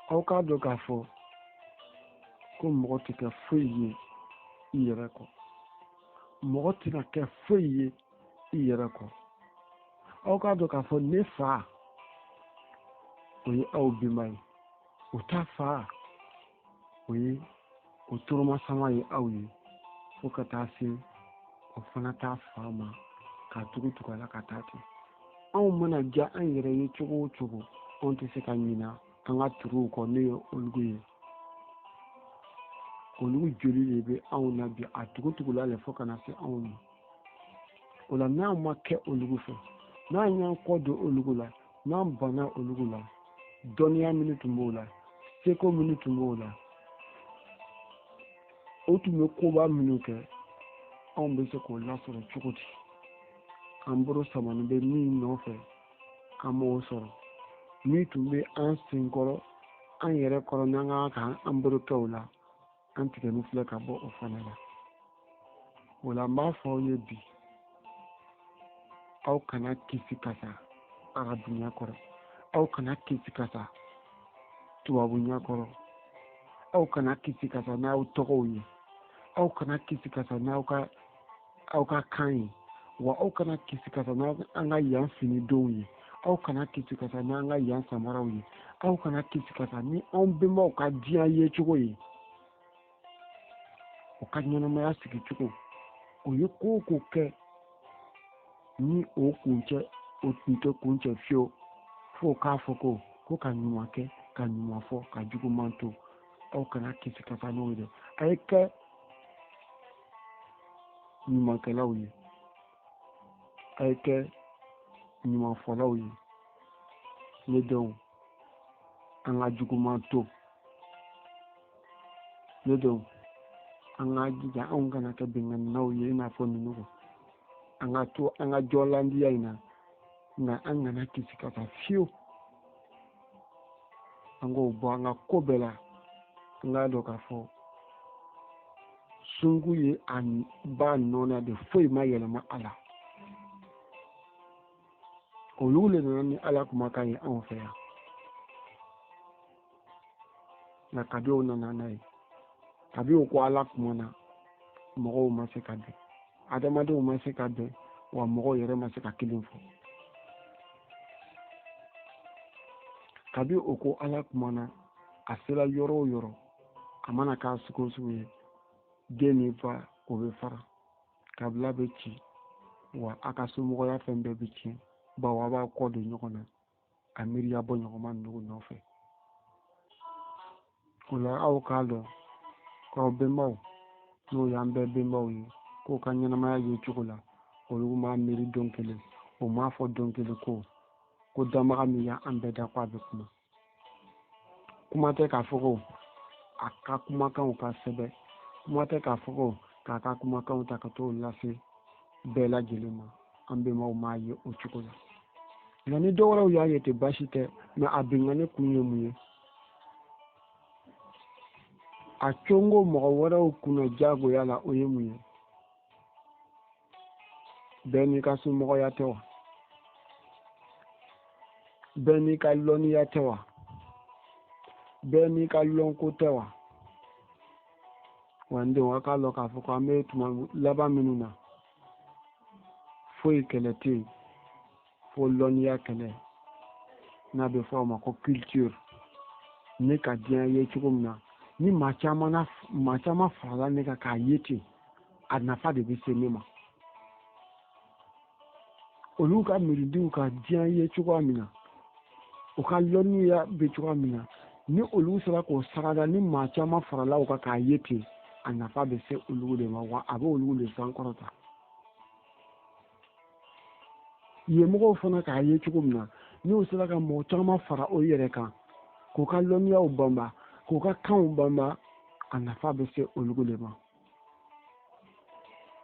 Aw k'a dɔn k'a fɔ ko mɔgɔ tɛ kɛ foyi ye i yɛrɛ kɔ, mɔgɔ tɛna kɛ foyi ye i yɛrɛ kɔ. Aw k'a dɔn k'a fɔ ne fa, o ye aw benba ye, o ta fa, o ye o toromasama ye aw ye, fo ka taa se o fana ta fa ma, ka tugu tugu a la ka taa ten. Anw mana diya an yɛrɛ ye cogo o cogo, anw tɛ se ka ɲina an ka turuw kɔ, n'o ye olugu ye. Olugu joli de bɛ anw na bi, a tugutugula le fo ka na se anw ma. O la, n'an ma kɛ olugu fɛ, n'an y'an kɔ don olugu la, n'an banna olugu la, dɔnniya minnu tun b'o la, seko minnu tun b'o la, o tun bɛ koba minnu kɛ, anw bɛ se k'o lasɔrɔ cogo di? An bolo samani bɛ min nɔfɛ, an m'o sɔrɔ. Min tun bɛ an senkɔrɔ, an yɛrɛ kɔrɔ, n'an ka kan k'an bolo kɛ o la, an tigɛni filɛ ka bɔ o fana la. O la, n b'a fɔ aw ye bi, aw kana kisi kasa arabu ɲɛ kɔrɔ, aw kana kisi kasa tubabu ɲɛ kɔrɔ, aw kana kisi kasa n'aw tɔgɔw ye, aw kana kisi kasa n'aw ka aw ka kan ye, wa aw kana kisi kasa n'an ka yan finidenw ye, aw kana kisi kasa n'an ka yan samaraw ye, aw kana kisi kasa ni anw bɛnbaw ka diɲɛ yecogo ye, u ka ɲɛnamaya sigicogo. O ye ko o ko kɛ ni o kuncɛ, o tun tɛ kuncɛ fiyewu fo k'a fɔ ko ka ɲuman kɛ, ka ɲuman fɔ, ka juguman to. Aw kana kisi kasa n'o ye dɛ. A ye kɛ ɲumankɛlaw ye, a ye kɛ ɲumanfɔlaw ye. Ne denw, an ka juguman to. Ne denw, an ka jija, anw kana kɛ binkaninaw ye i n'a fɔ ninnu kɔ. An ka to an ka jɔlandiya in na, nka an kana kisi ka taa fiyewu. An k'o bɔ an ka ko bɛɛ la. An k'a dɔn k'a fɔ sunku ye a ba nɔ na de, foyi ma yɛlɛma a la. Olu le nana ni Ala kumakan ye anw fɛ yan, nka kabi o nana n'a ye, kabi o ko Ala kumana, mɔgɔw ma se ka bɛn, adamadenw ma se ka bɛn, wa mɔgɔw yɛrɛ ma se ka kelen fɔ. Kabi o ko Ala kumana, a sera yɔrɔ o yɔrɔ, a mana k'a sugu o sugu ye, den ni fa o bɛ fara, kabila bɛ ci, wa a ka somɔgɔya fɛn bɛɛ bɛ tiɲɛ, bawo a b'a kɔ don ɲɔgɔn na a miiriya bɔ ɲɔgɔnma ninnu nɔfɛ. O la, aw k'a dɔn k'aw bɛnbaw, n'o y'an bɛɛ bɛnbaw ye, k'o ka ɲɛnamaya ye cogo la, olu m'a miiri don kelen, o m'a fɔ don kelen ko danbaga min y'an bɛɛ da, ko a bɛ kuma. Kuma tɛ k'a fɔ ko a ka kumakanw ka sɛbɛn, kuma tɛ k'a fɔ ko k'a ka kumakanw ta ka t'o lase bɛɛ lajɛlen ma. An bɛnbaw m'a ye o cogo la. Nka ni dɔwɛrɛw y'a ye ten, baasi tɛ. Mɛ a binkanni kun ye mun ye? A congo mɔgɔ wɛrɛw kunna jagoya la, o ye mun ye? Bɛɛ n'i ka somɔgɔya tɛ wa? Bɛɛ n'i ka lɔnniya tɛ wa? Bɛɛ n'i ka lɔnko tɛ wa? Wa n denw, a k'a lɔn k'a fɔ ko an bɛ tuma laban minnu na, foyi kɛlɛ tɛ yen fo lɔnniya kɛlɛ, n'a bɛ fɔ o ma ko culture. Ne ka diɲɛ ye cogo min na, ni maa caman na, maa caman farala ne kan k'a ye ten, a nafa de bɛ se ne ma. Olu ka miiridiw ka diɲɛ ye cogoya min na, u ka lɔnniya bɛ cogoya min na, ni olu sera k'o sarada, ni maa caman farala u kan k'a ye ten, a nafa bɛ se olu de ma, wa a bɛ olu de sankɔrɔta. Yen mɔgɔw fana k'a ye cogo min na, n'u sera ka mɔgɔ caman fara o yɛrɛ kan k'u ka lɔnniyaw banba, k'u ka kanw banba, a nafa bɛ se olu de ma.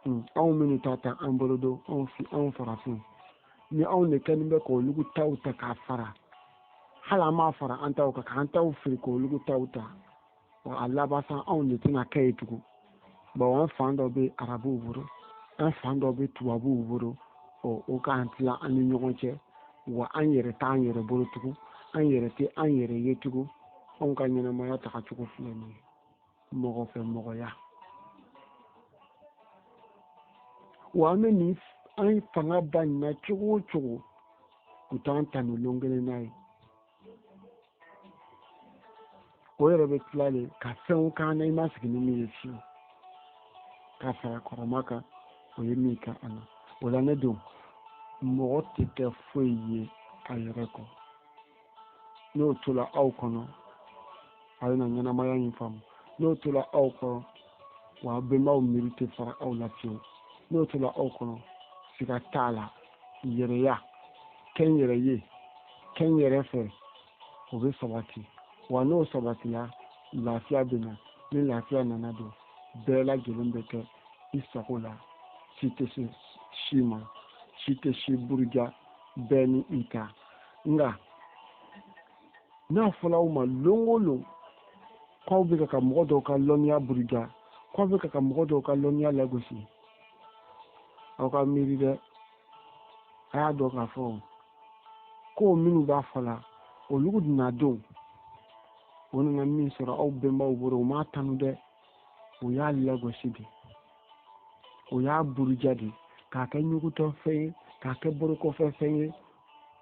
Anw minnu ta ta an bolo don, anw fi, anw farafinw, ni anw de kɛlen bɛ k'olu taw ta k'a fara, hali an m'a fara an taw kan, k'an taw fili k'olu taw ta, wa a laban sa, anw de tɛna kɛ yen tugun, bawo an fan dɔ bɛ arabuw bolo, an fan dɔ bɛ tubabuw bolo. Ɔ, o k'an tila an ni ɲɔgɔn cɛ, wa an yɛrɛ t'an yɛrɛ bolo tugun, an yɛrɛ tɛ an yɛrɛ ye tugun. Anw ka ɲɛnamaya tagacogo filɛ nin ye, mɔgɔ fɛ mɔgɔya. Wa an bɛ nin an fanga ba nin na cogo o cogo, u t'an tanu lon kelen n'a ye. O yɛrɛ bɛ tila de ka fɛnw k'an na i ma sigi ni min ye fiyewu, ka fara kɔrɔma kan, o ye min kɛ an na. O la ne denw, mɔgɔ tɛ kɛ foyi ye a yɛrɛ kɔ. N'o tola aw kɔnɔ, a bɛna ɲɛnamaya in faamu. N'o tola aw kɔnɔ, wa aw bɛnbaw miiri tɛ fara aw la fiyewu. N'o tola aw kɔnɔ, siga t'a la, yɛrɛya, kɛ n yɛrɛ ye, kɛ n yɛrɛ fɛ, o bɛ sabati. Wa n'o sabatila, lafiya bɛ na. Ni lafiya nana don, bɛɛ lajɛlen bɛ kɛ i sago la. Si tɛ se si ma, si tɛ si buruja, bɛɛ ni i ta. Nka n'a fɔla aw ma lon o lon k'aw bɛ ka mɔgɔ dɔw ka lɔnniya buruja, k'aw bɛ ka mɔgɔ dɔw ka lɔnniya lagosi, aw ka miiri dɛ. A y'a dɔn k'a fɔ ko minnu b'a fɔ la, olu na don, o nana min sɔrɔ aw bɛnbaw bolo, u m'a tanu dɛ, o y'a lagosi de, o y'a buruja de, k'a kɛ ɲugutɔfɛn ye, k'a kɛ bolokɔfɛfɛn ye,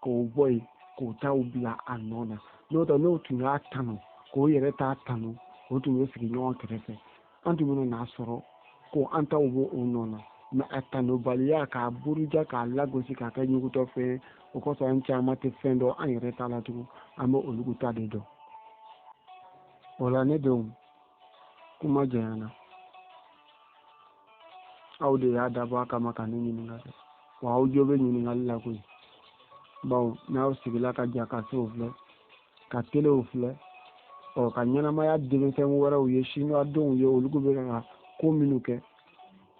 k'o bɔ yen, k'o t'aw bila a nɔ na. N'o tɛ, n'o tun y'a tanu, k'o yɛrɛ t'a tanu, o tun bɛ sigi ɲɔgɔn kɛrɛfɛ, an tun bɛna n'a sɔrɔ ko an taw b'o o nɔ na. Mɛ a tanubaliya, k'a buruja, k'a lagosi, k'a kɛ ɲugutɔfɛn ye, o kosɔn an caman tɛ fɛn dɔn an yɛrɛ ta la tugun, an bɛ olu ta de dɔn. O la ne denw, kuma janyana, aw de y'a dabɔ a kama ka ne ɲininka dɛ. Wa aw jo bɛ ɲininkali la koyi, bawo n'aw sigila ka ja ka sew filɛ, ka telew filɛ, ɔ ka ɲɛnamaya denmisɛn wɛrɛw ye, siniwadenw ye, olu bɛ ka ko minnu kɛ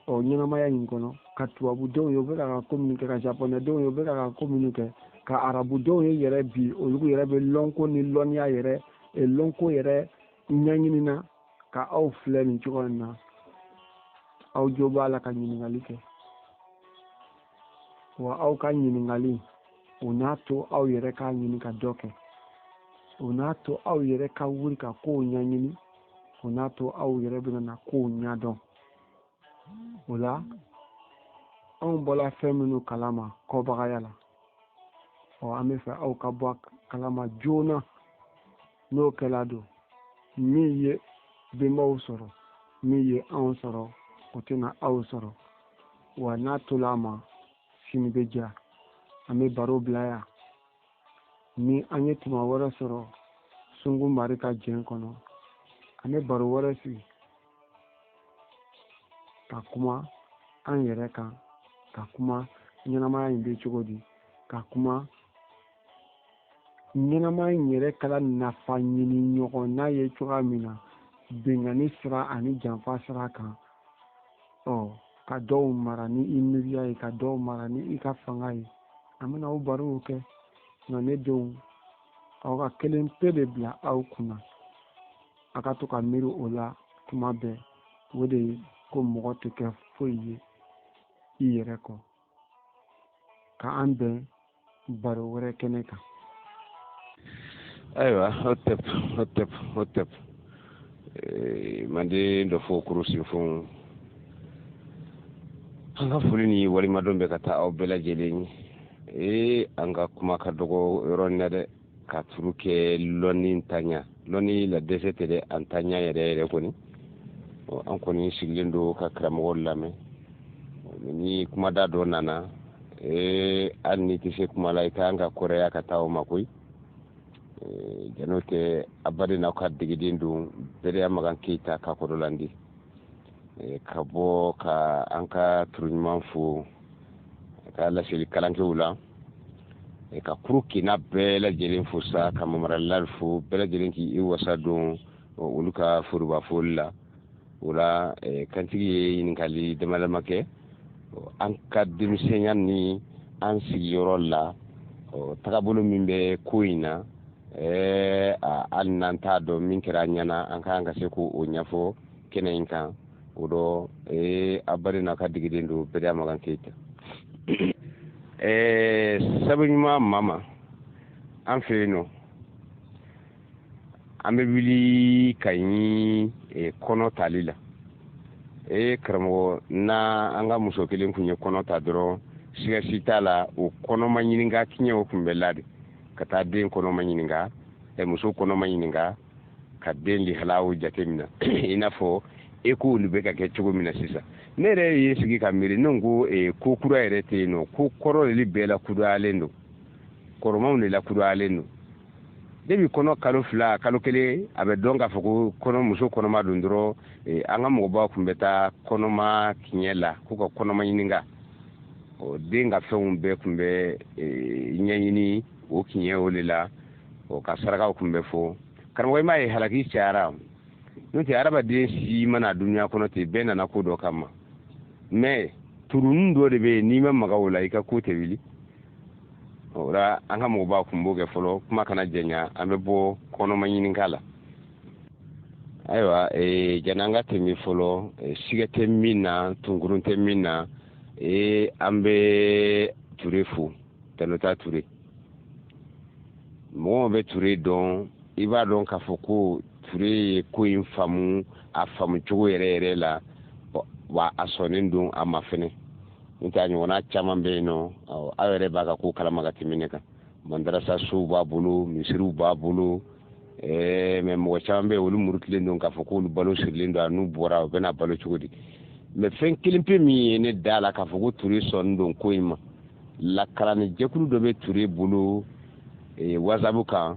ɔ ɲɛnamaya in kɔnɔ, ka tubabudenw ye, u bɛ ka ko minnu kɛ, ka japonɛdenw ye, u bɛ ka ko minnu kɛ, ka arabudenw ye yɛrɛ bi, olu yɛrɛ bɛ lɔnko ni lɔnniya yɛrɛ, lɔnko yɛrɛ ɲɛɲini na, ka aw filɛ nin cogo in na, aw jo b'a la ka ɲininkali kɛ. Wa aw ka ɲininkali, o n'a to aw yɛrɛ k'a ɲini ka dɔ kɛ, o n'a to aw yɛrɛ ka wuli ka kow ɲɛɲini, o n'a to aw yɛrɛ bɛna na kow ɲɛdɔn. O la anw bɔla fɛn minnu kalama kɔbagaya la, ɔ an bɛ fɛ aw ka bɔ kalama joona. N'o kɛla don, min ye bɛnbaw sɔrɔ, min ye anw sɔrɔ, o tɛna aw sɔrɔ. Wa n'a tola a ma, sini bɛ diya. An bɛ baro bila yan. Ni an ye tuma wɛrɛ sɔrɔ Sungu Mari ka jɛn kɔnɔ, an bɛ baro wɛrɛ sigi ka kuma an yɛrɛ kan, ka kuma ɲɛnamaya in bɛ cogo di, ka kuma ɲɛnamaya in yɛrɛ kɛra nafa ɲini ɲɔgɔn n'a ye cogoya min na, binkanni sira ani janfa sira kan, ɔ ka dɔw mara ni i miiriya ye, ka dɔw mara ni i ka fanga ye. An bɛna o barow kɛ. Nka ne denw, aw ka kelen pe de bila aw kunna, a ka to ka miiri o la tuma bɛɛ, o de ye ko mɔgɔ tɛ kɛ foyi ye i yɛrɛ kɔ. Ka an bɛn baro wɛrɛ kɛnɛ kan. Ayiwa, hotep hotep hotep, manden dɔ fo kuru sinfon, an ka foli ni walimadɔn bɛ ka taa aw bɛɛ lajɛlen ye. An ka kuma ka dɔgɔ yɔrɔ in na dɛ, ka turu kɛ lɔnni ntanya, lɔnni la dɛsɛ tɛ dɛ, an tanya yɛrɛ yɛrɛ kɔni. An kɔni sigilen don ka karamɔgɔ lamɛn. Ni kumada dɔ nana, hali n'i tɛ se kuma la, i ka kan ka kɔrɔya ka taa o ma koyi. Jan'o tɛ, a baden n'aw ka degeden don Bɛrɛya Magan Keyita ka kɔrɔlandi, ka bɔ ka an ka turu ɲuman fo ka laseli kalankew la, ka kuru kinna bɛɛ lajɛlen fo sa, ka mamaralali fo bɛɛ lajɛlen k'i wasa don olu ka foroba foli la. O la kantigi ye ɲininkali dama dama kɛ an ka denmisɛnya ni an sigiyɔrɔ la, tagabolo min bɛ ko in na. Hali n'an t'a dɔn min kɛra an ɲɛna, an ka kan ka se k'o ɲɛfɔ kɛnɛ in kan. O dɔ a bari n'a ka degeden don Bɛrɛya Magan Keyita. Sabu ɲuman mama an fɛ yen nɔ, An bɛ wuli ka ɲi kɔnɔ tali la. E karamɔgɔ, n'a an ka muso kelen tun ye kɔnɔ ta dɔrɔn, siga si t'a la, o kɔnɔma ɲininka kiɲɛw tun bɛ la de ka taa den kɔnɔma ɲininka, muso kɔnɔma ɲininka, ka den lihalaw jateminɛ, i n'a fɔ eko olu bɛ ka kɛ cogo min na sisan. Ne yɛrɛ ye sigi ka miiri, ne ko ko kura yɛrɛ tɛ yen nɔ, ko kɔrɔ de bɛɛ lakurayalen don, kɔrɔmaw de lakurayalen don. Depuis kɔnɔ kalo 2, kalo 1, a bɛ dɔn k'a fɔ ko kɔnɔ muso kɔnɔma don dɔrɔn, an ka mɔgɔbaw tun bɛ taa kɔnɔma kiɲɛ la k'u ka kɔnɔma ɲininka. Ɔ den ka fɛnw bɛɛ tun bɛ ɲɛɲini o kiɲɛ o de la, ɔ ka sarakaw tun bɛ fɔ. Karamɔgɔ, i m'a ye halaki cayara, n'o tɛ hadamaden si mana dunuya kɔnɔ ten, bɛɛ nana ko dɔ kama. Mais turunin dɔ de bɛ yen, n'i ma maga o la, i ka ko tɛ wuli. O la an ka mɔgɔbaw tun b'o kɛ fɔlɔ. Kuma kana janya, an bɛ bɔ kɔnɔma ɲininka la. Ayiwa, janni an ka tɛmɛ fɔlɔ, siga tɛ min na, tunkurun tɛ min na, an bɛ Ture fo, Tanota Ture. Mɔgɔ bɛ Ture dɔn, i b'a dɔn k'a fɔ ko Ture ye ko in faamu a faamu cogo yɛrɛ yɛrɛ la, wa a sɔnnen don a ma fɛnɛ. N'o tɛ a ɲɔgɔnna caman bɛ yen nɔ, aw yɛrɛ b'a ka ko kalama ka tɛmɛ ne kan. Mandarasa sow b'a bolo, misiriw b'a bolo, mais mɔgɔ caman bɛ yen, olu murutilen don k'a fɔ k'olu balo sirilen don, a n'u bɔra u bɛna balo cogo di? Mais fɛn kelen pe min ye ne da la k'a fɔ ko Ture sɔnnen don ko in ma, lakalanni jɛkulu dɔ bɛ Ture bolo WhatsApp kan,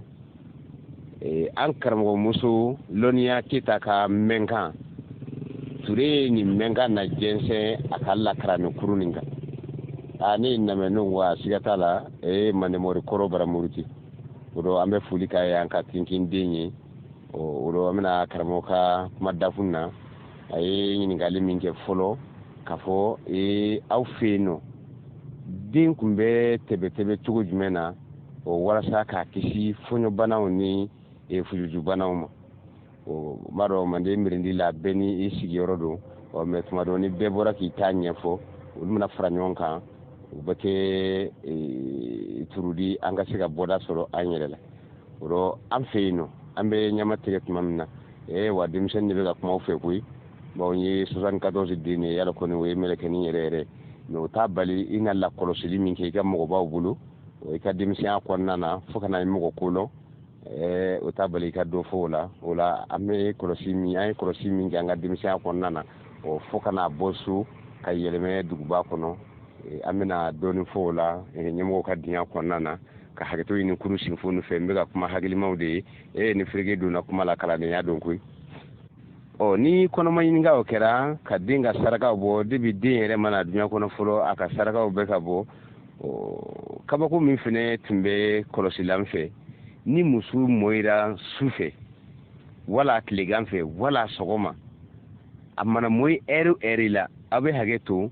an karamɔgɔmuso Lɔnniya Keyita ka mɛnkan. Ture ye nin mɛnkan na jɛnsɛn a ka lakalanni kuru nin kan. Aa, ne ye lamɛn, ne ko a siga t'a la, mandemɔri kɔrɔ bara muruti. O don an bɛ foli k'a ye, an ka tinkinden ye. O don an bɛna karamɔgɔ ka kuma dakun na. A ye ɲininkali min kɛ fɔlɔ, k'a fɔ aw fɛ yen nɔ, den tun bɛ tɛbɛtɛbɛ cogo jumɛn na o walasa k'a kisi fɔɲɔbanaw ni fujujubanaw ma? O n b'a dɔn manden mirindi la, bɛɛ ni i sigiyɔrɔ don. Ɔ mais tuma dɔ ni bɛɛ bɔra k'i ta ɲɛfɔ, olu bɛna fara ɲɔgɔn kan, u bɛ kɛ turudi, an ka se ka bɔda sɔrɔ an yɛrɛ la. O rɔ an fɛ yen nɔ, an bɛ ɲama tigɛ tuma min na, wa denmisɛnnin de bɛ ka kuma aw fɛ koyi. Bon, n ye 74 den de ye, yala kɔni o ye mɛlɛkɛnin yɛrɛ yɛrɛ, mais o t'a bali i na lakɔlɔsili min kɛ i ka mɔgɔbaw bolo, o i ka denmisɛnya kɔnɔna na fo ka na i mɔgɔ ko lɔn, o t'a bali i ka dɔ fɔ o la. O la an bɛ kɔlɔsi min, an ye kɔlɔsi min kɛ an ka denmisɛnya kɔnɔna na, o fo ka n'a bɔ so ka yɛlɛmɛ duguba kɔnɔ, an bɛna dɔɔnin fɔ o la ɲɛmɔgɔw ka diɲɛ kɔnɔna na, ka hakɛto ɲini kuru sinfo fɛ. N bɛ ka kuma hakilimaw de ye, ni fereke donna kuma la, kalandenya don koyi. Ɔ ni kɔnɔma ɲininkaw kɛra ka den ka sarakaw bɔ, depuis den yɛrɛ mana dunuya kɔnɔ fɔlɔ, a ka sarakaw bɛ ka bɔ. Kabako min fɛnɛ tun bɛ kɔlɔsili an fɛ, ni muso mɔyira su fɛ wala tilegan fɛ wala sɔgɔma, a mana mɔyi ɛri ɛri la, aw bɛ hakɛ to,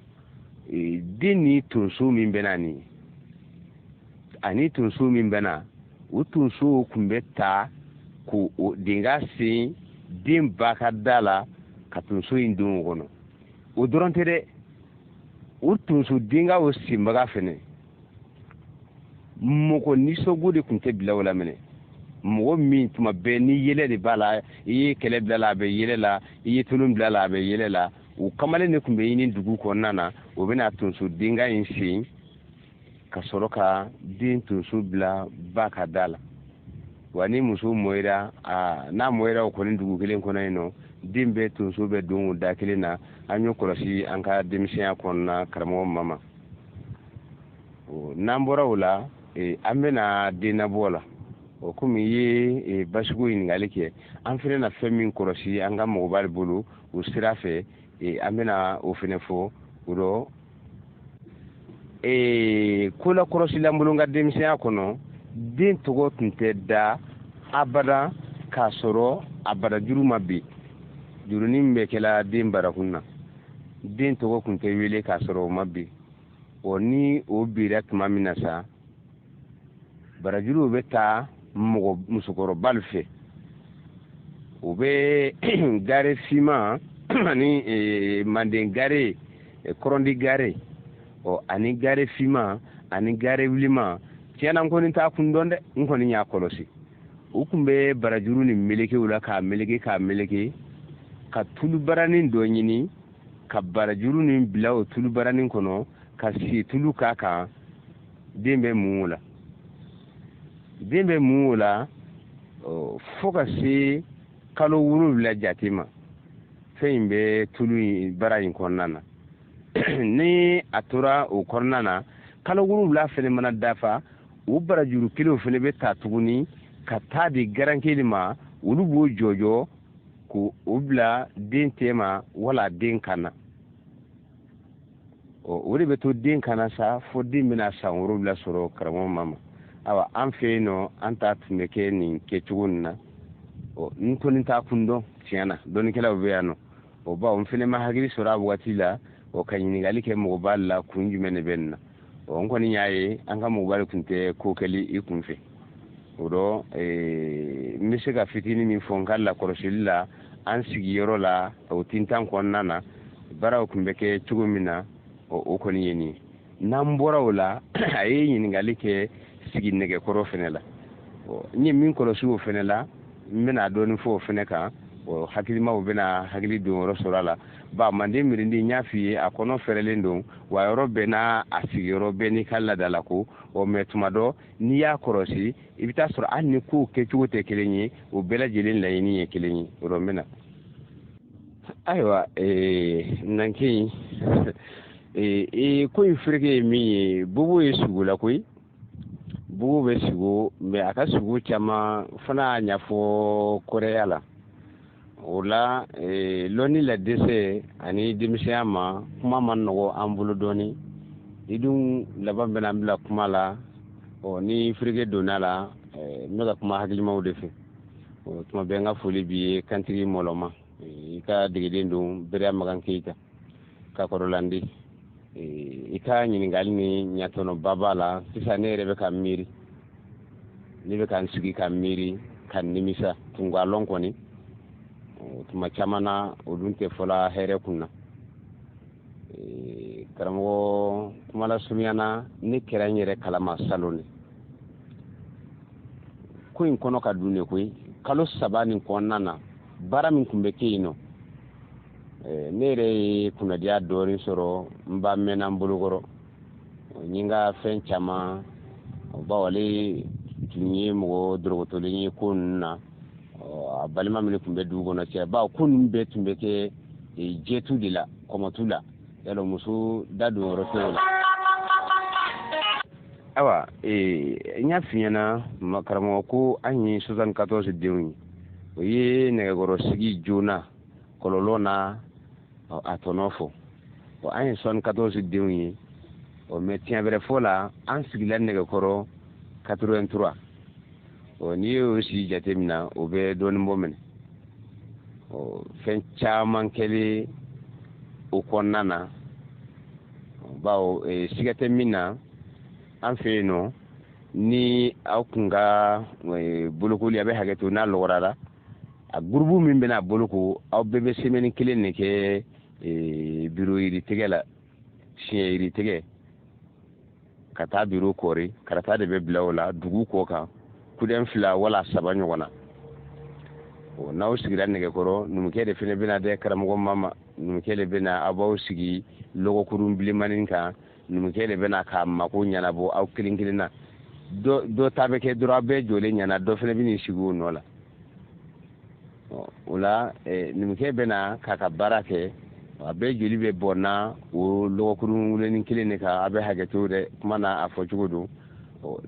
den ni tonso min bɛ na nin ani tonso min bɛ na, o tonso tun bɛ ta k'o den ka sen den ba ka da la ka tonso in don o kɔnɔ. O dɔrɔn tɛ dɛ, o tonso den ka o senbaga fɛnɛ, mɔgɔ nisɔngo de tun tɛ bila o la minɛ. Mɔgɔ min tuma bɛɛ ni yɛlɛ de b'a la, i ye kɛlɛ bila la, a bɛ yɛlɛ la, i ye tolon bila la, a bɛ yɛlɛ la. O kamalen de tun bɛ ɲini dugu kɔnɔna na, o bɛna tonso denka in sen ka sɔrɔ ka den tonso bila ba ka da la. Wa ni muso mɔyira, n'a mɔyira o kɔni dugu kelen kɔnɔ yen nɔ, den bɛɛ tonso bɛ don o da kelen na. An y'o kɔlɔsi an ka denmisɛnya kɔnɔna, karamɔgɔ mama. N'an bɔra o la, an bɛna dennabɔ la. O komi i ye basiko ɲininkali kɛ, an fɛnɛ na fɛn min kɔlɔsi an ka mɔgɔba bolo o sira fɛ, an bɛna o fɛnɛ fɔ. O rɔ ko la kɔlɔsili an bolo n ka denmisɛnya kɔnɔ, den tɔgɔ tun tɛ da abada k'a sɔrɔ a barajuru ma bin. Jurunin min bɛ kɛla den barakun na, den tɔgɔ tun tɛ wele k'a sɔrɔ o ma bin. Ɔ ni o bira tuma min na sa, barajuru bɛ taa mɔgɔ musokɔrɔba fɛ, o bɛ gare finman ani manden gare, kɔrɔndi gare, ɔ ani gare finman ani gare wiliman. Tiɲɛna, n kɔni t'a kun dɔn dɛ, n kɔni y'a kɔlɔsi. U tun bɛ barajuru nin meleke o la k'a meleke k'a meleke ka tulu baranin dɔ ɲini ka barajuru nin bila o tulu baranin kɔnɔ ka situlu k'a kan. Den bɛ mun o la, den bɛ mun o la fo ka se kalo 7 jate ma. Fɛn in bɛ tulu in bara in kɔnɔna na. Ni a tora o kɔnɔna na, kalo 7 fɛnɛ mana dafa, o barajuru kelenw fɛnɛ bɛ ta tuguni ka taa di garankeli ma. Olu b'o jɔjɔ k'o bila den tɛ ma wala den kan na. O de bɛ to den kan na sa fo den bɛna san 7 sɔrɔ. Karamɔgɔ Mama, awa, an fɛ yen nɔ, an ta tun bɛ kɛ nin kɛcogo nin na. N kɔni t'a kun dɔn tiɲɛ na, dɔnnikɛlaw bɛ yan nɔ o bawo n fɛnɛ ma hakili sɔrɔ a waati la o ka ɲininkali kɛ mɔgɔba la, kun jumɛn de bɛ nin na. Ɔ, n kɔni y'a ye an ka mɔgɔba de tun tɛ ko kɛli i kun fɛ o dɔ. N bɛ se ka fitinin min fɔ n ka lakɔlɔsili la an sigiyɔrɔ la, o tintan kɔnɔna na, baaraw tun bɛ kɛ cogo min na, o kɔni ye nin ye. N'an bɔra o la, a ye ɲininkali kɛ sigi nɛgɛkɔrɔ fɛnɛ la. N ye min kɔlɔsi o fɛnɛ la, n bɛna dɔɔnin fɔ o fɛnɛ kan. Hakilimaw bɛna hakili don yɔrɔ sɔrɔ a la. Ba manden mirindi, n y'a f'i ye, a kɔnɔ fɛrɛlen don wa yɔrɔ bɛɛ n'a a sigiyɔrɔ bɛɛ n'i ka laadala ko. Ɔ, mɛ tuma dɔ n'i y'a kɔlɔsi, i bɛ taa sɔrɔ hali ni kow kɛcogo tɛ kelen ye, o bɛɛ lajɛlen laɲini ye kelen ye. O dɔ n bɛna, ayiwa, nanke ko in fereke ye min ye, bobo ye sugo la koyi. Bobo bɛ sugo, mɛ a ka sugo caman fana y'a ɲɛfɔ kɔrɛya la. O la, lɔnni la dɛsɛ ani denmisɛnya ma, kuma ma nɔgɔ an bolo dɔɔni. I dun laban bɛna an bila kuma la. Ɔ, ni fereke donna la, n bɛ ka kuma hakilimaw de fɛ. Tuma bɛɛ n ka foli b'i ye, kantigi mɔlɔma, i ka degeden don Bereya Magan Keyita ka kɔrɔlandi. I ka ɲininkali ni ɲatɔnɔba b'a la. Sisan ne yɛrɛ bɛ ka miiri, ne bɛ ka n sigi ka miiri ka nimisa tungalɔn kɔni. Tuma caman na, o dun tɛ fɔla hɛrɛ kun na. Karamɔgɔ, kuma lasurunya na, ne kɛra n yɛrɛ kalama salon de ko in kɔnɔ ka dun de koyi. Kalo 3 nin kɔnɔna na, baara min tun bɛ kɛ yen nɔ, ne yɛrɛ ye kunnadiya dɔɔnin sɔrɔ. N ba mɛnna n bolokɔrɔ, n ye n ka fɛn caman, bawo ale tun ye mɔgɔ dɔrɔgɔtɔlen ye ko ninnu na. A balima minnu tun bɛ dugu kɔnɔ cɛ, bawo ko ninnu bɛɛ tun bɛ kɛ jɛtu de la, kɔmɔtu la, yalɔ muso da don yɔrɔ tɛ o la. Ayiwa, n y'a f'i ɲɛna, karamɔgɔ, ko an ye 74 denw ye. O ye nɛgɛkɔrɔsigi joona kɔlɔlɔ n'a a tɔnɔ fɔ. An ye 74 denw ye. Ɔ, mɛ tiɲɛ wɛrɛ fɔ la, an sigila nɛgɛkɔrɔ 83. Ɔ, n'i y'o si jateminɛ, o bɛ dɔɔnin bɔ minɛ. Ɔ, fɛn caman kɛlen o kɔnɔna na, bawo siga tɛ min na, an fɛ yen nɔ, ni aw kun ka bolokoli, a bɛ hakɛ to, n'a lɔgɔra a gurubu min bɛna boloko, aw bɛɛ bɛ semaine kelen de kɛ biro yiritigɛ la, siɲɛ yiritigɛ, ka taa biro kɔri. Karata de bɛ bila o la dugu kɔ kan, kudɛn 2 wala 3 ɲɔgɔn na. N'aw sigira nɛgɛkɔrɔ, numukɛ de fana bɛna dɛ. Karamɔgɔ Mama, numukɛ de bɛna. Aw b'aw sigi lɔgɔkurun bilenmanin kan, numukɛ de bɛna k'a mako ɲɛnabɔ aw kelen kelen na. Dɔ ta bɛ kɛ dɔrɔn, aw bɛɛ jɔlen ɲɛna, dɔ fana bɛ n'i sigi o nɔ la. O la, numukɛ bɛna k'a ka baara kɛ, a bɛɛ joli bɛ bɔn na o lɔgɔkurun wulenin kelen de kan. A bɛ hakɛ to dɛ, kuma n'a a fɔcogo don.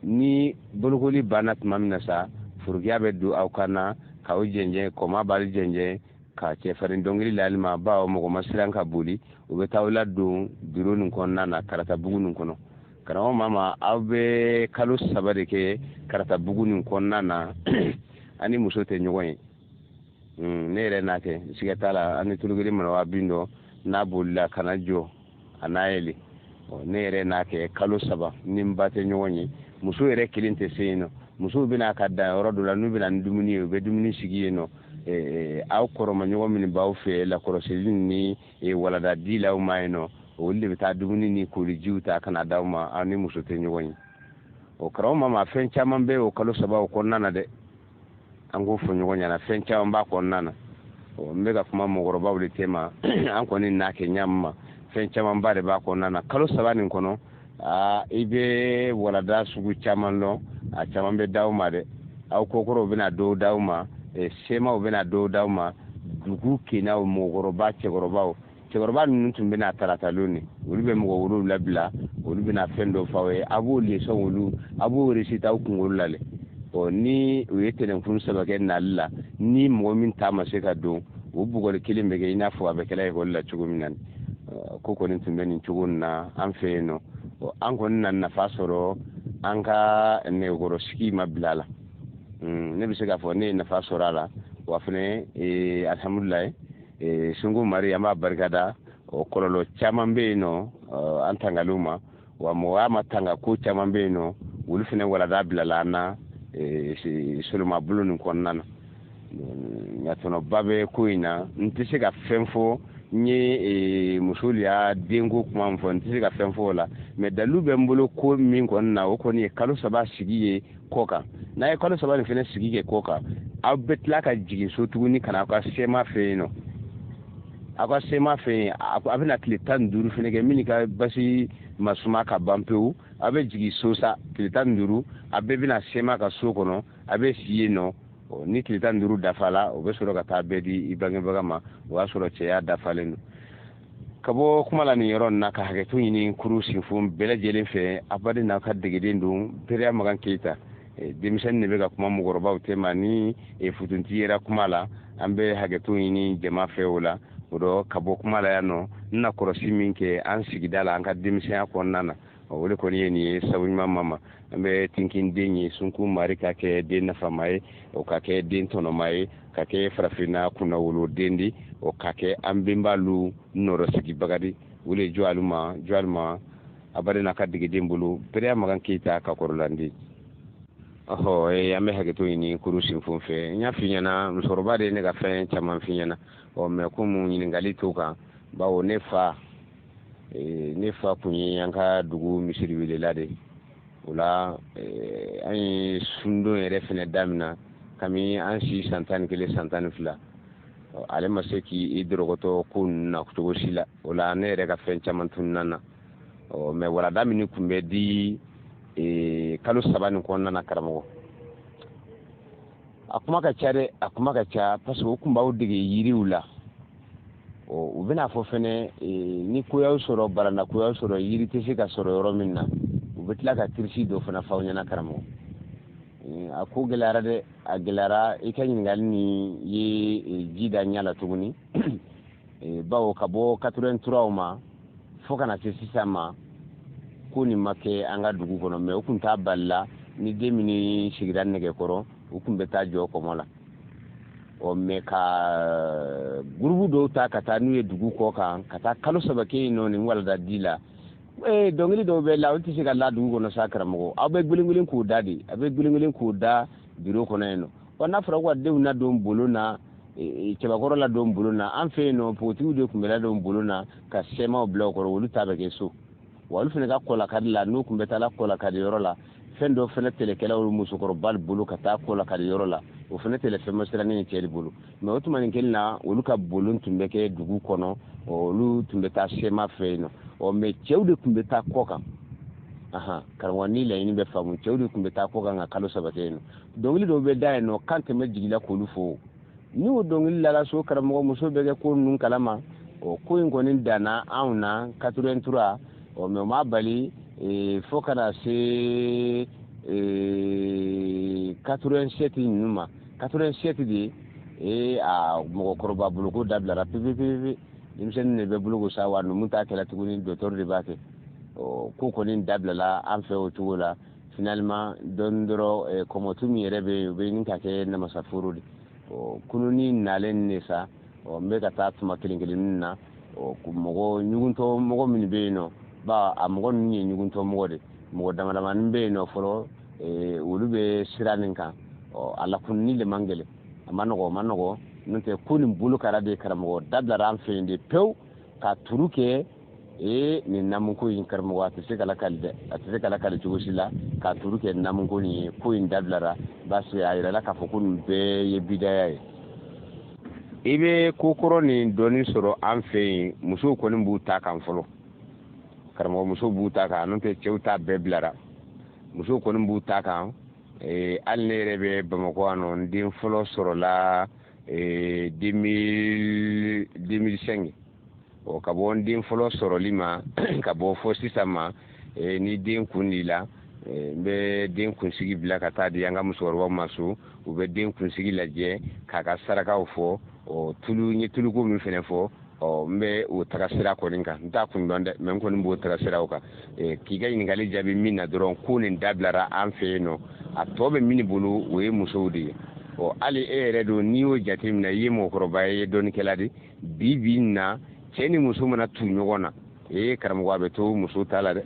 Ni bolokoli banna tuma min na sa, forokiya bɛ don aw kan na k'aw jɛnjɛn, kɔma b'aw jɛnjɛn ka cɛfarin dɔnkili lali ma, bawo mɔgɔ ma siran ka boli. U bɛ taa aw ladon biro nin kɔnɔna na, karatabugu nin kɔnɔ. Karamɔgɔ Mama, aw bɛ kalo 3 de kɛ karatabugu nin kɔnɔna na, ani muso tɛ ɲɔgɔn ye. Ne yɛrɛ n'a kɛ, siga t'a la, an ni tulukelen manawa bin dɔ n'a bolila kana jɔ a n'a yɛlɛ. Ne yɛrɛ n'a kɛ kalo 3 ni n ba tɛ ɲɔgɔn ye. Muso yɛrɛ kelen tɛ se yen nɔ. Musow bɛna ka dan yɔrɔ dɔ la, n'u bɛna ni dumuni ye, u bɛ dumuni sigi yen nɔ. Aw kɔrɔma ɲɔgɔn minnu b'aw fɛ lakɔlɔsili ni walada di la aw ma yen nɔ, olu de bɛ taa dumuni ni kolijiw ta ka na d'aw ma. Aw ni muso tɛ ɲɔgɔn ye. O, karamɔgɔ Mama, fɛn caman bɛ o kalo 3 o kɔnɔna na dɛ. An k'o fɔ ɲɔgɔn ɲɛna, fɛn caman b'a kɔnɔna na. N bɛ ka kuma mɔgɔkɔrɔbaw de tema, an kɔni n'a kɛ ɲa min ma, fɛn camanba de b'a kɔnɔna na. Kalo 3 nin kɔnɔ, aa, i bɛ walada sugu caman lɔn, a caman bɛ d'aw ma dɛ. Aw kokɔrɔw bɛna dɔw d'aw ma, semaw bɛna dɔw d'aw ma, dugu kenaw, mɔgɔkɔrɔba, cɛkɔrɔbaw. Cɛkɔrɔba ninnu tun bɛna taratalon de, olu bɛ mɔgɔ 7 bila, olu bɛna fɛn dɔ f'aw ye, a b'o leçon olu, a b'o réciter aw kunkolo la dɛ. Ɔ, ni u ye tɛnɛnkun 3 kɛ nali la, ni mɔgɔ min ta ma se ka don, o bugɔli kelen bɛ kɛ i n'a fɔ a bɛ kɛla ekɔli la cogo min na. Ko kɔni tun bɛ nin cogo in na an fɛ yen nɔ. Ɔ, an kɔni na nafa sɔrɔ an ka nɛgɛkɔrɔsigi ma bila a la. Ne bɛ se k'a fɔ ne ye nafa sɔrɔ a la. Wa fɛnɛ, alihamudulilayi, Sunku Mari, an b'a barikada. O kɔlɔlɔ caman bɛ yen nɔ, an tangaliw ma. Wa mɔgɔya ma tanga ko caman bɛ yen nɔ, olu fɛnɛ walada bilala an na, soloma bulon nin kɔnɔna na. Ɲatɔnɔba bɛ ko in na, n tɛ se ka fɛn fɔ. N ye muso y'a denko kuma min fɔ, n tɛ se ka fɛn fɔ o la, mais dalilu bɛ n bolo ko min kɔni na, o kɔni ye kalo 3 sigi ye kɔ kan. N'a ye kalo 3 nin fɛnɛ sigi kɛ kɔ kan, aw bɛ tila ka jigin so tuguni ka na aw ka sema fɛ yen nɔ. Aw ka sema fɛ yen, a bɛna tile 15 fɛnɛ kɛ, min ka basi ma suma ka ban pewu. Aw bɛ jigin so sa tile 15, a bɛɛ bɛna sema ka so kɔnɔ, a bɛ si yen nɔ. Ni tile 15 dafala, o bɛ sɔrɔ ka taa bɛɛ di i bangebaga ma, o y'a sɔrɔ cɛya dafalen don. Ka bɔ kuma la nin yɔrɔ in na, ka hakɛto ɲini kuru sinfon bɛɛ lajɛlen fɛ. A baden n'aw ka degeden don, Bereya Makan Keyita. Denmisɛnnin de bɛ ka kuma mɔgɔkɔrɔbaw tema ni futunti yera kuma la, an bɛ hakɛto ɲini jama fɛ o la. O dɔ ka bɔ kuma la yan nɔ, n na kɔlɔsi min kɛ an sigida la, an ka denmisɛnya kɔnɔna na, o de kɔni ye nin ye. Sabu ɲuman ma ma, an bɛ tinkinden ye Sunku Mari ka kɛ den nafama ye, o ka kɛ den tɔnɔma ye, ka kɛ farafinna kunnawoloden di, o ka kɛ an bɛnbalu nɔrɔsigibaga di. O de jɔ alu ma, jɔ alu ma, a baden n'a ka degeden bolo, Bereya Makan Keyita ka kɔrɔlandi. Ɔhɔ, an bɛ hakɛto ɲini kuru sinfon fɛ. N y'a f'i ɲɛna, musokɔrɔba de ye ne ka fɛn caman f'i ɲɛna. Ɔ, mɛ komi ɲininkali t'o kan, bawo ne fa kun ye an ka dugu misiri welela de. O la, an ye sundon yɛrɛ fɛnɛ daminɛ kami an si san 11, san 12. Ale ma se k'i dɔrɔgɔtɔ ko ninnu na cogo si la. O la, ne yɛrɛ ka fɛn caman tununna na. Ɔ, mɛ walada min kun bɛ di kalo 3 nin kɔnɔna na, karamɔgɔ, a kuma ka ca dɛ, a kuma ka ca, parce que o kun b'aw dege yiriw la. Ɔ, u bɛna fɔ fɛnɛ, ni ko y'aw sɔrɔ, baranda ko y'aw sɔrɔ, yiri tɛ se ka sɔrɔ yɔrɔ min na, u bɛ tila ka tirisi dɔ fana f'aw ɲɛna. Karamɔgɔ, a ko gɛlɛyara dɛ, a gɛlɛyara. I ka ɲininkali nin ye ji da ɲɛ la tuguni, bawo ka bɔ 83 ma fo ka na se sisan ma, ko nin ma kɛ an ka dugu kɔnɔ. Mɛ o kun t'a bali la, ni den min sigira nɛgɛkɔrɔ, u kun bɛ taa jɔ kɔmɔ la. Ɔ, mɛ ka gurupu dɔw ta ka taa n'u ye dugu kɔ kan, ka taa kalo 3 kɛ yen nɔ nin walada di la. Dɔnkili dɔw bɛ la, olu tɛ se ka la dugu kɔnɔ sa. Karamɔgɔ, aw bɛ gelen k'o da de, a bɛ gelen k'o da biro kɔnɔ yen nɔ. Wa n'a fɔra ko ka denw ladon bulon na, cɛbakɔrɔ ladon bulon na, an fɛ yen nɔ, npogotigiw de tun bɛ ladon bulon na ka sɛmaw bila o kɔrɔ, olu ta bɛ kɛ so. Wa olu fana ka kɔlakari la, n'u tun bɛ taa la kɔlakari yɔrɔ la, fɛn dɔ fana tɛlɛkɛlaw musokɔrɔba bolo ka taa kɔlakari yɔrɔ la, o fana tɛlɛ fɛn masirannen ye cɛ de bolo. Mɛ o tuma nin kelen na, olu ka bulon tun bɛ kɛ dugu kɔnɔ, olu tun bɛ taa sɛma fɛ yen nɔ. Ɔ, mɛ cɛw de tun bɛ taa kɔ kan. Ahan, karamɔgɔ, ni laɲini bɛ faamu, cɛw de tun bɛ taa kɔ kan ka kalo 3 kɛ yen nɔ. Dɔnkili dɔw bɛ da yen nɔ, kan tɛmɛ jigila k'olu fo. Ni o dɔnkili lala so, karamɔgɔ, muso bɛ kɛ ko ninnu kalama. Ɔ, ko in kɔni danna anw na 83. Ɔ, mɛ o m'a bali fo ka na se 87 ninnu ma. 87 de, a mɔgɔkɔrɔba boloko dabilara pewu pewu. Denmisɛnnin de bɛ boloko sa, wa numu t'a kɛla tuguni, docteur de b'a kɛ. Ɔ, ko kɔni dabilala an fɛ o cogo la. Finalement, dɔɔni dɔrɔn, kɔmɔtu min yɛrɛ bɛ yen, o bɛ ɲini ka kɛ namasaforo de. Ɔ, kununi nalen de sa. Ɔ, n bɛ ka taa tuma kelen kelennin na. Ɔ, mɔgɔ ɲuguntɔ mɔgɔ minnu bɛ yen nɔ, ba a mɔgɔ ninnu ye ɲuguntɔ mɔgɔ de, mɔgɔ dama damani bɛ yen nɔ fɔlɔ, olu bɛ sira min kan. Ɔ, a lakununi de man gɛlɛn, a ma nɔgɔ, o ma nɔgɔ. N'o tɛ, ko nin bolo kɛra de, karamɔgɔ, dabilara an fɛ yen de pewu ka turu kɛ. Ee, nin namuko in karamɔgɔ, a tɛ se ka lakali dɛ, a tɛ se ka lakali cogo si la k'a turu kɛ namuko nin ye. Ko in dabilara parce que a yirala k'a fɔ ko nin bɛɛ ye bidaya ye. I bɛ ko kɔrɔ nin dɔɔni sɔrɔ an fɛ yen, musow kɔni b'u ta kan fɔlɔ. Karamɔgɔ, musow b'u ta kan, n'o tɛ cɛw ta bɛɛ bilara. Musow kɔni b'u ta kan. Hali ne yɛrɛ bɛ Bamakɔ yan nɔ, n den fɔlɔ sɔrɔla 2005. Ɔ, ka bɔ n den fɔlɔ sɔrɔli ma ka bɔ fɔ sisan ma, ni den kun la, n bɛ den kunsigi bila ka taa di an ka musokɔrɔbaw ma so. U bɛ den kunsigi lajɛ k'a ka sarakaw fɔ. Ɔ, tulu, n ye tuluko min fɛnɛ fɔ, ɔ, n bɛ o taga sira kɔni kan. N t'a kun dɔn dɛ, mɛ n kɔni b'o taga siraw kan. K'i ka ɲininkali jaabi min na dɔrɔn, ko nin dabilara an fɛ yen nɔ, a tɔ bɛ min bolo, o ye musow de ye. Ɔ, hali e yɛrɛ don, n'i y'o jateminɛ, i ye mɔgɔkɔrɔba ye, i ye dɔnnikɛla de. Bi bi in na, cɛ ni muso mana tu ɲɔgɔn na, ee karamɔgɔ, a bɛ to muso ta la dɛ.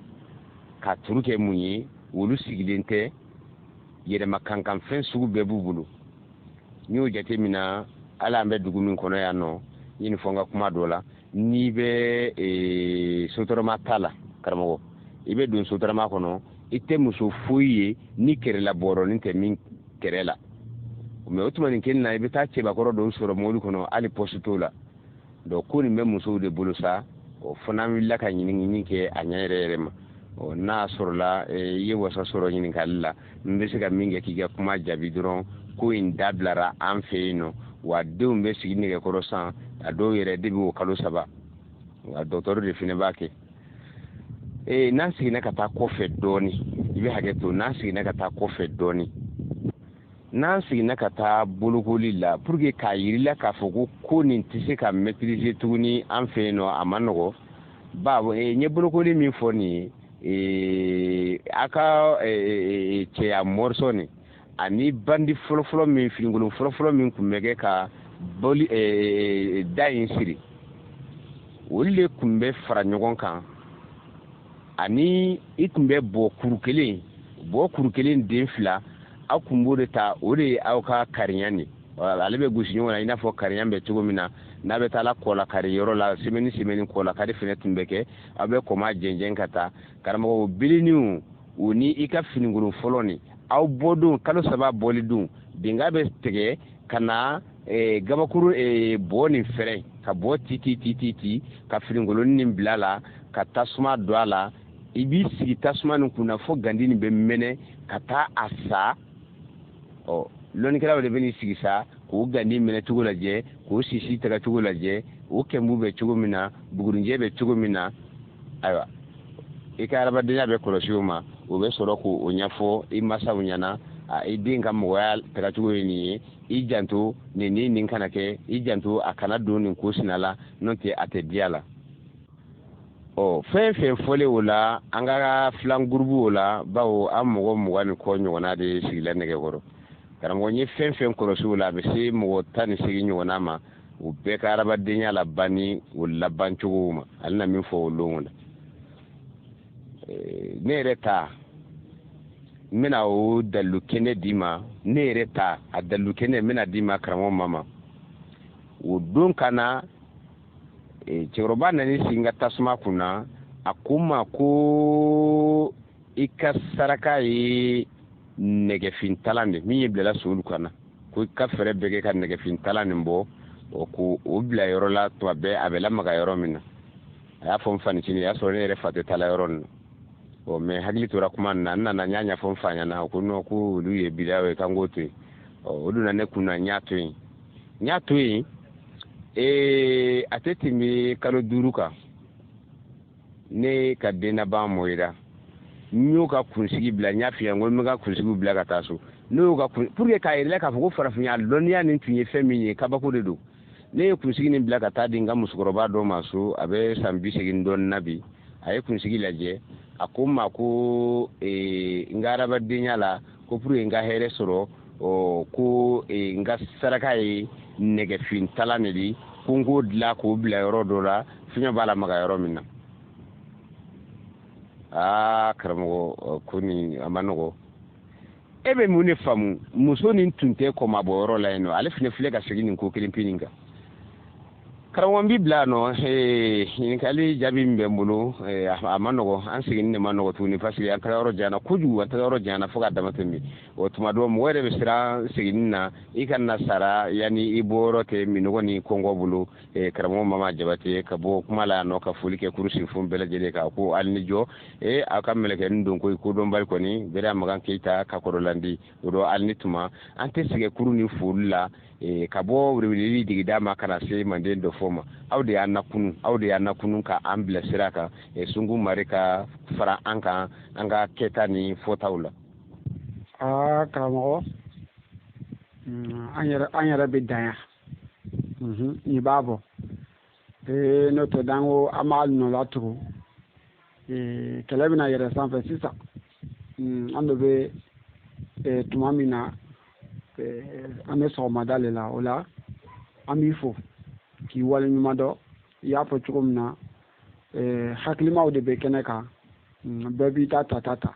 Ka turu kɛ mun ye? Olu sigilen tɛ, yɛlɛma kankanfɛn sugu bɛɛ b'u bolo. N'i y'o jateminɛ, hali an bɛ dugu min kɔnɔ yan nɔ, n ye nin fɔ n ka kuma dɔ la, n'i bɛ sotarama ta la, karamɔgɔ, i bɛ don sotarama kɔnɔ, i tɛ muso foyi ye ni kɛrɛla bɔrɔnin tɛ min kɛrɛ la. Mɛ o tuma nin kelen na, i bɛ taa cɛbakɔrɔ dɔw sɔrɔ mobili kɔnɔ, hali pɔsi t'o la. Donc ko nin bɛ musow de bolo sa. O fana wulila ka ɲiniɲini kɛ a ɲɛ yɛrɛ yɛrɛ ma. Ɔ, n'a sɔrɔla i ye wasa sɔrɔ ɲininkali la, n bɛ se ka min kɛ k'i ka kuma jaabi dɔrɔn, ko in dabilara an fɛ yen nɔ, wa denw bɛ sigi nɛgɛkɔrɔ san, a dɔw yɛrɛ de bɛ o kalo 3, wa dɔgɔtɔrɔ de fana b'a kɛ. Ee, n'an seginna ka taa kɔfɛ dɔɔni, i bɛ hakɛ to, n'an seginna ka taa kɔfɛ dɔɔni, n'an seginna ka taa bolokoli la, pour que k'a yir'i la k'a fɔ ko nin tɛ se ka maîtriser tuguni an fɛ yen nɔ, a ma nɔgɔ bawo. N ye bolokoli min fɔ nin ye, a ka cɛya mɔrisɔn nin ani bandi fɔlɔfɔlɔ min, finikolon fɔlɔfɔlɔ min tun bɛ kɛ ka boli da in siri, olu de tun bɛ fara ɲɔgɔn kan. Ani i tun bɛ bɔ kuru kelen, bɔ kuru kelen den fila, aw kun b'o de ta, o de ye aw ka kariya nin. Ale bɛ gosi ɲɔgɔn na i n'a fɔ kariya bɛ cogo min na. N'a bɛ taa la kɔla kari yɔrɔ la, semaine semaine kɔla kari fɛnɛ tun bɛ kɛ, aw bɛ kɔma jɛnjɛn ka taa. Karamɔgɔ, biliniw o ni i ka finikolon fɔlɔ nin, aw bɔ don kalo 3 bɔli don, denga bɛ tigɛ ka na gabakuru bɔ nin fɛrɛ ka bɔ ti ti ti ti ti ka finikolon nin bila la, ka tasuma don a la. I b'i sigi tasuma nin kunna fo gandi nin bɛ mɛnɛ ka taa a sa. Ɔ, lɔnnikɛlaw de bɛ n'i sigi sa k'o gandi minɛ cogo lajɛ, k'o sisi taga cogo lajɛ, o kɛnbu bɛ cogo min na, bugurinjɛ bɛ cogo min na. Ayiwa, i ka adamadenya bɛ kɔlɔsi o ma. O bɛ sɔrɔ k'o ɲɛfɔ i masaw ɲɛna: a, i den ka mɔgɔya tagacogo ye nin ye, i janto nin ni nin kana kɛ, i janto a kana don nin ko sina la, n'o tɛ a tɛ diya la. Ɔ, fɛn fɛn fɔlen o la, an ka filan gurubu o la, bawo an mɔgɔ 20 ni kɔ ɲɔgɔnna de sigila nɛgɛkɔrɔ. Karamɔgɔ, n ye fɛn fɛn kɔlɔsi o la, a bɛ se mɔgɔ 18 ɲɔgɔnna ma. O bɛɛ ka adamadenya laban ni o laban cogo ma, ale na min fɔ o don o la. Ne yɛrɛ ta, n bɛna o dalilu kɛnɛ d'i ma. Ne yɛrɛ ta, a dalilu kɛnɛ n bɛna d'i ma, karamɔgɔ mama. O don ka na, cɛkɔrɔba nan'i sigi n ka tasuma kunna, a ko n ma ko i ka saraka ye nɛgɛfintalan de min ye bilala solu kan na, ko i ka fɛɛrɛ bɛɛ kɛ ka nɛgɛfintalan nin bɔ, o ko o bila yɔrɔ la tuma bɛɛ a bɛ lamaga yɔrɔ min na. A y'a fɔ n fanicinin, y'a sɔrɔ ne yɛrɛ fa tɛ taala yɔrɔ nin na. Ɔ, mɛ hakili tora kuma nin na, n nana n y'a ɲɛfɔ n fa ɲɛna, ko non, ko olu ye bidaw ye, k'an k'o to yen. Ɔ, o donna ne kun na, n y'a to yen, n y'a to yen. Ee, a tɛ tɛmɛ kalo 5 kan, ne ka den laban mɔyira, n y'o ka kunsigi bila. N y'a f'i ye ko n bɛ ka kunsigiw bila ka taa so. Ne y'o ka kun pour que k'a yɛrɛ k'a fɔ ko farafinya lɔnniya nin tun ye fɛn min ye, kabako de don. Ne ye kunsigi nin bila ka taa di n ka musokɔrɔba dɔ ma so, a bɛ san 80 dɔɔnin na bi. A ye kunsigi lajɛ, a ko n ma ko n ka adamadenya la, ko pour que n ka hɛrɛ sɔrɔ, ɔ, ko n ka saraka ye nɛgɛfintalan de di, ko n k'o dilan k'o bila yɔrɔ dɔ la, fiɲɛ b'a lamaga yɔrɔ min na. Aa karamɔgɔ, ko nin a ma nɔgɔ. E bɛ mun de faamu? Muso nin tun tɛ kɔmabɔ yɔrɔ la yen nɔ, ale fana filɛ ka segin nin ko kelen pe nin kan. Karamɔgɔ, n b'i bila yan nɔ. Ɲininkali jaabi min bɛ n bolo, a ma nɔgɔ, an seginni de ma nɔgɔ tuguni, parce que an taga yɔrɔ janyana kojugu, an taga yɔrɔ janyana fo k'a dama tɛmɛ. O tuma dɔ, mɔgɔ yɛrɛ bɛ siran seginni na, i ka na sara yanni i bɔyɔrɔ tɛ minɔgɔ ni kɔngɔ bolo. Karamɔgɔ Mama Jabate ka bɔ kuma la yan nɔ, ka foli kɛ kuru sinfon bɛɛ lajɛlen kan, ko hali ni jɔ aw ka mɛlɛkɛnin don koyi, kodɔnbali kɔni Bɛrɛ Magan Keyita ka kɔrɔlandi o dɔ. Hali ni tuma an tɛ sɛgɛn kuru ni foli la, ka bɔ weleweleli digida ma ka na se manden dɔ fɔ ma. Aw de y'an nakunu, aw de y'an nakunu ka an bila sira kan. Sungu Mari ka fara an kan an ka kɛta ni fɔtaw la. Aa karamɔgɔ, an yɛrɛ bɛ dan yan, nin b'a bɔ n'o tɛ d'an ko an b'a nɔ latugu, kɛlɛ bɛna yɛlɛ sanfɛ sisan. An de bɛ tuma min na, an bɛ sɔgɔmada de la. O la, an b'i fo k'i waleɲuman dɔn. I y'a fɔ cogo min na, hakilimaw de bɛ kɛnɛ kan, bɛɛ b'i ta ta ta ta.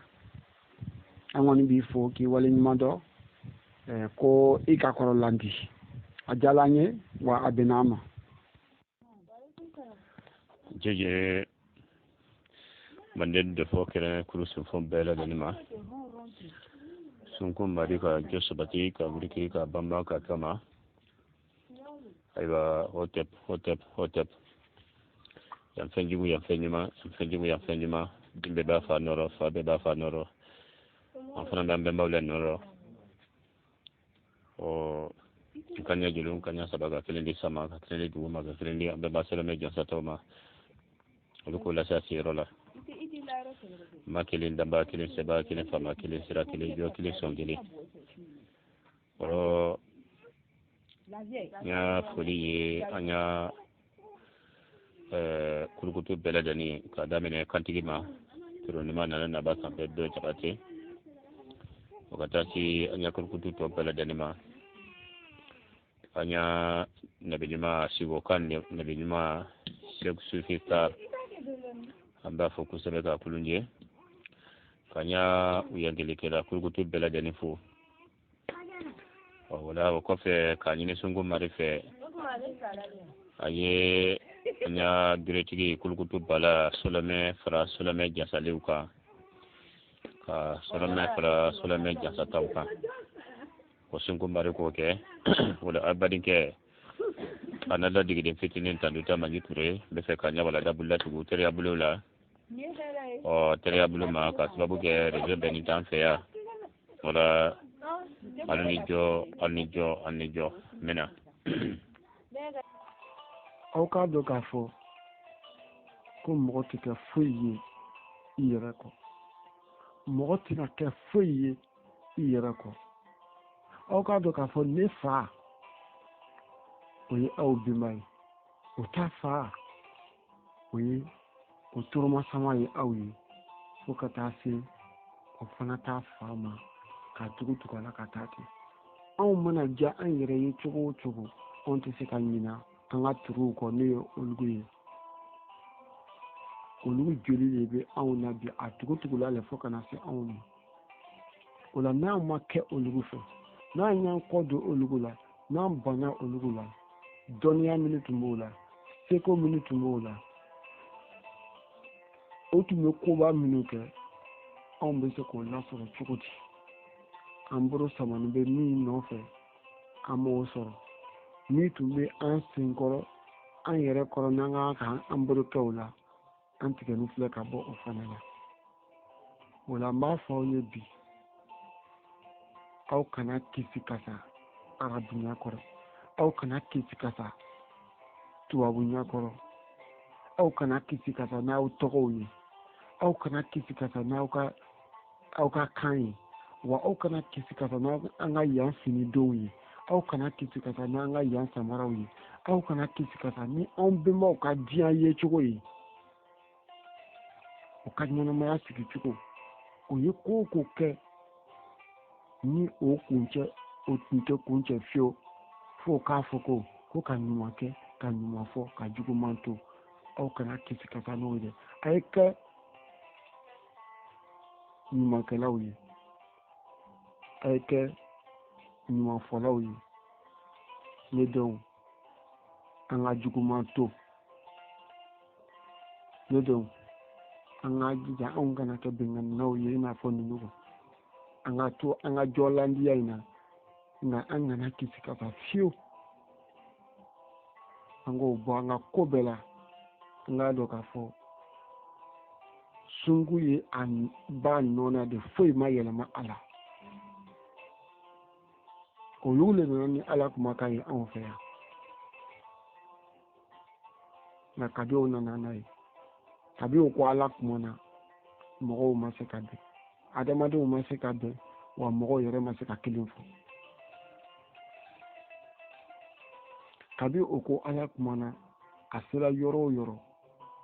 An kɔni b'i fo k'i waleɲuman dɔn ko i ka kɔrɔlandi a diyara an ye, wa a bɛnna an ma. Jeje manden dɔfɔ kɛnɛ kuru sinfon bɛɛ lajɛlen ma, Sunku Mari ka jɔ sabati ka wuli ka banban ka kama. Ayiwa, hotep hotep hotep, yan fɛn jugu, yan fɛn ɲuman, yan fɛn jugu, yan fɛn ɲuman. Den bɛɛ b'a fa nɔrɔ, fa bɛɛ b'a fa nɔrɔ, an fana b'an bɛnbaw la nɔrɔ. Ɔ n ka ɲɛ joli, n ka ɲɛ saba, ka kelen di sama, ka kelen di dugu ma, ka kelen di an bɛnba sɛlɛmɛ jansatɔw ma, olu k'o lase a siyɔrɔ la. Ma kelen, danba kelen, sɛba kelen, faama kelen, sira kelen, jɔ kelen, sɔn kelen. Ɔrɔ n y'a foli ye an y'a kurukutu bɛɛ lajɛlen, k'a daminɛ kantigi ma turonima nana naba sanfɛ dɔ Jabate, o ka taa se an y'a kurukutu tɔ bɛɛ lajɛlen ma. An y'a nabi ɲuman sigokan, nabi ɲuman Sɛku Sufi Tar, an b'a fɔ kosɛbɛ k'a kulunjɛ k'an y'a uyangelikɛla kurukutu bɛɛ lajɛlen fo. Ɔ wala, o kɔfɛ, k'a ɲini Sungu Mari fɛ, a ye an y'a geretigi kulukutu bala Solomɛ fara Solomɛ jasaliw kan, ka Solomɛ fara Solomɛ jasataw kan, ko Sungu Mari k'o kɛ. Wala a badenkɛ a na ladigiden fitinin Tanduta Maji Ture n bɛ fɛ ka ɲɛwalada bololatugu teriya bolo la. Ɔ teriya bolo ma, ka sababu kɛ réseau bɛɛ ni t'an fɛ yan. Wala, alu ni jɔ, alu ni jɔ, alu ni jɔ, n bɛna. Aw k'a dɔn k'a fɔ ko mɔgɔ tɛ kɛ foyi ye i yɛrɛ kɔ, mɔgɔ tɛna kɛ foyi ye i yɛrɛ kɔ. Aw k'a dɔn k'a fɔ ne fa, o ye aw bɛnba ye, o ta fa, o ye o toromasama ye aw ye, fo ka taa se o fana t'a fa ma, k'a tugu tugu a la ka taa ten. Anw mana diya an yɛrɛ ye cogo o cogo, anw tɛ se ka ɲina an ka turuw kɔ, n'o ye olugu ye. Olu joli de bɛ anw na bi, a tugu tugula le fo ka na se anw ma. O la, n'an ma kɛ olugu fɛ, n'an y'an kɔ don olugu la, n'an banna olugu la, dɔnniya minnu tun b'o la, seko minnu tun b'o la, o tun bɛ koba minnu kɛ, anw bɛ se k'o lasɔrɔ cogo di? An bolo samani bɛ min nɔfɛ, an m'o sɔrɔ. Min tun bɛ an senkɔrɔ, an yɛrɛ kɔrɔ, n'an kan ka an bolo kɛ o la, an tigɛni filɛ ka bɔ o fana la. O la, n b'a fɔ aw ye bi, aw kana kisi kasa arabunya kɔrɔ, aw kana kisi kasa tubabunya kɔrɔ, aw kana kisi kasa n'aw tɔgɔw ye, aw kana kisi kasa n'aw ka aw ka kan ye, wa aw kana kisi kasa n'an ka yan finidenw ye, aw kana kisi kasa n'an ka yan samaraw ye, aw kana kisi kasa ni anw bɛnbaw ka diɲɛ yecogo ye, o ka ɲɛnamaya sigicogo, o ye ko o ko kɛ ni o kuncɛ, o tun tɛ kuncɛ fiyewu, fo k'a fɔ ko ka ɲuman kɛ, ka ɲuman fɔ, ka juguman to. Aw kana kisi kasa n'o ye dɛ. A ye kɛ ɲumankɛlaw ye, a ye kɛ ɲumanfɔlaw ye. Ne denw. An ka juguman to. Ne denw, an ka jija anw kana kɛ binkannaw ye i n'a fɔ ninnu kɔ. An ka to an ka jɔlandiya in na, nka an kana kisi ka taa fiyewu. An k'o bɔ an ka ko bɛɛ la. An k'a dɔn k'a fɔ sunku ye a ba nɔ na de, foyi ma yɛlɛma a la. Olu de nana ni Ala kumakan ye anw fɛ yan. Nka kabi o nana n'a ye, kabi o ko Ala kumana, mɔgɔw ma se ka bɛn, adamadenw ma se ka bɛn, wa mɔgɔw yɛrɛ ma se ka kelen fɔ. Kabi o ko Ala kumana, a sera yɔrɔ o yɔrɔ,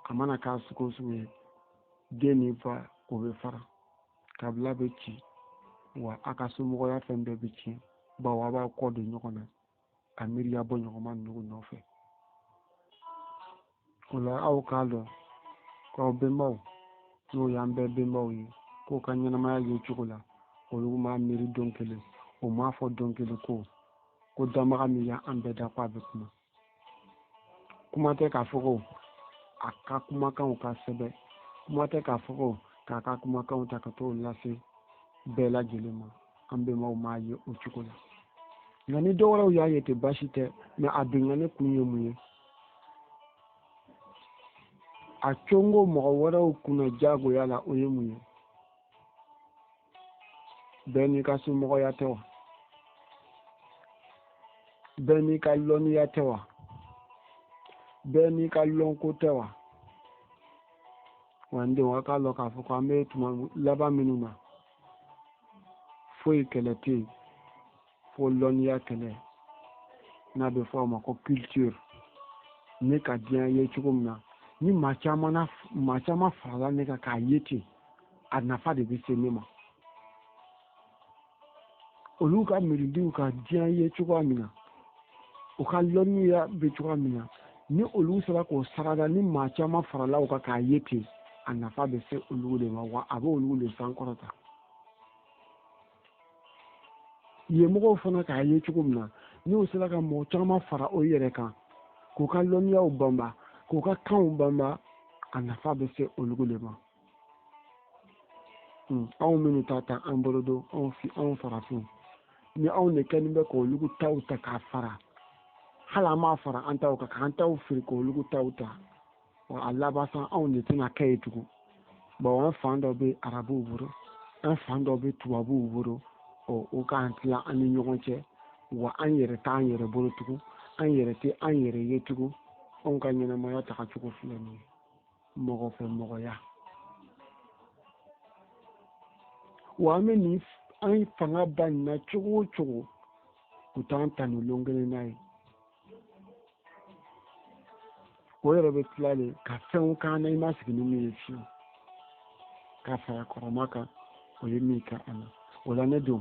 a mana k'a sugu o sugu ye, den ni fa o bɛ fara, kabila bɛ ci, wa a ka somɔgɔya fɛn bɛɛ bɛ tiɲɛ, bawo a b'a kɔ don ɲɔgɔn na ka miiriya bɔ ɲɔgɔnma ninnu nɔfɛ. O la aw k'a dɔn k'aw bɛnbaw, n'o y'an bɛɛ bɛnbaw ye, k'o ka ɲɛnamaya ye cogo la, olu m'a miiri don kelen, o m'a fɔ don kelen ko danbaga min y'an bɛɛ da ko a bɛ kuma. Kuma tɛ k'a fɔ ko a ka kumakanw ka sɛbɛn, kuma tɛ k'a fɔ ko k'a ka kumakanw ta ka t'o lase bɛɛ lajɛlen ma. An bɛnbaw m'a ye o cogo la. Nka ni dɔw wɛrɛw y'a ye ten, baasi tɛ, mɛ a binkanni kun ye mun ye? A congo mɔgɔ wɛrɛw kunna diyagoya la, o ye mun ye? Bɛɛ n'i ka somɔgɔya tɛ wa? Bɛɛ n'i ka lɔnniya tɛ wa? Bɛɛ n'i ka lɔnko tɛ wa? Wa n denw, a k'a lɔn k'a fɔ ko an bɛ tuma laban minnu na, foyi kɛlɛ tɛ yen fo lɔnniya kɛlɛ, n'a bɛ fɔ a ma ko culture. Ne ka diɲɛ ye cogo min na, ni maa caman farala ne kan k'a ye ten, a nafa de bɛ se ne ma. Olu ka miiridiw ka diɲɛ ye cogoya min na, u ka lɔnniya bɛ cogoya min na, ni olu sera k'o sarada, ni maa caman farala u kan k'a ye ten, a nafa bɛ se olu de ma, wa a bɛ olu de sankɔrɔta. Yen mɔgɔw fana k'a ye cogo min na, n'u sera ka mɔgɔ caman fara o yɛrɛ kan, k'u ka lɔnniyaw banba, k'u ka kanw banba, a nafa bɛ se olu de ma. Anw minnu ta ta an bolo don, anw farafinw, ni anw de kɛlen bɛ k'olu taw ta k'a fara, hali an m'a fara an taw kan, k'an taw fili k'olu taw ta, wa a laban sa anw de tɛna kɛ yen tugun. Bawo an fan dɔ bɛ arabuw bolo, an fan dɔ bɛ tubabuw bolo, o k'an tila an ni ɲɔgɔn cɛ, wa an yɛrɛ t'an yɛrɛ bolo tugun, an yɛrɛ tɛ an yɛrɛ ye tugun. Anw ka ɲɛnamaya tagacogo filɛ nin ye, mɔgɔ fɛ mɔgɔya. Wa an bɛ nin an fanga ba nin na cogo o cogo, u t'an ta ni lon kelen n'a ye. O yɛrɛ bɛ tila de ka fɛnw k'an na i ma sigi ni min ye fiyewu, ka fara kɔrɔma kan, o ye min kɛ an na. O la ne denw,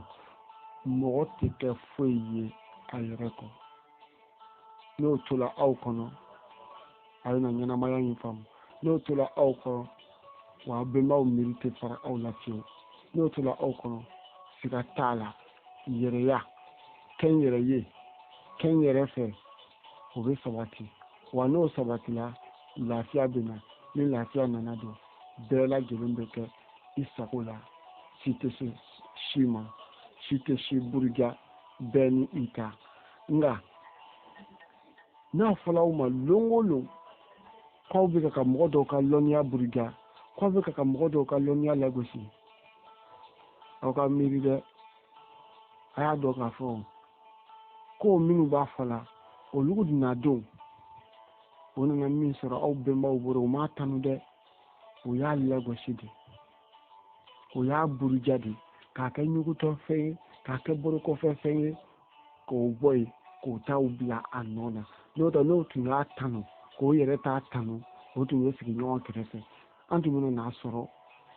mɔgɔ tɛ kɛ foyi ye a yɛrɛ kɔ. N'o tola aw kɔnɔ, a bɛna ɲɛnamaya in faamu. N'o tola aw kɔrɔ, wa aw bɛnbaw miiri tɛ fara aw la fiyewu. N'o tola aw kɔnɔ, siga t'a la, yɛrɛya, kɛ n yɛrɛ ye, kɛ n yɛrɛ fɛ, o bɛ sabati. Wa n'o sabatila, lafiya bɛ na. Ni lafiya nana don, bɛɛ lajɛlen bɛ kɛ i sago la. Si tɛ se si ma, si tɛ si buruja, bɛɛ ni i ta. Nka n'a fɔla aw ma lon o lon k'aw bɛ ka mɔgɔ dɔw ka lɔnniya buruja, k'aw bɛ ka mɔgɔ dɔw ka lɔnniya lagosi, aw ka miiri dɛ. A y'a dɔn k'a fɔ ko minnu b'a fɔ la, olu na don, o nana min sɔrɔ aw bɛnbaw bolo, u m'a tanu dɛ, o y'a lagosi de, o y'a buruja de, k'a kɛ ɲugutɔfɛn ye, k'a kɛ bolokɔfɛfɛn ye, k'o bɔ yen, k'o t'aw bila a nɔ na. N'o tɛ, n'o tun y'a tanu, k'o yɛrɛ t'a tanu, o tun bɛ sigi ɲɔgɔn kɛrɛfɛ. An tun bɛna n'a sɔrɔ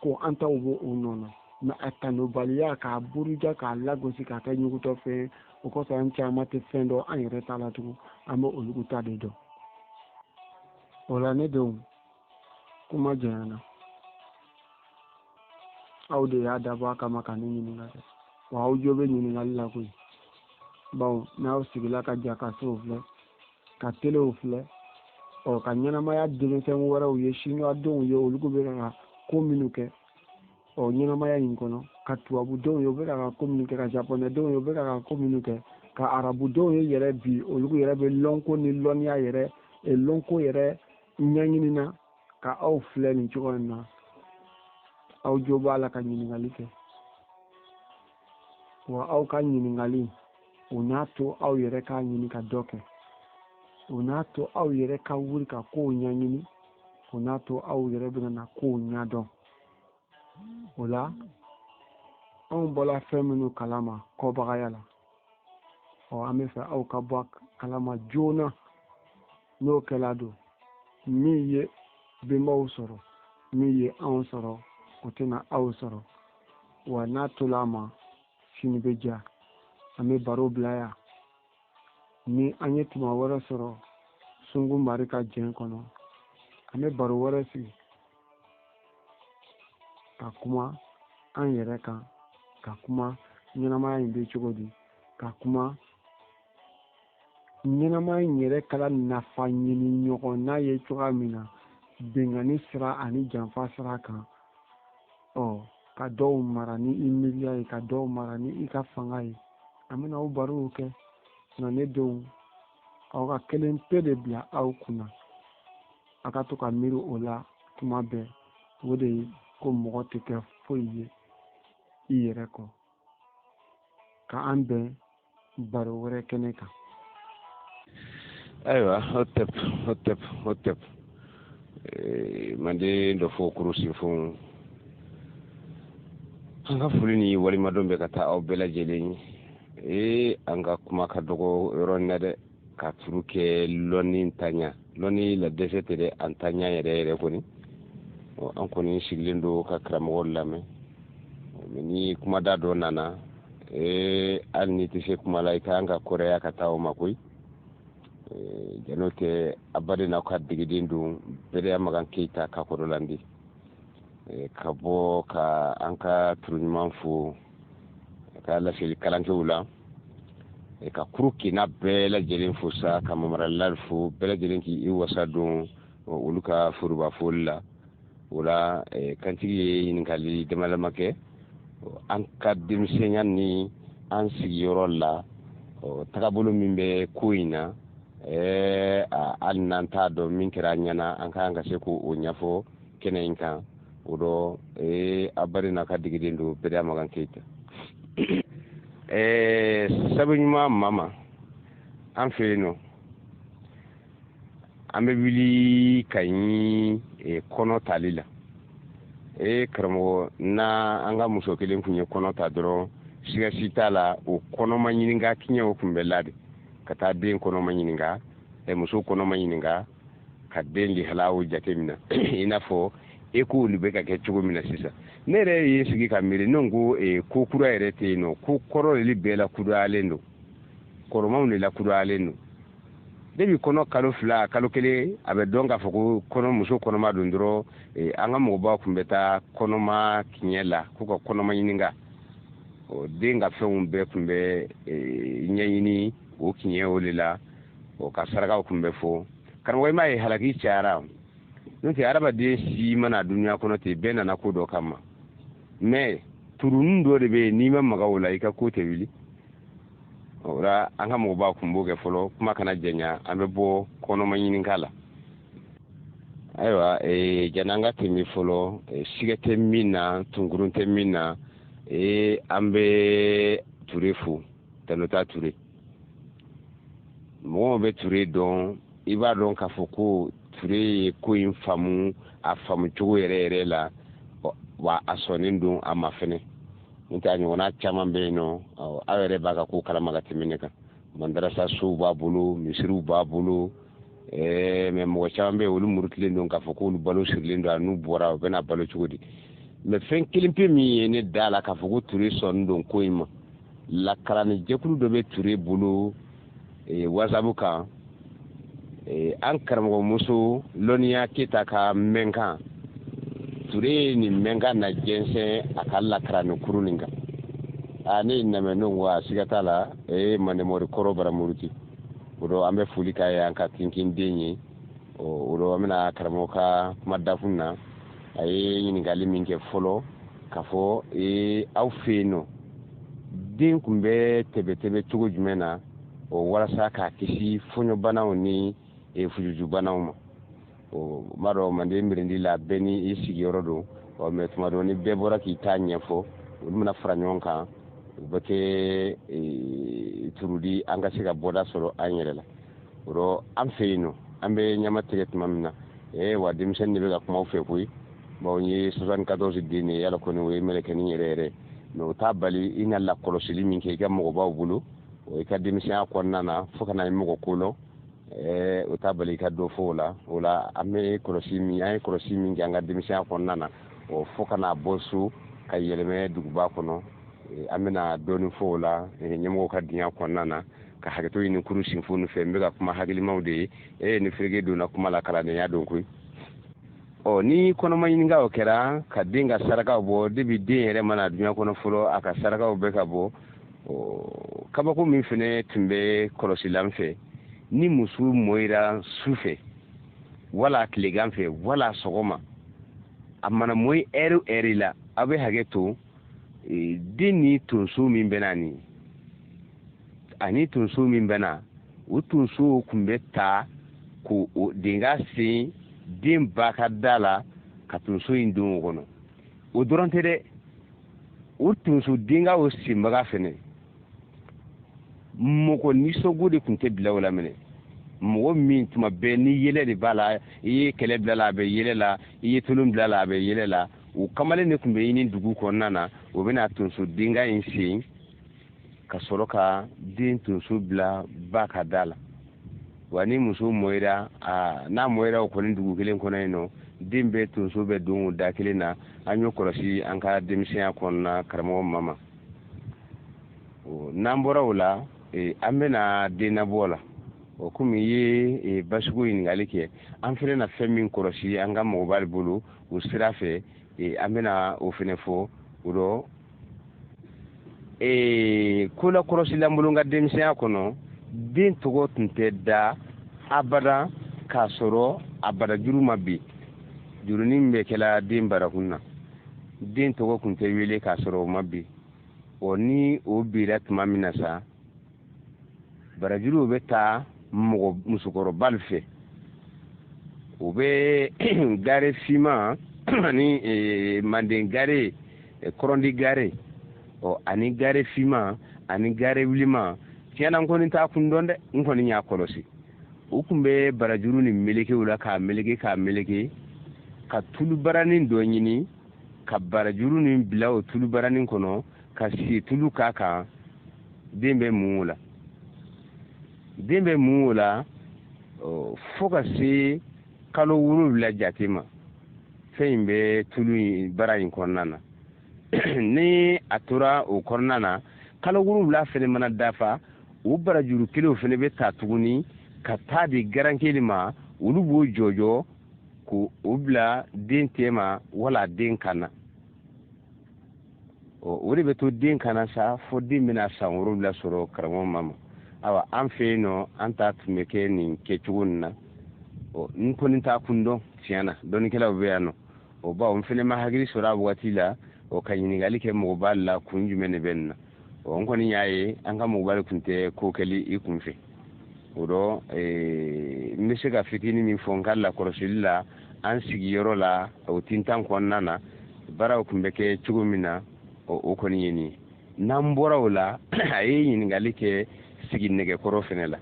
ko an taw b'o o nɔ na. Mɛ a tanubaliya, k'a buruja, k'a lagosi, k'a kɛ ɲugutɔfɛn ye, o kosɔn an caman tɛ fɛn dɔn an yɛrɛ ta la tugun, an bɛ olu ta de dɔn. O la ne denw, kuma janyana. Aw de y'a dabɔ a kama ka ne ɲininka dɛ, wa aw jo bɛ ɲininkali la koyi. Bawo n'aw sigila ka ja ka sow filɛ, Ka telew filɛ, ɔ, ka ɲɛnamaya denmisɛn wɛrɛw ye, siniwadenw ye, olu bɛ ka ko minnu kɛ, ɔ, ɲɛnamaya in kɔnɔ, ka tubabudenw ye, u bɛ ka ko minnu kɛ, ka japonɛdenw ye, u bɛ ka ko minnu kɛ, ka arabudenw ye yɛrɛ bi, olu yɛrɛ bɛ lɔnko ni lɔnniya yɛrɛ, lɔnko yɛrɛ ɲɛɲini na, ka aw filɛ nin cogo in na. Aw jo b'a la ka ɲininkali kɛ, wa aw ka ɲininkali o n'a to aw yɛrɛ k'a ɲini ka dɔ kɛ, o n'a to aw yɛrɛ ka wuli ka kow ɲɛɲini, o n'a to aw yɛrɛ bɛna na kow ɲɛdɔn. O la, anw bɔla fɛn minnu kalama kɔbagaya la, ɔ, an bɛ fɛ aw ka bɔ kalama joona. N'o kɛla don min ye benbaw sɔrɔ, min ye anw sɔrɔ, o tɛna aw sɔrɔ. Wa n'a tola a ma, sini bɛ diya. An bɛ baro bila yan. Ni an ye tuma wɛrɛ sɔrɔ Sungu Mari ka jɛn kɔnɔ, an bɛ baro wɛrɛ sigi ka kuma an yɛrɛ kan, ka kuma ɲɛnamaya in bɛ cogo di, ka kuma ɲɛnamaya in yɛrɛ kɛra nafa ɲini ɲɔgɔnna ye cogoya min na, binkanni sira ani janfa sira kan, ɔ, ka dɔw mara ni i miiriya ye, ka dɔw mara ni i ka fanga ye. An bɛna o barow kɛ. Nka ne denw, aw ka kelen pe de bila aw kunna, a ka to ka miiri o la tuma bɛɛ, o de ye ko mɔgɔ tɛ kɛ foyi ye i yɛrɛ kɔ. Ka an bɛn baro wɛrɛ kɛnɛ kan. Ayiwa, o tɛp, o tɛp, o tɛp. Manden dɔ fɔ kuru sinfon, an ka foli ni walimadɔn bɛ ka taa aw bɛɛ lajɛlen ye. An ka kuma ka dɔgɔ yɔrɔ in na dɛ, ka turu kɛ lɔnni ntanya, lɔnni la dɛsɛ tɛ dɛ, an tanya yɛrɛ yɛrɛ kɔni. An kɔni sigilen don ka karamɔgɔ lamɛn, ni kumada dɔ nana, hali n'i tɛ se kuma la, i ka kan ka kɔrɔya ka taa o ma koyi. Jan'o tɛ, a baden n'aw ka degeden don Bɛrɛya Magan Keyita ka kɔrɔlandi, ka bɔ ka an ka turu ɲuman fo ka laseli kalankɛw la, ka kuru kinna bɛɛ lajɛlen fo sa, ka mamaralali fo bɛɛ lajɛlen k'i wasa don olu ka foroba foli la. O la, kantigi ye ɲininkali dama dama kɛ an ka denmisɛnya ni an sigiyɔrɔ la, tagabolo min bɛ ko in na. Hali n'an t'a dɔn min kɛra an ɲɛna, an ka kan ka se k'o ɲɛfɔ kɛnɛ in kan. O dɔ, a bari n'a ka degeden don Bɛrɛya Magan Keyita. Sabu ɲuman mama, an fɛ yen nɔ, an bɛ wuli ka ɲi kɔnɔ tali la. Karamɔgɔ, n'a an ka muso kelen tun ye kɔnɔ ta dɔrɔn, siga si t'a la, o kɔnɔma ɲininka kiɲɛw tun bɛ la de, ka taa den kɔnɔma ɲininka, muso kɔnɔma ɲininka, ka den lihalaw jateminɛ, i n'a fɔ e k'olu bɛ ka kɛ cogo min na sisan. Ne yɛrɛ ye sigi ka miiri, ne ko ko kura yɛrɛ tɛ yen nɔ, ko kɔrɔ de bɛɛ lakudayalen don, kɔrɔmaw de lakudayalen don. Depuis kɔnɔ kalo 2, kalo 1, a bɛ dɔn k'a fɔ ko kɔnɔ muso kɔnɔma don dɔrɔn, an ka mɔgɔbaw tun bɛ taa kɔnɔma kiɲɛ la k'u ka kɔnɔma ɲininka. O den ka fɛnw bɛɛ tun bɛ ɲɛɲini o kiɲɛ o de la, o ka sarakaw tun bɛ fɔ. Karamɔgɔ, i m'a ye halaki cayara. N'o tɛ, hadamaden si mana dunuya kɔnɔ ten, bɛɛ nana ko dɔ kama. Mais turunin dɔ de bɛ yen, n'i ma maga o la, i ka ko tɛ wuli. O la, an ka mɔgɔbaw tun b'o kɛ fɔlɔ. Kuma kana janya, an bɛ bɔ kɔnɔma ɲininka la. Ayiwa, janni an ka tɛmɛ fɔlɔ, siga tɛ min na, tunkurun tɛ min na, an bɛ Ture fo, Tanota Ture. Mɔgɔw bɛ Ture dɔn, i b'a dɔn k'a fɔ ko Ture ye ko in faamu a faamu cogo yɛrɛ yɛrɛ la, wa a sɔnnen don a ma fɛnɛ. N'o tɛ, a ɲɔgɔnna caman bɛ yen nɔ, aw yɛrɛ b'a ka ko kalama ka tɛmɛ ne kan. Mandarasa sow b'a bolo, misiriw b'a bolo, mais mɔgɔ caman bɛ yen, olu murutilen don k'a fɔ k'olu balo sirilen don, a n'u bɔra u bɛna balo cogo di? Mais fɛn kelen pe min ye ne da la k'a fɔ ko Ture sɔnnen don ko in ma, lakaranni jɛkulu dɔ bɛ Ture bolo WhatsApp kan, an karamɔgɔmuso Lɔnniya Keyita ka mɛnkan. Ture ye nin mɛnkan na jɛnsɛn a ka lakaranni kuru nin kan. Ne ye lamɛn, ne ko a siga t'a la, Mandemɔri kɔrɔ bara muruti. O dɔ an bɛ foli k'a ye, an ka tinkinden ye. O dɔ an bɛna karamɔgɔ ka kuma dakun na. A ye ɲininkali min kɛ fɔlɔ, k'a fɔ aw fɛ yen nɔ, den tun bɛ tɛbɛtɛbɛ cogo jumɛn na o walasa k'a kisi fɔɲɔbanaw ni fujujubanaw ma? O n b'a dɔn manden mirindi la, bɛɛ ni i sigiyɔrɔ don. Ɔ mɛ tuma dɔ ni bɛɛ bɔra k'i ta ɲɛfɔ, olu bɛna fara ɲɔgɔn kan, u bɛ kɛ turudi, an ka se ka bɔda sɔrɔ an yɛrɛ la. O rɔ an fɛ yen nɔ, an bɛ ɲama tigɛ tuma min na, wa denmisɛnnin de bɛ ka kuma aw fɛ koyi. Bon, n ye 74 den de ye, yala kɔni o ye mɛlɛkɛnin yɛrɛ yɛrɛ, mɛ o t'a bali i na lakɔlɔsili min kɛ i ka mɔgɔbaw bolo, o i ka denmisɛnya kɔnɔna na fo ka na i mɔgɔ ko lɔn, o t'a bali i ka dɔ fɔ o la. O la an bɛ kɔlɔsi min, an ye kɔlɔsi min kɛ an ka denmisɛnya kɔnɔna na, o fo ka n'a bɔ so ka yɛlɛmɛ duguba kɔnɔ, an bɛna dɔɔnin fɔ o la ɲɛmɔgɔw ka diɲɛ kɔnɔna na, ka hakɛto ɲini kuru sinfonu fɛ. N bɛ ka kuma hakilimaw de ye. Ni fereke donna kuma la, kalandenya don koyi. Ɔ ni kɔnɔma ɲininkaw kɛra ka den ka sarakaw bɔ, debi den yɛrɛ mana duɲa kɔnɔ fɔlɔ, a ka sarakaw bɛ ka bɔ. Kabako min fɛnɛ tun bɛ kɔlɔsilan fɛ, ni muso mɔyira su fɛ wala tilegan fɛ wala sɔgɔma, a mana mɔyi ɛri ɛri la, aw bɛ hakɛ to, den ni tonso min bɛ na nin ani tonso min bɛ na, o tonso tun bɛ ta k'o den ka sen den ba ka da la ka tonso in don o kɔnɔ. O dɔrɔn tɛ dɛ, o tonso den ka o senbaga fɛnɛ, mɔgɔ nisɔngo de tun tɛ bila o la minɛ. Mɔgɔ min tuma bɛɛ ni yɛlɛ de b'a la, i ye kɛlɛ bila la, a bɛ yɛlɛ la, i ye tolon bila la, a bɛ yɛlɛ la. O kamalen de tun bɛ ɲini dugu kɔnɔna na, o bɛna tonso denka in sen ka sɔrɔ ka den tonso bila ba ka da la. Wa ni muso mɔyira, n'a mɔyira o kɔni dugu kelen kɔnɔ yen nɔ, den bɛɛ tonso bɛ don o da kelen na. An y'o kɔlɔsi an ka denmisɛnya kɔnɔna, karamɔgɔ mama. N'an bɔra o la, an bɛna dennabɔ la. O komi i ye basiko ɲininkali kɛ, an fɛnɛ na fɛn min kɔlɔsi an ka mɔgɔba bolo o sira fɛ, an bɛna o fɛnɛ fɔ. O rɔ ko la kɔlɔsilan bolo n ka denmisɛnya kɔnɔ, den tɔgɔ tun tɛ da abada k'a sɔrɔ a barajuru ma bin. Jurunin bɛ kɛla den barakun na, den tɔgɔ tun tɛ wele k'a sɔrɔ o ma bin. Ɔ ni o bira tuma min na sa, barajuru bɛ taa mɔgɔ musokɔrɔba fɛ, o bɛ gare finman ani manden gare, kɔrɔndi gare, ɔ ani gare finman ani gare wiliman. Tiɲɛna n kɔni t'a kun dɔn dɛ, n kɔni y'a kɔlɔsi. O tun bɛ barajuru ni meleke o la k'a meleke k'a meleke, ka tulubaranin dɔ ɲini ka barajuru nin bila o tulubaranin kɔnɔ, ka si tulu k'a kan, den bɛ mun o la, den bɛ mun o la fo ka se kalo 7 jate ma. Fɛn in bɛ tulu in bara in kɔnɔna na. Ni a tora o kɔnɔna na, kalo 7 fɛnɛ mana dafa, o barajuru kelenw fɛnɛ bɛ ta tuguni ka taa di garankeli ma. Olu b'o jɔjɔ k'o bila den tɛ ma wala den kan na. O de bɛ to den kan na sa fo den bɛna san 7 sɔrɔ, karamɔgɔ mama. Awa an fɛ yen nɔ, an ta tun bɛ kɛ nin kɛcogo nin na. N kɔni t'a kun dɔn tiɲɛ na, dɔnnikɛlaw bɛ yan nɔ. O bawo n fɛnɛ ma hakili sɔrɔ a waati la, o ka ɲininkali kɛ mɔgɔba la, kun jumɛn de bɛ nin na. Ɔ n kɔni y'a ye an ka mɔgɔba de tun tɛ ko kɛli i kun fɛ. O rɔ n bɛ se ka fitinin min fɔ n ka lakɔlɔsili la an sigiyɔrɔ la, o tintan kɔnɔna na, baaraw tun bɛ kɛ cogo min na, o kɔni ye nin ye. N'an bɔra o la, a ye ɲininkali kɛ sigi nɛgɛkɔrɔ fɛnɛ la.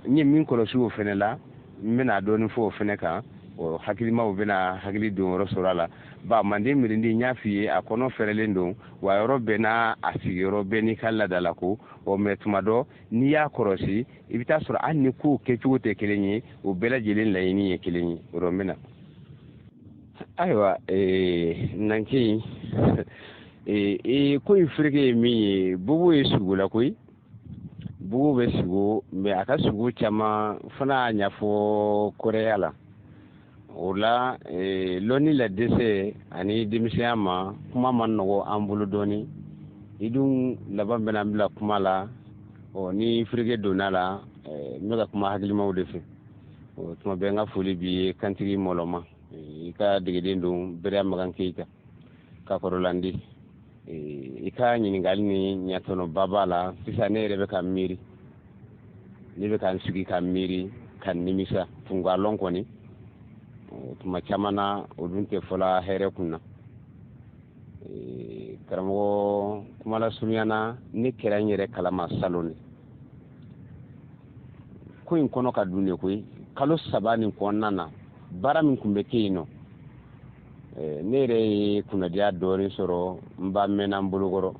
N ye min kɔlɔsi o fɛnɛ la, n bɛna dɔɔnin fɔ o fɛnɛ kan. Hakilimaw bɛna hakili don yɔrɔ sɔrɔ a la. Ba manden mirindi, n y'a f'i ye, a kɔnɔ fɛrɛlen don, wa yɔrɔ bɛɛ n'a a sigiyɔrɔ, bɛɛ n'i ka laadalako. Mɛ tuma dɔ n'i y'a kɔlɔsi, i bɛ taa sɔrɔ hali ni kow kɛcogo tɛ kelen ye, o bɛɛ lajɛlen laɲini ye kelen ye. O rɔ n bɛna ayiwa nanke ko in fereke ye min ye, bobo ye sugo la koyi. Bobo bɛ sugo, mɛ a ka sugo caman fana y'a ɲɛfɔ kɔrɔya la. O la lɔnni la dɛsɛ ani denmisɛnya ma, kuma ma nɔgɔ an bolo dɔɔni. I dun laban bɛna n bila kuma la. Ɔ ni fereke donna la, N bɛ ka kuma hakilimaw de fɛ. O tuma bɛɛ n ka foli b'i ye kantigi mɔlɔma, i ka degeden don Bereya Magan Keyita ka kɔrɔlandi. I ka ɲininkali ni ɲatɔnɔba b'a la. Sisan ne yɛrɛ bɛ ka miiri, ne bɛ ka n sigi ka miiri ka nimisa tungalɔn kɔni tuma caman na, o dun tɛ fɔla hɛrɛ kun na. Karamɔgɔ, kuma lasurunya na, ne kɛra n yɛrɛ kalama salon de ko in kɔnɔ ka dun de koyi. Kalo 3 nin kɔnɔna na, baara min tun bɛ kɛ yen nɔ, ne yɛrɛ ye kunnadiya dɔɔnin sɔrɔ. N ba mɛnna n bolokɔrɔ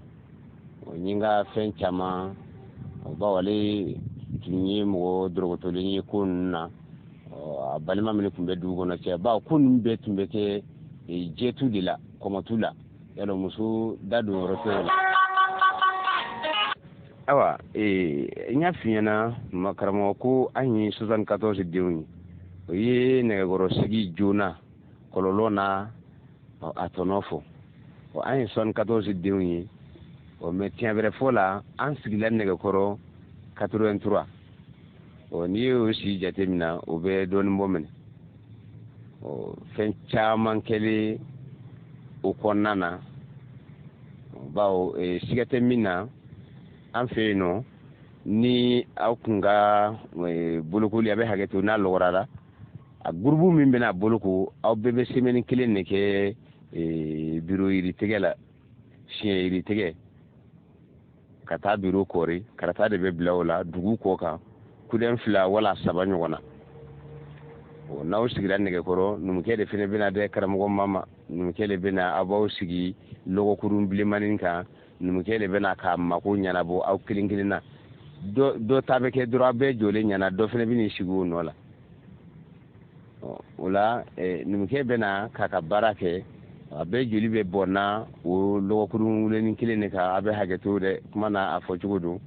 n ye n ka fɛn caman, bawo ale tun ye mɔgɔ dɔrɔgɔtɔlen ye ko ninnu na. A balima minnu tun bɛ dugu kɔnɔ cɛ, bawo ko ninnu bɛɛ tun bɛ kɛ jɛtu de la, kɔmɔtu la, yalɔ muso da don yɔrɔ tɛ o la. Ayiwa, n y'a f'i ɲɛna ma karamɔgɔ ko an ye 74 denw ye. O ye nɛgɛkɔrɔsigi joona kɔlɔlɔ n'a a tɔnɔ fɔ. An ye 74 denw ye. Ɔ mɛ tiɲɛ wɛrɛ fɔ la, an sigila nɛgɛkɔrɔ 83. Ɔ n'i y'o si jateminɛ, o bɛ dɔɔnin bɔ minɛ. Ɔ fɛn caman kɛlen o kɔnɔna na, bawo siga tɛ min na, an fɛ yen nɔ, ni aw kun ka bolokoli, a bɛ hakɛ to n'a lɔgɔra la, a gurupu min bɛna boloko, aw bɛɛ bɛ semaine kelen de kɛ biro yiritigɛ la, siɲɛ yiritigɛ, ka taa biro kɔri, karata de bɛ bila o la dugu kɔ kan, kudɛn 2 wala 3 ɲɔgɔn na. N'aw sigira nɛgɛkɔrɔ, numukɛ de fana bɛna dɛ, karamɔgɔ mama, numukɛ de bɛna aw b'aw sigi lɔgɔkurun bilenmanin kan, numukɛ de bɛna k'a mako ɲɛnabɔ aw kelen kelen na. Dɔ ta bɛ kɛ dɔrɔn, aw bɛɛ jɔlen ɲɛna, dɔ fana bɛ n'i sigi o nɔ la. O la numukɛ bɛna k'a ka baara kɛ, a bɛɛ joli bɛ bɔn na o lɔgɔkurun wulenin kelen de kan. A bɛ hakɛ to dɛ, kuma n'a a fɔ cogo don.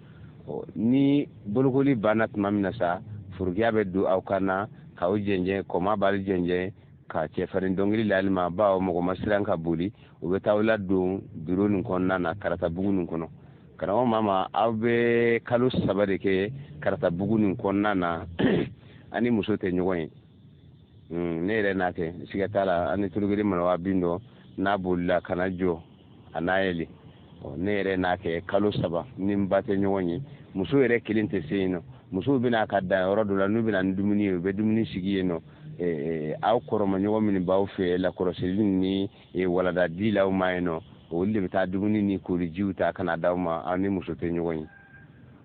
Ni bolokoli banna tuma min na sa, forokiya bɛ don aw kan na k'aw jɛnjɛn, kɔma b'aw jɛnjɛn ka cɛfarin dɔnkili lali ma, bawo mɔgɔ ma siran ka boli. O bɛ taa aw ladon biro nin kɔnɔna na, karatabugu nin kɔnɔ. Karamɔgɔ mama, aw bɛ kalo 3 de kɛ karatabugu nin kɔnɔna na, ani muso tɛ ɲɔgɔn ye. Ne yɛrɛ n'a kɛ, siga t'a la, ani turukiri manawa bin dɔ n'a bolila kana jɔ a n'a yɛlɛ. Ne yɛrɛ n'a kɛ kalo 3 ni n ba tɛ ɲɔgɔn ye. Muso yɛrɛ kelen tɛ se yen nɔ, musow bɛna ka dan yɔrɔ dɔ la, n'u bɛna ni dumuni ye, u bɛ dumuni sigi yen nɔ. Aw kɔrɔmaɲɔgɔn minnu b'aw fɛ lakɔlɔsili ni walada dilaw ma yen nɔ, olu de bɛ taa dumuni ni kolijiw ta ka na d'aw ma, aw ni muso tɛ ɲɔgɔn ye.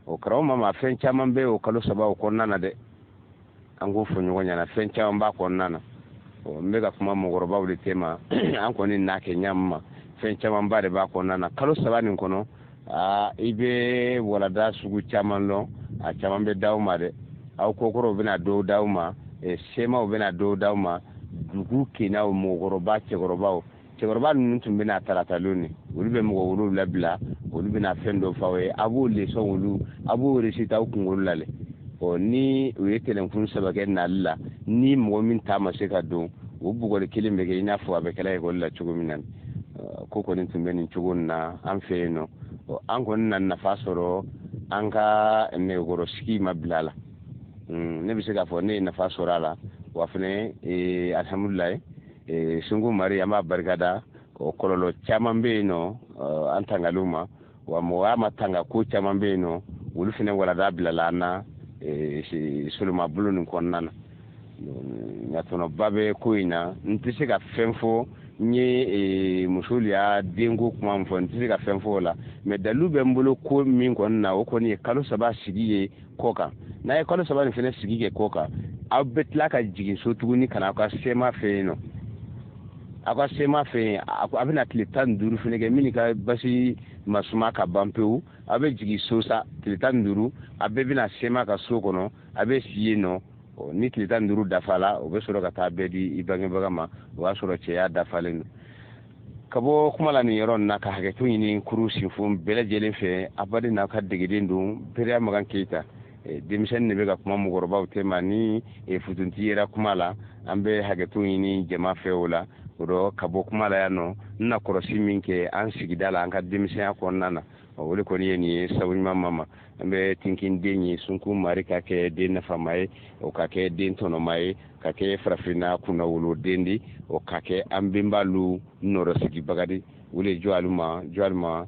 O karamɔgɔ mama, fɛn caman bɛ o kalo 3 o kɔnɔna na dɛ, an k'o fɔ ɲɔgɔn ɲɛna, fɛn caman b'a kɔnɔna na. N bɛ ka kuma mɔgɔkɔrɔbaw de tema, an kɔni n'a kɛ ɲa ma, fɛn camanba de b'a kɔnɔna na. Kalo 3 nin kɔnɔ, i bɛ walada sugu caman lɔn, a caman bɛ d'aw ma dɛ. Aw kɔkɔrɔw bɛna dɔw d'aw ma, semaw bɛna dɔw d'aw ma, dugu kenaw, mɔgɔkɔrɔba, cɛkɔrɔbaw. Cɛkɔrɔba ninnu tun bɛna taratalon de, olu bɛ mɔgɔ 7 bila, olu bɛna fɛn dɔ f'aw ye, a b'o leçon olu, a b'o réciter aw kunkolo la dɛ. Ni u ye tɛnɛnkun 3 kɛ nali la, ni mɔgɔ min ta ma se ka don, o bugɔli kelen bɛ kɛ i n'a fɔ a bɛ kɛla ekɔli la cogo min na. Ko kɔni tun bɛ nin cogo in na an fɛ yen nɔ. An kɔni na nafa sɔrɔ an ka nɛgɛkɔrɔsigi ma bila a la. Ne bɛ se k'a fɔ ne ye nafa sɔrɔ a la. Wa fɛnɛ, alihamudulilayi, Sungu Mari, an b'a barikada. O kɔlɔlɔ caman bɛ yen nɔ an tangaliw ma, wa mɔgɔya ma tanga ko caman bɛ yen nɔ, olu fɛnɛ walada bilala an na soloma bolo nin kɔnɔna na. Ɲatɔnɔba bɛ ko in na, n tɛ se ka fɛn fɔ. N ye muso y'a denko kuma min fɔ, n tɛ se ka fɛn fɔ o la, mɛ dalilu bɛ n bolo ko min kɔni na, o kɔni ye kalo 3 sigi ye kɔ kan. N'a ye kalo 3 nin fɛnɛ sigi kɛ kɔ kan, aw bɛ tila ka jigin so tuguni ka na aw ka sema fɛ yen nɔ. Aw ka sema fɛ yen, a bɛna tile 15 fɛnɛ kɛ, min ka basi ma suma ka ban pewu. Aw bɛ jigin so sa tile 15, a bɛɛ bɛna sema ka so kɔnɔ, a bɛ si yen nɔ. Ni tile 15 dafala, o bɛ sɔrɔ ka taa bɛɛ di i bangebaga ma, o b'a sɔrɔ cɛya dafalen don. Ka bɔ kuma la nin yɔrɔ nin na, ka hakɛto ɲini kuru sinfon bɛɛ lajɛlen fɛ, a baden n'aw ka degeden don Bereya Magan Keyita. Denmisɛnnin de bɛ ka kuma mɔgɔkɔrɔbaw tema ni futunti yera kuma la, an bɛ hakɛto ɲini jama fɛ o la. O dɔ ka bɔ kuma la yan nɔ, n na kɔlɔsi min kɛ an sigida la, an ka denmisɛnya kɔnɔna na, o de kɔni ye nin ye. Sabu ɲuman mama, an bɛ tinkinden ye Sunku Mari ka kɛ den nafama ye, o ka kɛ den tɔnɔma ye, ka kɛ farafinna kunnawoloden di, o ka kɛ an bɛnbalu nɔrɔsigibaga di. O le jɔ alu ma, jɔ alu ma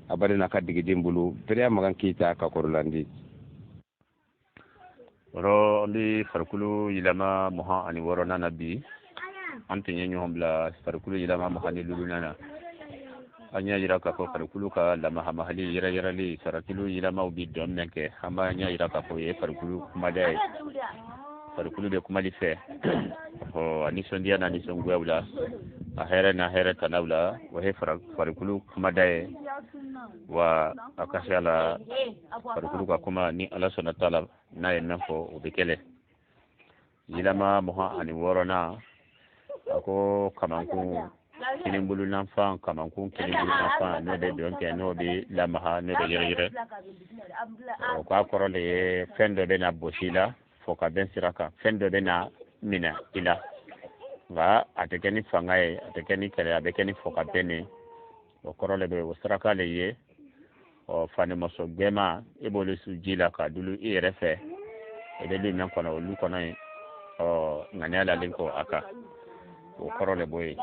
abadana n'a ka degeden bolo Bereya Makan Keyita ka kɔrɔlandi. Yɔrɔ an bɛ farikolo yɛlɛma 26nan na bi. An tun ye ɲɔgɔn bila farikolo yɛlɛma 25nan na. An y'a yira k'a fɔ farikolo ka lamahamahali, yɛrɛyɛrɛli, farikolo yɛlɛmaw bɛ dɔn min kɛ. An b'a ɲɛ yira k'a fɔ o ye farikolo kumada ye. Farikolo bɛ kumali fɛ, a nisɔndiya n'a nisɔngoyaw la, a hɛrɛ n'a hɛrɛ tanaw la, o ye farikolo kumada ye. Wa a ka se a la, farikolo ka kuma ni Ala sɔnna ta la, n'a ye min fɔ o bɛ kɛlɛ. Yɛlɛma 26nan, a ko kamankun kinibolo nanfan, kamankun kinibolo nanfan, n'o bɛ dɔn kɛ, n'o bɛ lamaha, n'o bɛ yɛrɛyɛrɛ, o k'a kɔrɔ de ye fɛn dɔ bɛ na gosi la fo ka bɛn sira kan, fɛn dɔ bɛ na minɛ i la, nka a tɛ kɛ ni fanga ye, a tɛ kɛ ni kɛlɛ, a bɛ kɛ ni fɔ ka bɛn de. O kɔrɔ de bɛ o saraka le ye. Ɔ fanimuso gbɛma, e b'olu su ji la k'a dulu i yɛrɛ fɛ, i bɛ lu min kɔnɔ, olu kɔnɔ yen. Ɔ ŋaniya lalen kɔ a kan, o kɔrɔ de b'o ye.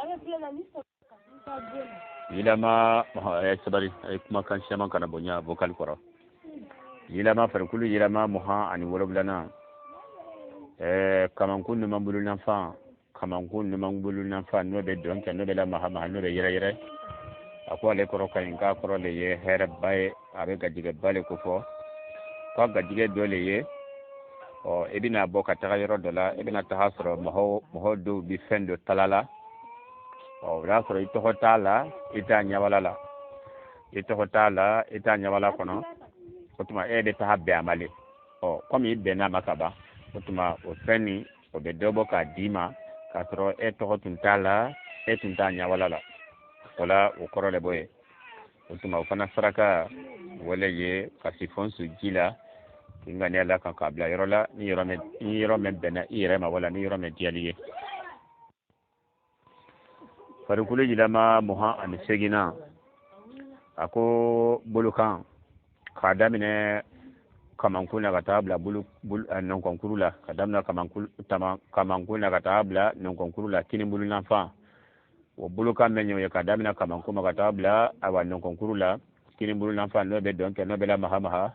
Yɛlɛma, a ye sabali, a ye kumakan caman kana bonya vocal kɔrɔ. Yɛlɛma farikolo yɛlɛma 27nan, kamankun numanbolo nanfan, kamankun numanbolo nanfan, n'o bɛ dɔn kɛ, n'o bɛ lamahamaha, n'o bɛ yɛrɛyɛrɛ, a ko ale kɔrɔ ka ɲi, k'a kɔrɔ de ye hɛrɛba ye, a bɛ garijɛgɛba de kofɔ. K'a garijɛgɛ dɔ le ye, ɔ i bɛna bɔ ka taga yɔrɔ dɔ la, i bɛna taga sɔrɔ mɔgɔ dɔw bɛ fɛn dɔ tala la. Ɔ o y'a sɔrɔ i tɔgɔ t'a la, i t'a ɲɛwala la, i tɔgɔ t'a la, i t'a ɲɛwala kɔnɔ. O tuma e bɛ taga bɛn a ma le. Ɔ komi i bɛnna a ma ka ban, o tuma o fɛn nin o bɛ dɔ bɔ k'a d'i ma, k'a sɔrɔ e tɔgɔ tun t'a la, e tun t'a ɲɛwala la. O la o kɔrɔ de b'o ye. O tuma o fana saraka wale ye ka sifɔn su ji la k'i ŋaniya la kan k'a bila yɔrɔ la, ni yɔrɔ min bɛnna i yɛrɛ ma, wala ni yɔrɔ min diyali ye. Farikolo yɛlɛma 28nan, a ko bolokan k'a daminɛ kamankun na ka taa bila bolo nɔnkɔnkuru la, ka daminɛ kamankun na ka taa bila nɔnkɔnkuru la kinibolo nanfan. O bolokan bɛ ɲɛ o ye k'a daminɛ kamankun ma ka taa bila awa nɔnkɔnkuru la kinibolo nanfan, n'o bɛ dɔn kɛ, n'o bɛ lamahamaha,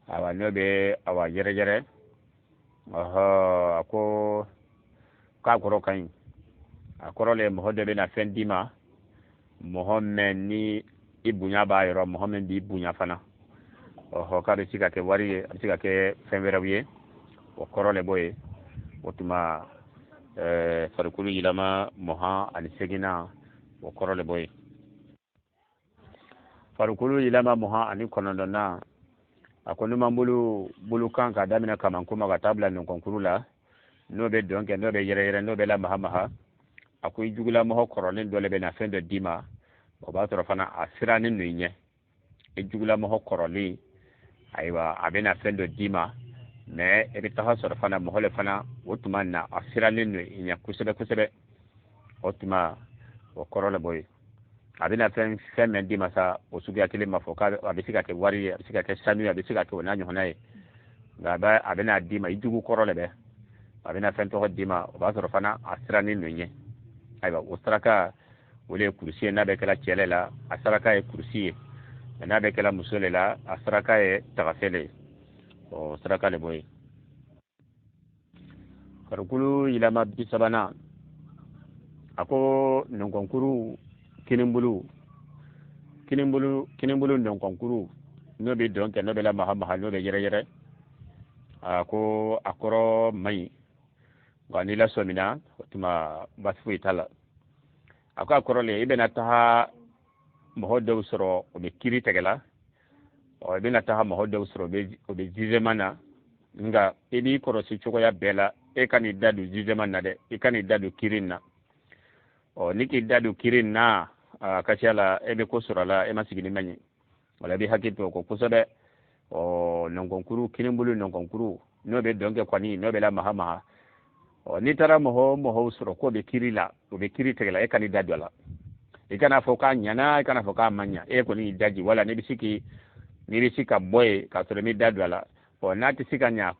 awa n'o bɛ awa yɛrɛyɛrɛ. Ɔhɔ, a ko k'a kɔrɔ ka ɲi. A kɔrɔ le mɔgɔ dɔ bɛna fɛn d'i ma, mɔgɔ min ni i bonya b'a yɔrɔ, mɔgɔ min b'i bonya fana. Ɔhɔ, k'a bɛ se ka kɛ wari ye, a bɛ se ka kɛ fɛn wɛrɛw ye, o kɔrɔ le b'o ye. O tuma farikolo yɛlɛma 28nan, o kɔrɔ le b'o ye. Farikolo yɛlɛma 29nan, a ko numanbolo bolokan k'a daminɛ kamankun ma ka taa bila nɔnkɔnkuru la, n'o bɛ dɔn kɛ, n'o bɛ yɛrɛyɛrɛ, n'o bɛ lamahamaha, a ko i jugulamɔgɔ kɔrɔlen dɔ le bɛ na fɛn dɔ d'i ma, o b'a sɔrɔ fana a sirannen don i ɲɛ. I jugulamɔgɔ kɔrɔlen, ayiwa, a bɛ na fɛn dɔ d'i ma, mɛ i bɛ taga sɔrɔ fana mɔgɔ le fana o tuma na a sirannen don i ɲɛ kosɛbɛ kosɛbɛ. O tuma o kɔrɔ le b'o ye. A bɛna fɛn min d'i ma sa, o suguya kelen ma fɔ k'a bɛ se ka kɛ wari ye, a bɛ se ka kɛ sanu ye, a bɛ se ka kɛ o n'a ɲɔgɔnna ye, nka a bɛna d'i ma i jugu kɔrɔ le bɛ. A bɛna fɛn tɔgɔ d'i ma, o b'a sɔrɔ fana a sirannen don i ɲɛ. Ayiwa, o saraka o le ye kurusi ye, n'a bɛ kɛla cɛ le la, a saraka ye kurusi ye, n'a bɛ kɛla muso le la, a saraka ye tagafe le ye. O saraka le b'o ye. Farikolo yɛlɛma 30nan, a ko nɔnkɔnkuru kinibolo, kinibolo nɔnkɔnkuru, n'o bɛ dɔn kɛ, n'o bɛ lamahamaha, n'o bɛ yɛrɛyɛrɛ, a ko a kɔrɔ man ɲi, nka n'i lasɔmina o tuma baasi foyi t'a la. A ko a kɔrɔ le, i bɛna taga mɔgɔ dɔw sɔrɔ o bɛ kiiri tigɛ la, ɔ i bɛna taga mɔgɔ dɔw sɔrɔ o bɛ jugement na, nka i b'i kɔlɔsi cogoya bɛɛ la, e ka n'i da don jugement na dɛ, i ka n'i da don kiiri in na. Ɔ ni k'i da don kiiri in na, a ka ca la e bɛ ko sɔrɔ a la, e ma sigi ni min ye. Wala i bɛ hakili to o kɔ kosɛbɛ. Ɔ nɔnkɔnkuru kinibolo nɔnkɔnkuru n'o bɛ dɔn kɛ kɔni n'o bɛ la maha maha. Ɔ n'i taara mɔgɔ o mɔgɔw sɔrɔ k'o bɛ kiri la, o bɛ kiri tigɛ la, e kan'i da don a la. I kana fɔ k'a ɲana, i kana fɔ k'a ma ɲa, e kɔni y'i daji wala n'i bɛ se k'i n'i bɛ se ka bɔ yen k'a sɔrɔ i m'i da don a la. Ɔ n'a tɛ se ka ɲa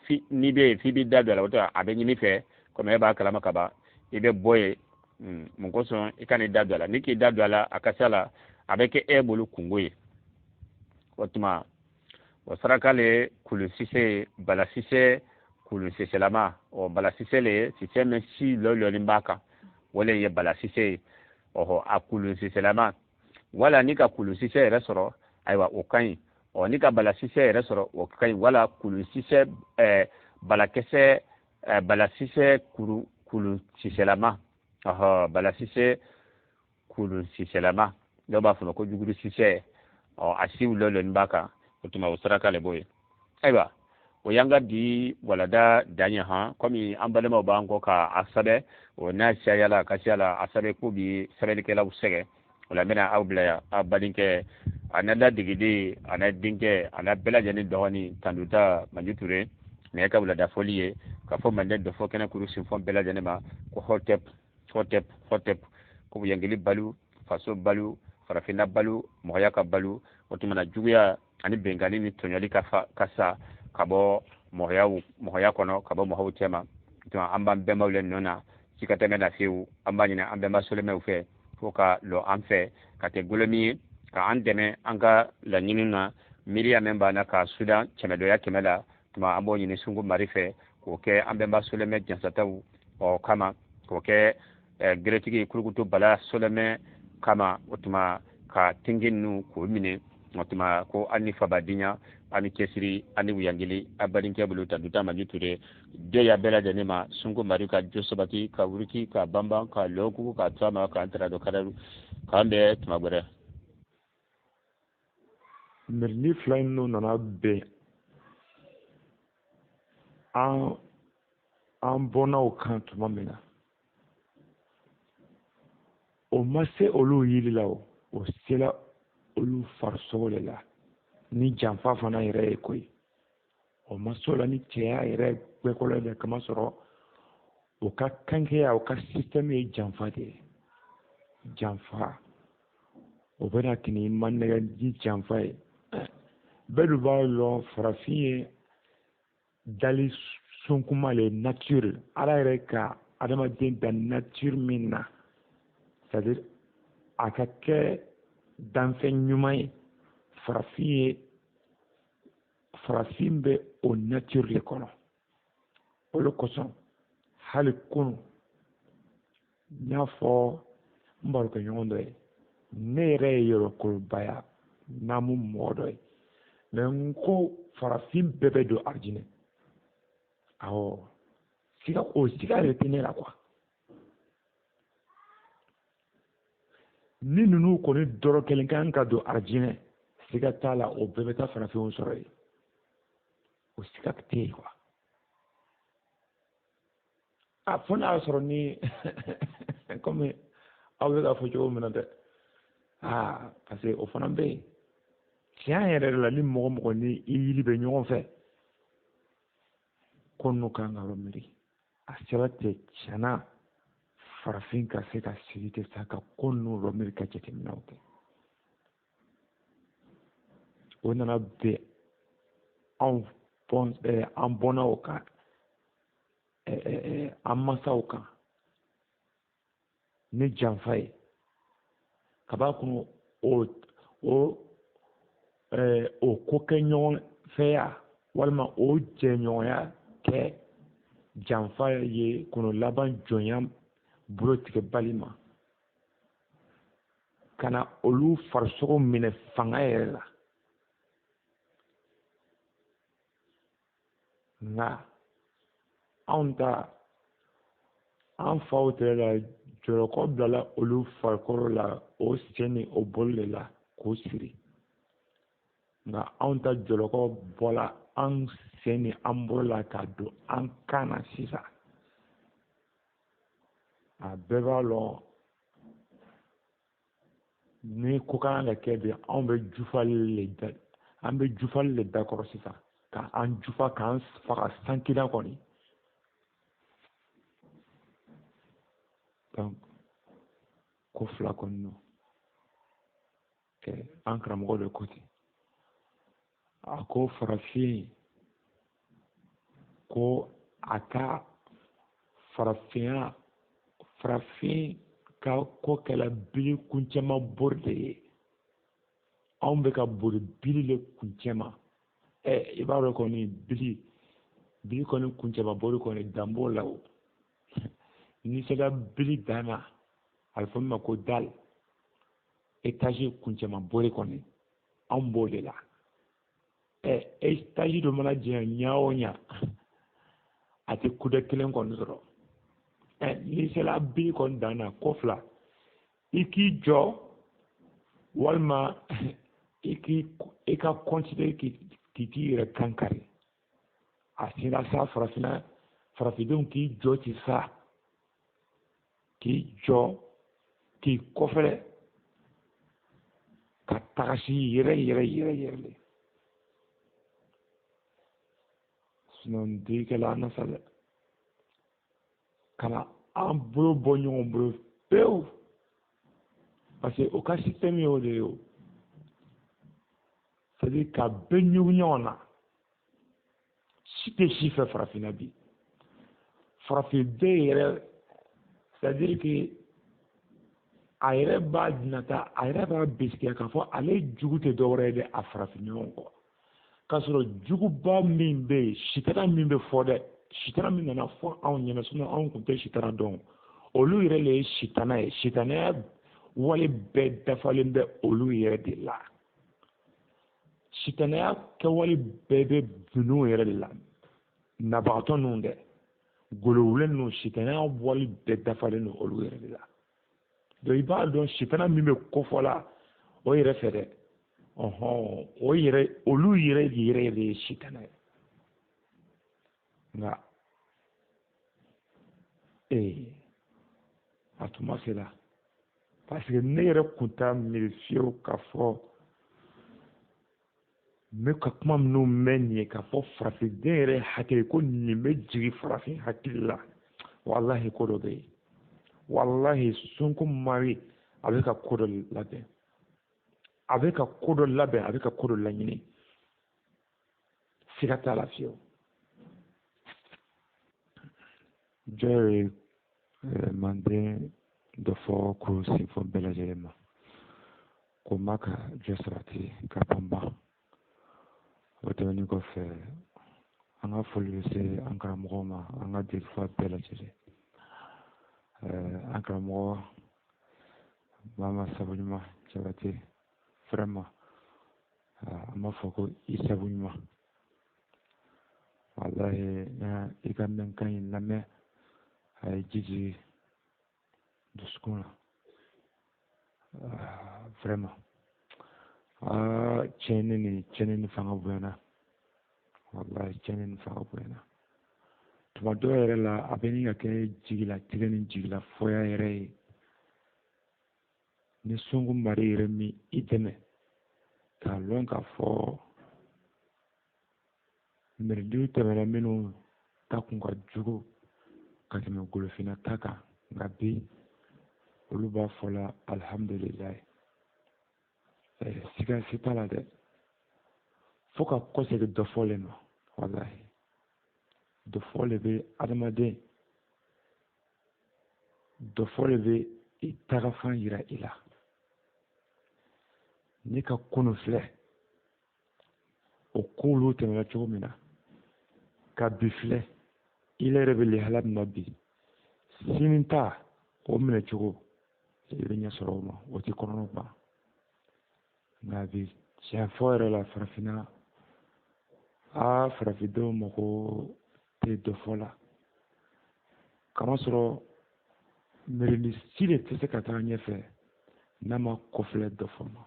fi n'i bɛ yen f'i b'i da don a la, o tɛ a bɛ ɲini fɛ komi e b'a kalama ka ban, i bɛ bɔ yen. Mun kosɔn i kan'i da don a la? N'i k'i da don a la, a ka ca la a bɛ kɛ e bolo kungo ye. O tuma o saraka le kulusise balasise kulusiselama. O balasise le sise min si lɔlɔnin b'a kan, o le ye balasise ye. Ɔhɔ, a kulusiselama wala n'i ka kulusise yɛrɛ sɔrɔ, ayiwa o ka ɲi. Ɔ n'i ka balasise yɛrɛ sɔrɔ, o ka ɲi. Wala kulusise balakisɛ balasise kuru kulusiselama. Ɔhɔ, balasise kulusiselama, dɔw b'a fɔ ma ko juguru sisɛ. Ɔ a siw lɔlɔnin b'a kan, o tuma o saraka le b'o ye. Ayiwa o y'an ka bi walada dan ye han. Komi an balimaw b'an kɔ ka a sɛbɛn, o n'a cayala a ka ca la a sɛbɛn ko bi sɛbɛnnikɛlaw sɛgɛn. O la n bɛna aw bila yan, aw badenkɛ a n'a ladegeden a n'a denkɛ a n'a bɛɛ lajɛlen dɔgɔnin Tanduta Manju Ture. Nin ye ka wulada fɔli ye k'a fɔ Manden dɔfɔ kɛnɛ kuru sinfɔn bɛɛ lajɛlen ma ko hɔtɛp hɔtɛp hɔtɛp, ko yankili balu, faso balu, farafinna balu, mɔgɔya ka balu. O tuma na juguya ani bɛnkanni ni tɔɲɔli ka fa ka sa ka bɔ mɔgɔya kɔnɔ, ka bɔ mɔgɔw cɛma. Tuma an b'an bɛnbaw le nɔ na, sika tɛ mɛn na fiyewu. An b'a ɲini an bɛnba solemɛw fɛ fo ka lɔ an fɛ ka kɛ golomi ye ka an dɛmɛ an ka laɲini na. Miiriya min b'an na ka sudan kɛmɛdɔya kɛmɛ la, tuma an b'o ɲini sungu mari fɛ k'o kɛ an bɛnba solemɛ jansataw ɔ kama, k'o kɛ geretigi kurukutu bala solemɛ kama. O tuma ka tingi ninnu k'o minɛ. O tuma ko an ni fabadinya ani cɛsiri ani wuyangili a badenkɛ bolo Tanduta Manju Ture jɔ ya bɛɛ lajɛlen ma. Sungu mari ka jo sabati ka wuruki ka banban ka lɔkuku ka to a ma k'an tara dɔ kararu k'an bɛɛ tuma gbɛrɛ. Miirili fila in n'o nana bɛn an bɔnnaw kan tuma min na, o ma se olu yili la, o sela olu farisogo de la ni janfa fana yɛrɛ ye koyi. O ma se o la ni cɛya yɛrɛ gbɛkɔlɔ de kamasɔrɔ o ka kankɛya, o ka système ye janfa de ye. Janfa o bɛna kini ma nɛgɛ ni janfa ye. Bɛɛ dun b'a lɔn farafin ye dali sunkuma le nature. Ala yɛrɛ ka adamaden dan nature min na, c'est à dire a ka kɛ danfɛn ɲuman ye, farafin bɛ o nature de kɔnɔ. O de kosɔn hali kunun n y'a fɔ n barokɛɲɔgɔn dɔ ye, ne yɛrɛ ye yɔrɔkolobaya naamu mɔgɔ dɔ ye, mɛ n ko farafin bɛɛ bɛ don arijinɛ. Awɔ, siga o siga yɛrɛ tɛ ne la kuwa. Ni ninnu kɔni dɔrɔ kelen kan ka don arijinɛ, siga t'a la o bɛɛ bɛ taa farafinw sɔrɔ yen. O siga tɛ yen kuwa. A fo n'a y'a sɔrɔ ni komi aw bɛ k'a fɔ cogo min na dɛ, aa parce que o fana bɛ yen. Tiɲɛ yɛrɛ la ni mɔgɔ mɔgɔ ni i yili bɛ ɲɔgɔn fɛ, ko ninnu kan ka miiri. A sera tɛ tiɲɛna farafin ka se ka sigi ten sa ka ko ninnu rɔ miiri ka jateminɛw kɛ. O nana bɛn an bɔnnaw kan, an masaw kan ni janfa ye. Ka b'a kɔnɔ o ko kɛ ɲɔgɔn fɛya walima o jɛɲɔgɔnya kɛ janfa ye kɔnɔ laban jɔnya bolo tigɛbali ma, ka na olu farisogo minɛ fanga yɛrɛ la. Nka anw ta an faw tɛrɛ la, jɔlɔkɔ bilala olu farikolo la o sen ni o bolo de la k'o siri. Nka anw ta jɔlɔkɔ bɔla an sen ni an bolo la k'a don an kan na sisan. A bɛɛ b'a lɔn ni ko kan ka kɛ bi, anw bɛ jufali le da, An bɛ jufali de da kɔrɔ sisan, ka an jufa k'an faga sankida kɔni. Donc ko fila kɔni don. An karamɔgɔ de ko ten, a ko farafin ko a ka farafinya, farafin ka ko kɛla bili kuncɛma bori de ye. Anw bɛ ka bori bili le kuncɛma. I b'a dɔn kɔni bili kɔni kuncɛma bori kɔni dan b'o la o. N'i sera bili dan na, a bɛ fɔ min ma ko dal, étage kuncɛma bori kɔni, anw b'o de la. Étage dɔ mana janya ɲa o ɲa, a tɛ kuda kelen kɔni sɔrɔ. N'i sera bili kɔni dan na, ko fila, i k'i jɔ walima i ka continuer k'i t'i yɛrɛ kan kari. A sera sa farafinna, farafindenw k'i jɔ ti sa, k'i jɔ k'i kɔfɛlɛ ka tagasi yɛrɛ yɛrɛ yɛrɛ yɛrɛ le. Sinon delikɛla an na sa dɛ, ka na an bolo bɔ ɲɔgɔn bolo pewu, parce que o ka système y'o de ye o. C'est à dire ka bɛɛ ɲugu ɲɔgɔn na, si tɛ si fɛ farafinna bi. Farafin bɛɛ yɛrɛ, c'est à dire que a yɛrɛ b'a nata, a yɛrɛ b'a bisigiya k'a fɔ ale jugu tɛ dɔwɛrɛ ye dɛ, a farafin ɲɔgɔn kɔ. K'a sɔrɔ juguba min bɛ yen, sitana min bɛ fɔ dɛ, sitana min nana fɔ anw ɲɛna, sinon anw tun tɛ sitana dɔn. Olu yɛrɛ le ye sitana ye, sitanaya wale bɛɛ dafalen bɛ olu yɛrɛ de la. Sitanaya kɛwale bɛɛ bɛ ninnu yɛrɛ de la, nabagatɔ ninnu dɛ, golowulen ninnu, sitanaya wale bɛɛ dafalen don olu yɛrɛ de la. Donc i b'a dɔn sitana min bɛ kofɔ la o yɛrɛ fɛ dɛ, ɔhɔn, o yɛrɛ, olu yɛrɛ de yɛrɛ de ye sitana ye. Nka a tuma sera, parce que ne yɛrɛ kun t'a miiri fiyewu k'a fɔ n bɛ ka kuma minnu mɛn nin ye, k'a fɔ farafinden yɛrɛ hakili ko nin bɛ jigin farafin hakili la. Walahi ko dɔ bɛ yen, walahi Sonko mari a bɛ ka ko dɔ labɛn, a bɛ ka ko dɔ labɛn, a bɛ ka ko dɔ laɲini, siga t'a la fiyewu. Jɔn ye manden dɔ fɔ ko senfɔ bɛɛ lajɛlen ma, ko ma ka jɔ sabati ka banban. O tɛmɛnen kɔfɛ, an ka foli bɛ se an karamɔgɔw ma, an ka delifa bɛɛ lajɛlen. An karamɔgɔ Mama Sabuɲuman Jabate, vraiment an b'a fɔ ko i sabuɲuman. Walahi i ka mɛnkan in lamɛn, a ye ji jigin dusukun na vraiment. Tiɲɛni ni fanga bonyana, walahi tiɲɛni ni fanga bonyana. Tuma dɔw yɛrɛ la a bɛ ni ka kɛ jigilatigɛ ni jigilafɔya yɛrɛ ye. Ni Sonko mari yɛrɛ min i dɛmɛ k'a lɔn k'a fɔ mɛridiw tɛmɛna minnu ta kun ka jugu ka tɛmɛ golofinna ta kan, nka bi olu b'a fɔ la alihamudulilayi. Siga si t'a la dɛ, fo ka kɔsegin dɔ fɔlen ma. Walahi dɔ fɔ le bɛ adamaden, dɔ fɔ le bɛ i tagafan yira i la. N'i ka kunun filɛ, o k'olu tɛmɛna cogo min na, ka bi filɛ, i yɛrɛ bɛ lihala min na bi, sini ta o minɛ cogo i bɛ ɲɛ sɔrɔ o ma, o tɛ kɔnɔna ban. Nka bi tiɲɛ fɔ yɛrɛ la, farafinna, farafindenw mako tɛ dɔ fɔ la, kamasɔrɔ miirili si de tɛ se ka taa ɲɛfɛ n'a ma kɔfilɛ dɔ fɔ ma.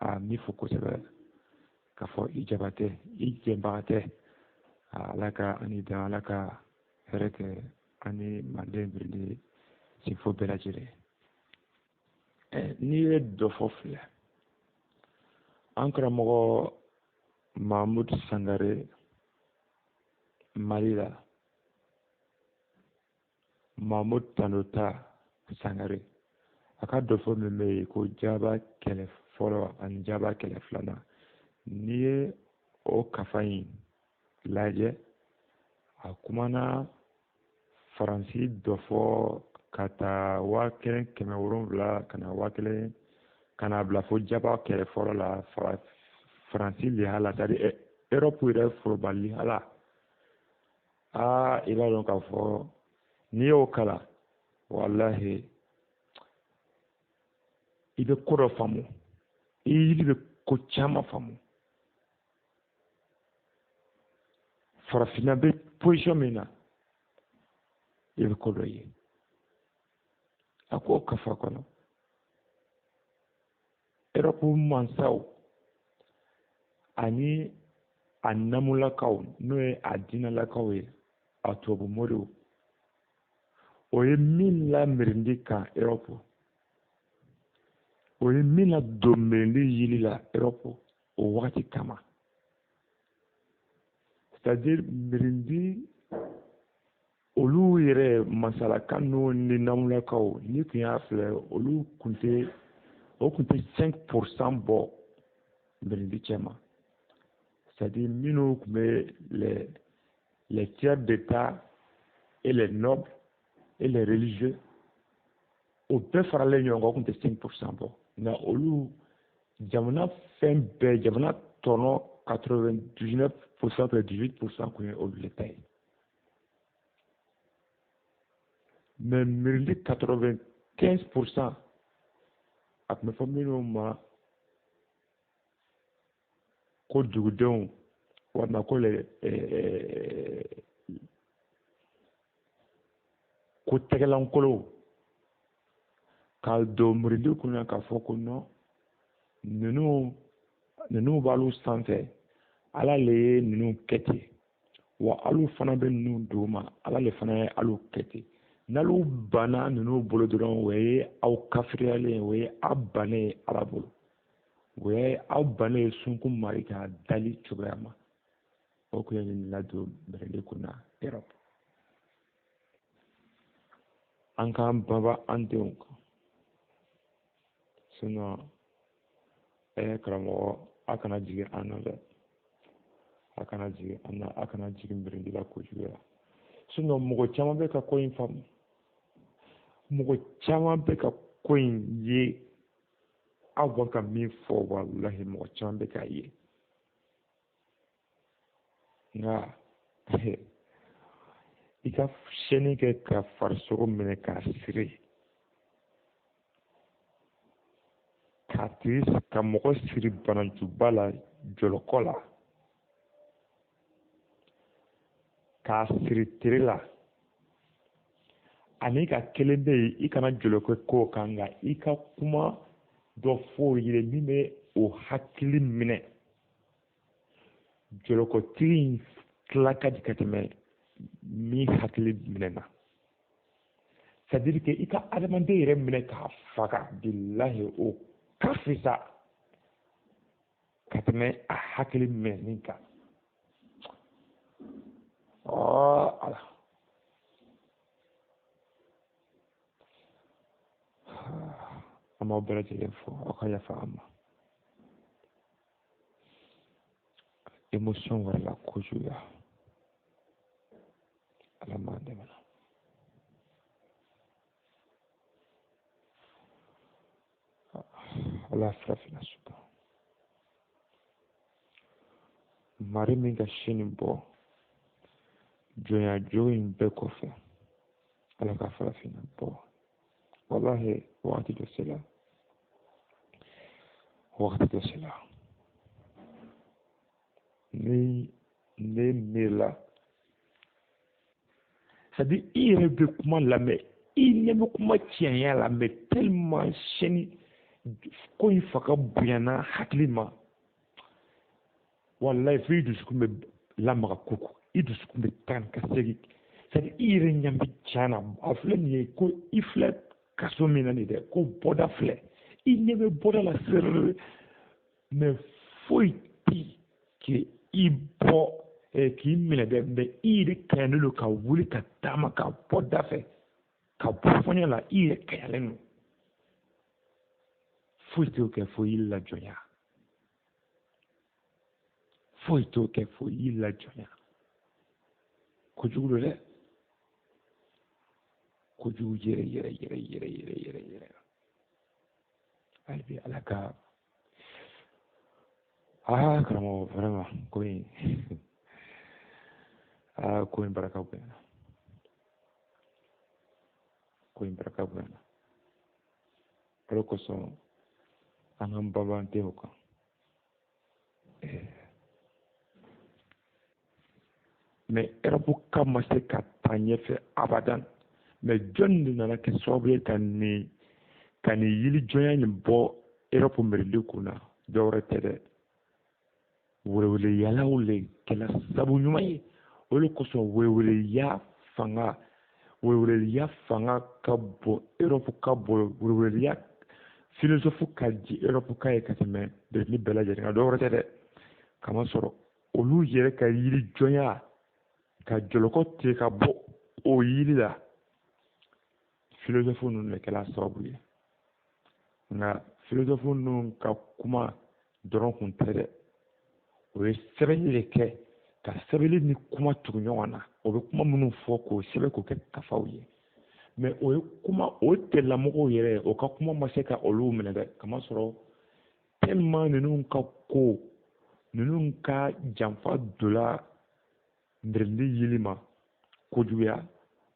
N b'i fo kosɛbɛ k'a fɔ i Jabatɛ, i jɛnbaga tɛ. Ala ka an ni dan, Ala ka hɛrɛ kɛ an ni manden birili sinfo bɛɛ lajɛlen. N'i ye dɔ fɔ filɛ, an karamɔgɔ Mahmoud Sangare Mali la, Mahmoud Tanota Sangare, a ka dɔfɔ min bɛ yen ko Jaba kɛlɛ fɔlɔ ani Jaba kɛlɛ filanan, n'i ye o kafa in lajɛ, a kumana Faransi dɔfɔ ka taa 1700 ka na 1000 ka na bila fo Jaba kɛlɛ fɔlɔ la, Faransi lihala, c'est à dire Europe yɛrɛ foroba lihala. Aa, i b'a dɔn k'a fɔ n'i y'o kalan, walahi i bɛ ko dɔ faamu, i yiri bɛ ko caman faamu. Farafinna bɛ position min na, i bɛ ko dɔ ye. A k'o kafa kɔnɔ, Europe mansaw ani a namulakaw, n'o ye a diinɛlakaw ye, a tubabu moriw, o ye min la mirindi kan Europe, o ye min la don mirindi yili la Europe o wagati kama, c'est-à-dire mirindi olu yɛrɛ masalaka n'o ni namulakaw, n'i tun y'a filɛ, olu kun tɛ, o kun tɛ 5% bɔ mirindi cɛ ma. C'est-à-dire minnu tun bɛ les tiers d'État et les nobles et les religieux, o bɛɛ faralen ɲɔgɔn kan, o tun tɛ 5% bɔ. Nka olu jamana fɛn bɛɛ, jamana tɔnɔ 99% 18% kun ye olu de ta ye. Mais mirindi 95%, a tun bɛ fɔ minnu ma ko dugudenw walima ko le ko tɛgɛlankolow, k'a don mirindi kunna k'a fɔ ko non, ninnu b'alu sanfɛ, Ala le ye ninnu kɛ ten, wa alu fana bɛ ninnu d'u ma, Ala le fana ye alu kɛ ten. N'alu banna ninnu bolo dɔrɔn, o ye aw kafiriyalen ye, o ye aw bannen ye Ala bolo, o ye aw bannen ye sunkun mari ka dali cogoya ma. O kun ye nin ladon mirindi kunna Europe. An k'an baba an denw kan, sinon karamɔgɔ, a kana jigin an na dɛ, a kana jigin an na, a kana jigin mirindi la kojuguya. Sinon mɔgɔ caman bɛ ka ko in faamu, mɔgɔ caman bɛ ka ko in ye, aw bɛ ka min fɔ, walahi mɔgɔ caman bɛ k'a ye. Nka i ka siyɛnni kɛ ka farisogo minɛ k'a siri, k'a tigi ka mɔgɔ siri banajuba la, jɔlɔkɔ la, k'a siri tere la, ani ka kelen bɛ yen, i kana jɔlɔkɔ k'o kan, nka i ka kuma dɔ fɔ o ye min bɛ o hakili minɛ. Jɔlɔkɔtigi in tila ka di ka tɛmɛ min hakili minɛna. C'est-à-dire que i ka adamaden yɛrɛ minɛ k'a faga, bilahi o ka fisa ka tɛmɛ a hakili minɛni kan. Ala, an b'aw bɛɛ lajɛlen fo, aw ka yafa an ma. Émotion wɛrɛ la kojuguya, Ala m'an dɛmɛ. Ala farafinna suka mari min ka sini bɔ jɔnya jogo in bɛɛ kɔfɛ, Ala ka farafinna bɔ. Walahi wagati dɔ sera, wagati dɔ sera, ni ne miirila, c'est-à-dire i yɛrɛ bɛ kuma lamɛn, i ɲɛ bɛ kuma tiɲɛya la, mais tellement sini ko in fanga bonyana hakili ma, walahi fo i dusukun bɛ lamaga koko, i dusukun bɛ taa ka segin, c'est-à-dire i yɛrɛ ɲɛ bɛ tiɲɛ na, a filɛ nin ye ko i filɛ kaso min na nin dɛ, ko bɔda filɛ, i ɲɛ bɛ bɔda la sɛrɛrɛ, mais foyi tɛ yen. K'i bɔ k'i minɛ dɛ, mais i yɛrɛ kaɲalen don ka wuli ka taama ka bɔ da fɛ ka bɔ fɔɲɔ la, i yɛrɛ kaɲalen don. Foyi t'o kɛ fo yiri la jɔnya, foyi t'o kɛ fo yiri la jɔnya. Kojugu don dɛ, kojugu yɛrɛ yɛrɛ yɛrɛ yɛrɛ yɛrɛ yɛrɛ yɛrɛ. Hali bi Ala ka karamɔgɔ, vraiment ko in ko in barika bonyana, ko in barika bonyana. O de kosɔn an k'an banban denw kan. Mais Europe ka ma se ka taa ɲɛfɛ abadan. Mais jɔn de nana kɛ sababu ye ka nin yilijɔnya nin bɔ Europe miirili kun na? Dɔwɛrɛ tɛ dɛ, weleweleyalaw le kɛla sabu ɲuman ye. O de kosɔn weleweleya fanga ka bon Europe ka bon, weleweleya philosophe ka di Europe ka ye ka tɛmɛ ni bɛɛ lajɛlen kan. Dɔwɛrɛ tɛ dɛ, kamasɔrɔ olu yɛrɛ ka yilijɔnya ka jɔlɔkɔ tigɛ ka bɔ o yiri la, philosophe ninnu de kɛla sababu ye. Nka philosophe ninnu ka kuma dɔrɔn kun tɛ dɛ, o ye sɛbɛnni de kɛ, ka sɛbɛnni ni kuma tugu ɲɔgɔn na. O bɛ kuma minnu fɔ k'o sɛbɛn k'o kɛ kafaw ye. Mais o ye kuma o tɛlamɔgɔw yɛrɛ, o ka kuma ma se ka olu minɛ dɛ, kamasɔrɔ tellement ninnu ka ko ninnu ka janfa donna miirili yili ma kojuguya,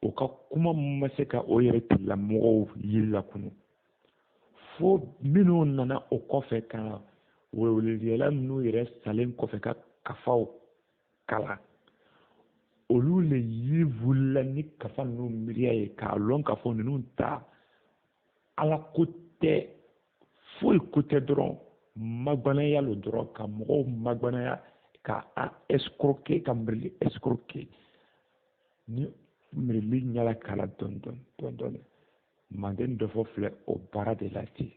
o ka kuma ma se ka o yɛrɛ tigilamɔgɔw yiri lakunu. Fo minnu nana o kɔfɛ ka weleweleyala ninnu yɛrɛ salen kɔfɛ ka kafaw kalan, olu le yiri wulila ni kafa ninnu miiriya ye k'a lɔn k'a fɔ ninnu ta Ala ko tɛ, foyi ko tɛ dɔrɔn, magbanaya lo dɔrɔn, ka mɔgɔw magbanaya, ka a escroquer, ka miirili escroquer. Ni miirili ɲala kala dɔɔni dɔɔni dɔɔni dɔɔni, manden dɔ fɔ filɛ o baara de la ten.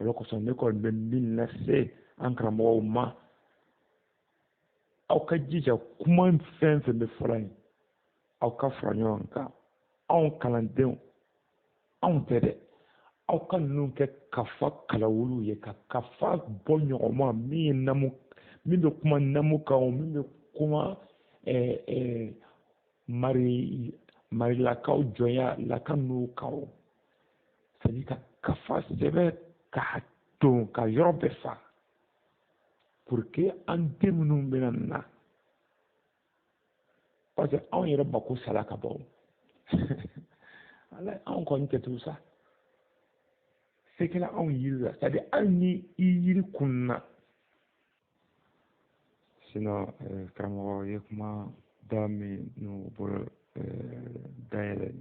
O de kosɔn ne kɔni bɛ min lase an karamɔgɔw ma, aw ka jija kuma fɛn fɛn bɛ fɔla yen, aw ka fara ɲɔgɔn kan. Anw kalandenw, anw tɛ dɛ, aw ka ninnu kɛ kafa kalawuluw ye, ka kafa bɔ ɲɔgɔn ma, min ye namu, min bɛ kuma namu kan, min bɛ kuma marilakaw jɔnya laka ninnu kan o. C'est à dire ka kafa sɛbɛ k'a ton ka yɔrɔ bɛɛ fa, pour que an den minnu bɛna na, parce que anw yɛrɛ mako sala ka ban. Ala, anw kɔni tɛ tugun sa, se kɛla anw yiri la, c'est à dire hali ni i yiri kunna. Sinon karamɔgɔ ye kuma da min n'u bolo dayɛlɛ,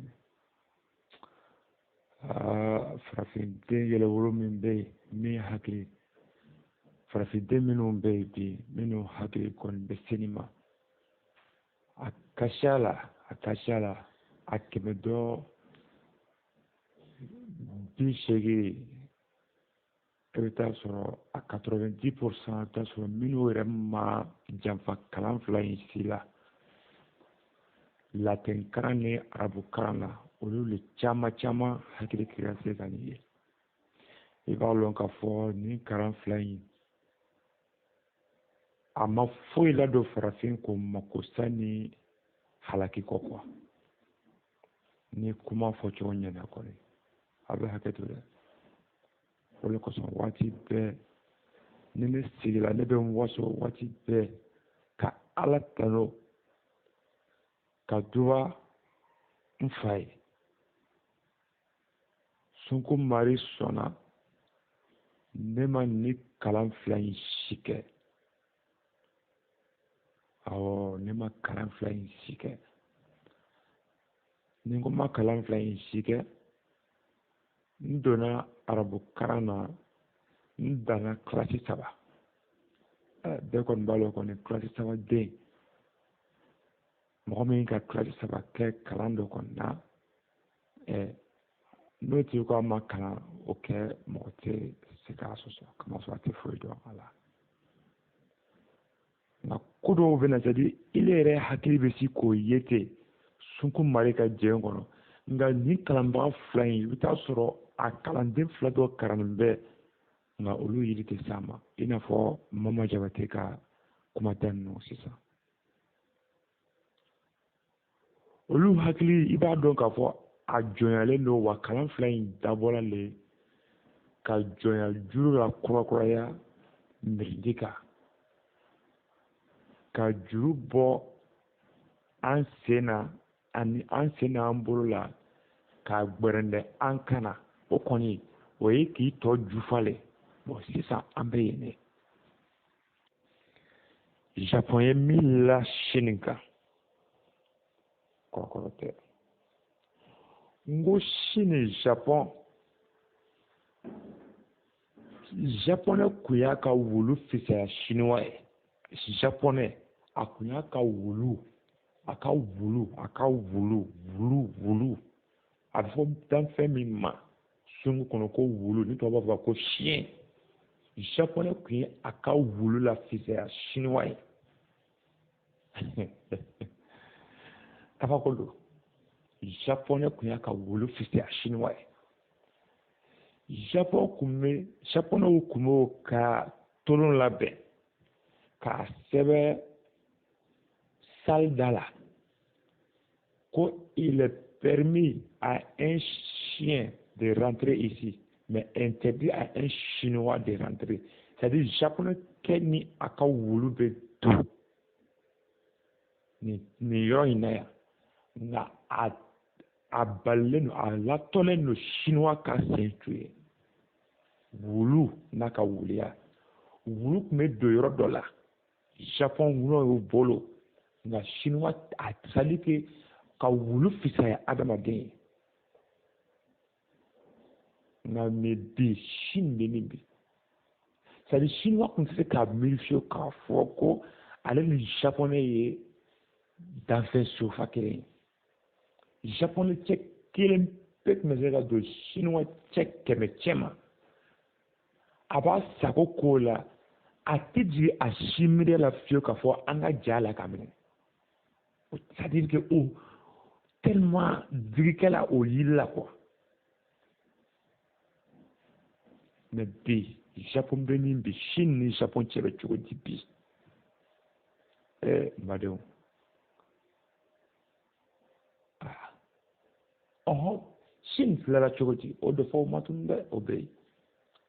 farafinden yɛlɛwolo min bɛ yen, min hakili, farafinden minnu bɛ yen bi, minnu hakili kɔni bɛ se nin ma, a ka ca la, a ka ca la, a kɛmɛ dɔ 80, i bɛ taa sɔrɔ a 90%, i bɛ taa sɔrɔ minnu yɛrɛ ma janfa kalan fila in si la, latin karan ni arabu karan na, olu le caman caman hakili kɛra se ka nin ye. I b'a lɔn k'a fɔ nin kalan fila in a ma foyi ladon farafin ko makosa ni halaki kɔ kuwa. Ni kuma fɔcogo ɲɛna kɔni, a bɛ hakɛ to dɛ. O de kosɔn waati bɛɛ ni ne sigila, ne bɛ n waso waati bɛɛ ka Ala tanu, ka duba n fa ye. Sunko Mari sɔnna ne ma ni kalan fila in si kɛ. Awɔ, ne ma kalan fila in si kɛ. Ni n ko ma kalan fila in si kɛ, n donna arabu karan na, n danna kilasi 3. Bɛɛ kɔni b'a lɔn kɔni kilasi 3 den, mɔgɔ min ka kilasi 3 kɛ kalan dɔ kɔni na, n'o tigi ko a ma kalan o kɛ, mɔgɔ tɛ se k'a sɔsɔ, kamasɔrɔ a tɛ foyi dɔn a la. Nka ko dɔw bɛ na, c'est à dire ile yɛrɛ hakili bɛ se k'o ye ten sunku mari ka jɛn kɔnɔ. Nka nin kalanbaga fila in, i bɛ taa sɔrɔ a kalanden fila dɔ karannen bɛ, nka olu yiri tɛ s'a ma, i n'a fɔ Mama Jabate ka kumata ninnu sisan. Olu hakili, i b'a dɔn k'a fɔ a jɔnyalen don, wa kalan fila in dabɔla le ka jɔnya juru la kurakuraya mirindi kan, ka juru bɔ an sen na ani an sen n'an bolo la k'a gbɛrɛndɛ an kan na. O kɔni o ye k'i tɔ jufa le. Bon, sisan an bɛ yen de. Japon ye min la Chine kan, kɔrɔkɔrɔ tɛ. N ko Chine, Japon, Japonais kun y'a ka wulu fisaya Chinois ye. Japonais a kun y'a ka wulu, a ka wulu, a ka wulu, wulu, wulu. A bɛ fɔ danfɛn min ma sungu kɔnɔ ko wulu, ni tubabu b'a fɔ ko chien. Japonais kun ye a ka wulu la fisaya Chinois ye. Kabako don. Japonais kun y'a ka wulu fisaya Chinois ye. Japon kun bɛ, Japonais kun b'o ka tolon labɛn k'a sɛbɛn salle da la ko il est permis à un chien de rentrer ici, mais interdit à un Chinois de rentrer. C'est-à-dire Japonais kɛ ni a ka wulu bɛ don nin yɔrɔ in na yan, nka a balilen don, a latɔlen don Chinois ka sen tu ye. Wulu n'a ka wuluya, wulu tun bɛ don yɔrɔ dɔ la, Japon wulu y'o bolo, nka Chinois a c'est-à-dire que ka wulu fisaya adamaden ye. Nka mais bi Chine bɛ min bi, c'est-à-dire Chinois tun tɛ se k'a miiri fiyewu k'a fɔ ko ale ni Japonais ye danfɛn sofa kelen ye. Japonais cɛ kelen pe tun bɛ se ka don Chinois cɛ 100 cɛ ma, a b'a sago k'o la, a tɛ jigin a si miiriya la fiyewu k'a fɔ an ka ja la k'a minɛ. C'est-à-dire que o tellement digikɛla o yiri la quoi. Mais bi Japon bɛ min bi, Chine ni Japon cɛ bɛ cogo di bi? N badenw, ɔhɔn, Chine filɛla cogo di? O dɔ fɔ o ma tun dɛ, o bɛ yen,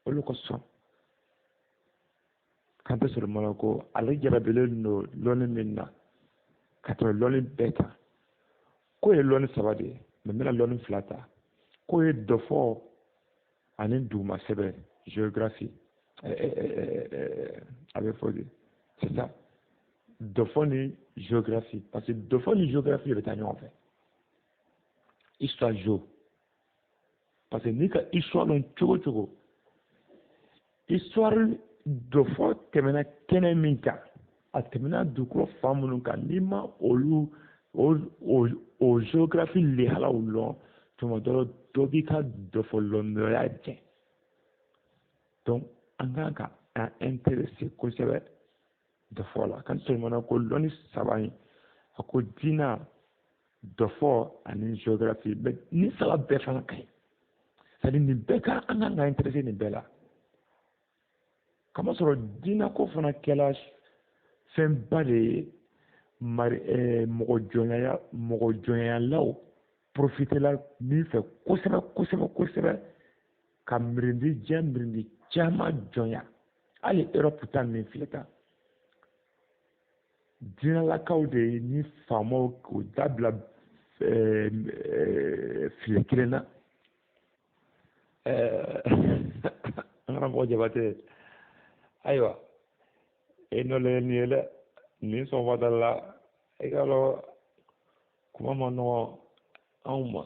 olu ka sɔn. Kan tɛ sɔrɔ mana ko ale jarabilen don lɔnni min na ka tɛmɛ lɔnni bɛɛ kan. K'o ye lɔnni 3 de ye, mɛ n bɛna lɔnni 2 ta. K'o ye dɔfɔ ani duguma sɛbɛn, géographie, a bɛ fɔ de, c'est ça, dɔfɔ ni géographie, parce que dɔfɔ ni géographie de bɛ taa ɲɔgɔn fɛ. Histoire géo, parce que n'i ka histoire dɔn cogo cogo, histoire dɔfɔ tɛmɛna kɛnɛ min kan, a tɛmɛna dugukolo fan minnu kan, n'i ma olu o géographie lihalaw lɔn, tuma dɔ la dɔ b'i ka dɔfɔ lɔnnɔya jɛ. Donc an kan ka an intéressé kosɛbɛ dɔfɔ la. Kan sɔrɔ ko lɔnni 3 in, a ko diina, dɔfɔ ani géographie, mais ni 3 bɛɛ fana ka ɲi. C'est-à-dire nin bɛɛ kan, an kan ka intéressé nin bɛɛ la. Kamasɔrɔ diinɛ ko fana kɛla fɛnba de ye, mɔgɔ jɔnyalaw profitela min fɛ kosɛbɛ kosɛbɛ kosɛbɛ ka mirindi diɲɛ mirindi caman jɔnya. Hali Europe ta min filɛ tan, diinɛlakaw de ye ni faamaw k'o dabila file kelen na. An karamɔgɔ Jabate, ayiwa, e nɔlen nin ye dɛ, nin sɔgɔmada la, i ka dɔn kuma ma nɔgɔn anw ma.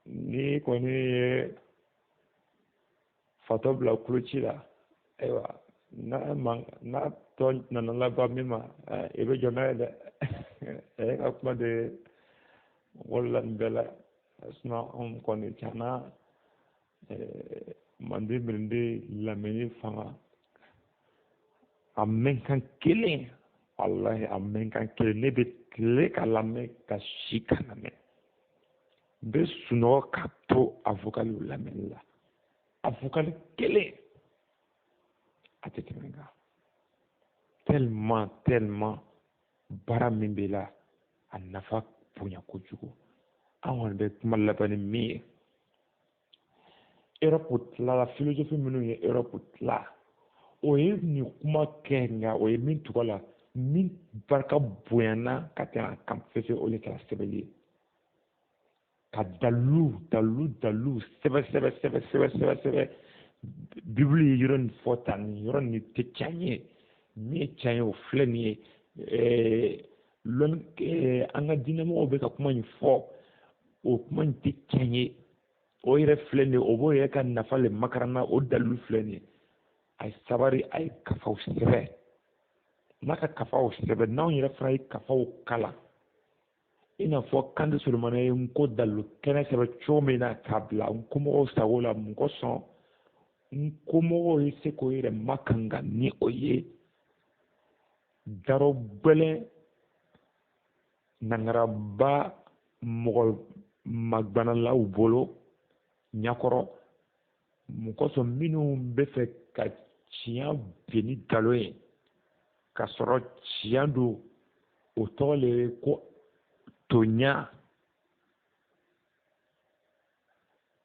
Ni kɔni ye fatɔ bila kuloci la, ayiwa, n'a tɔ nana laban min ma, i bɛ jɔ n'a ye dɛ. E ka kuma de wolola nin bɛɛ la. Sinon anw kɔni tiɲɛna, manden mirindi lamini fanga A mɛnkan kelen, walahi, a mɛnkan kelen, ne bɛ tile ka lamɛn, ka si ka lamɛn, n bɛ sunɔgɔ ka to a vocaliw lamɛnni la. A vocal kelen a tɛ tɛmɛ n kan, tellement tellement baara min b'i la, a nafa bonya kojugu. An kɔni bɛ kuma laban ni min ye, Europe tilala, philosophie minnu ye Europe tila, o ye nin kuma kɛ, nka o ye min tugu a la, min barika bonyana ka tɛmɛ a kan fefe, o de kɛra sɛbɛnni ye, ka dalilu dalilu dalilu sɛbɛ sɛbɛ sɛbɛ sɛbɛ sɛbɛ sɛbɛ. Bibulu ye yɔrɔ nin fɔ tan, nin yɔrɔ nin tɛ tiɲɛ ye, min ye tiɲɛ ye, o filɛ nin ye. Lɔnni, an ka diinɛmɔgɔw bɛ ka kuma in fɔ, o kuma in tɛ tiɲɛ ye, o yɛrɛ filɛ nin ye, o b'o yɛrɛ ka nafa le makaranna, o dalilu filɛ nin ye. A ye sabari, a ye kafaw sɛbɛ, n'a ka kafaw sɛbɛ, n'anw yɛrɛ fana ye kafaw kalan, i n'a fɔ Kante Solomana ye n ko dalilu kɛnɛ sɛbɛn cogo min na k'a bila n komɔgɔw sago la, mun kosɔn n komɔgɔw ye se k'o yɛrɛ makanga ni o ye darɔ gbɛlɛn nangaraba mɔgɔ magbanalaw bolo ɲakɔrɔ. Mun kosɔn minnu bɛ fɛ ka tiɲɛ bin ni nkalon ye, k'a sɔrɔ tiɲɛ don, o tɔgɔ le ye ko toɲa.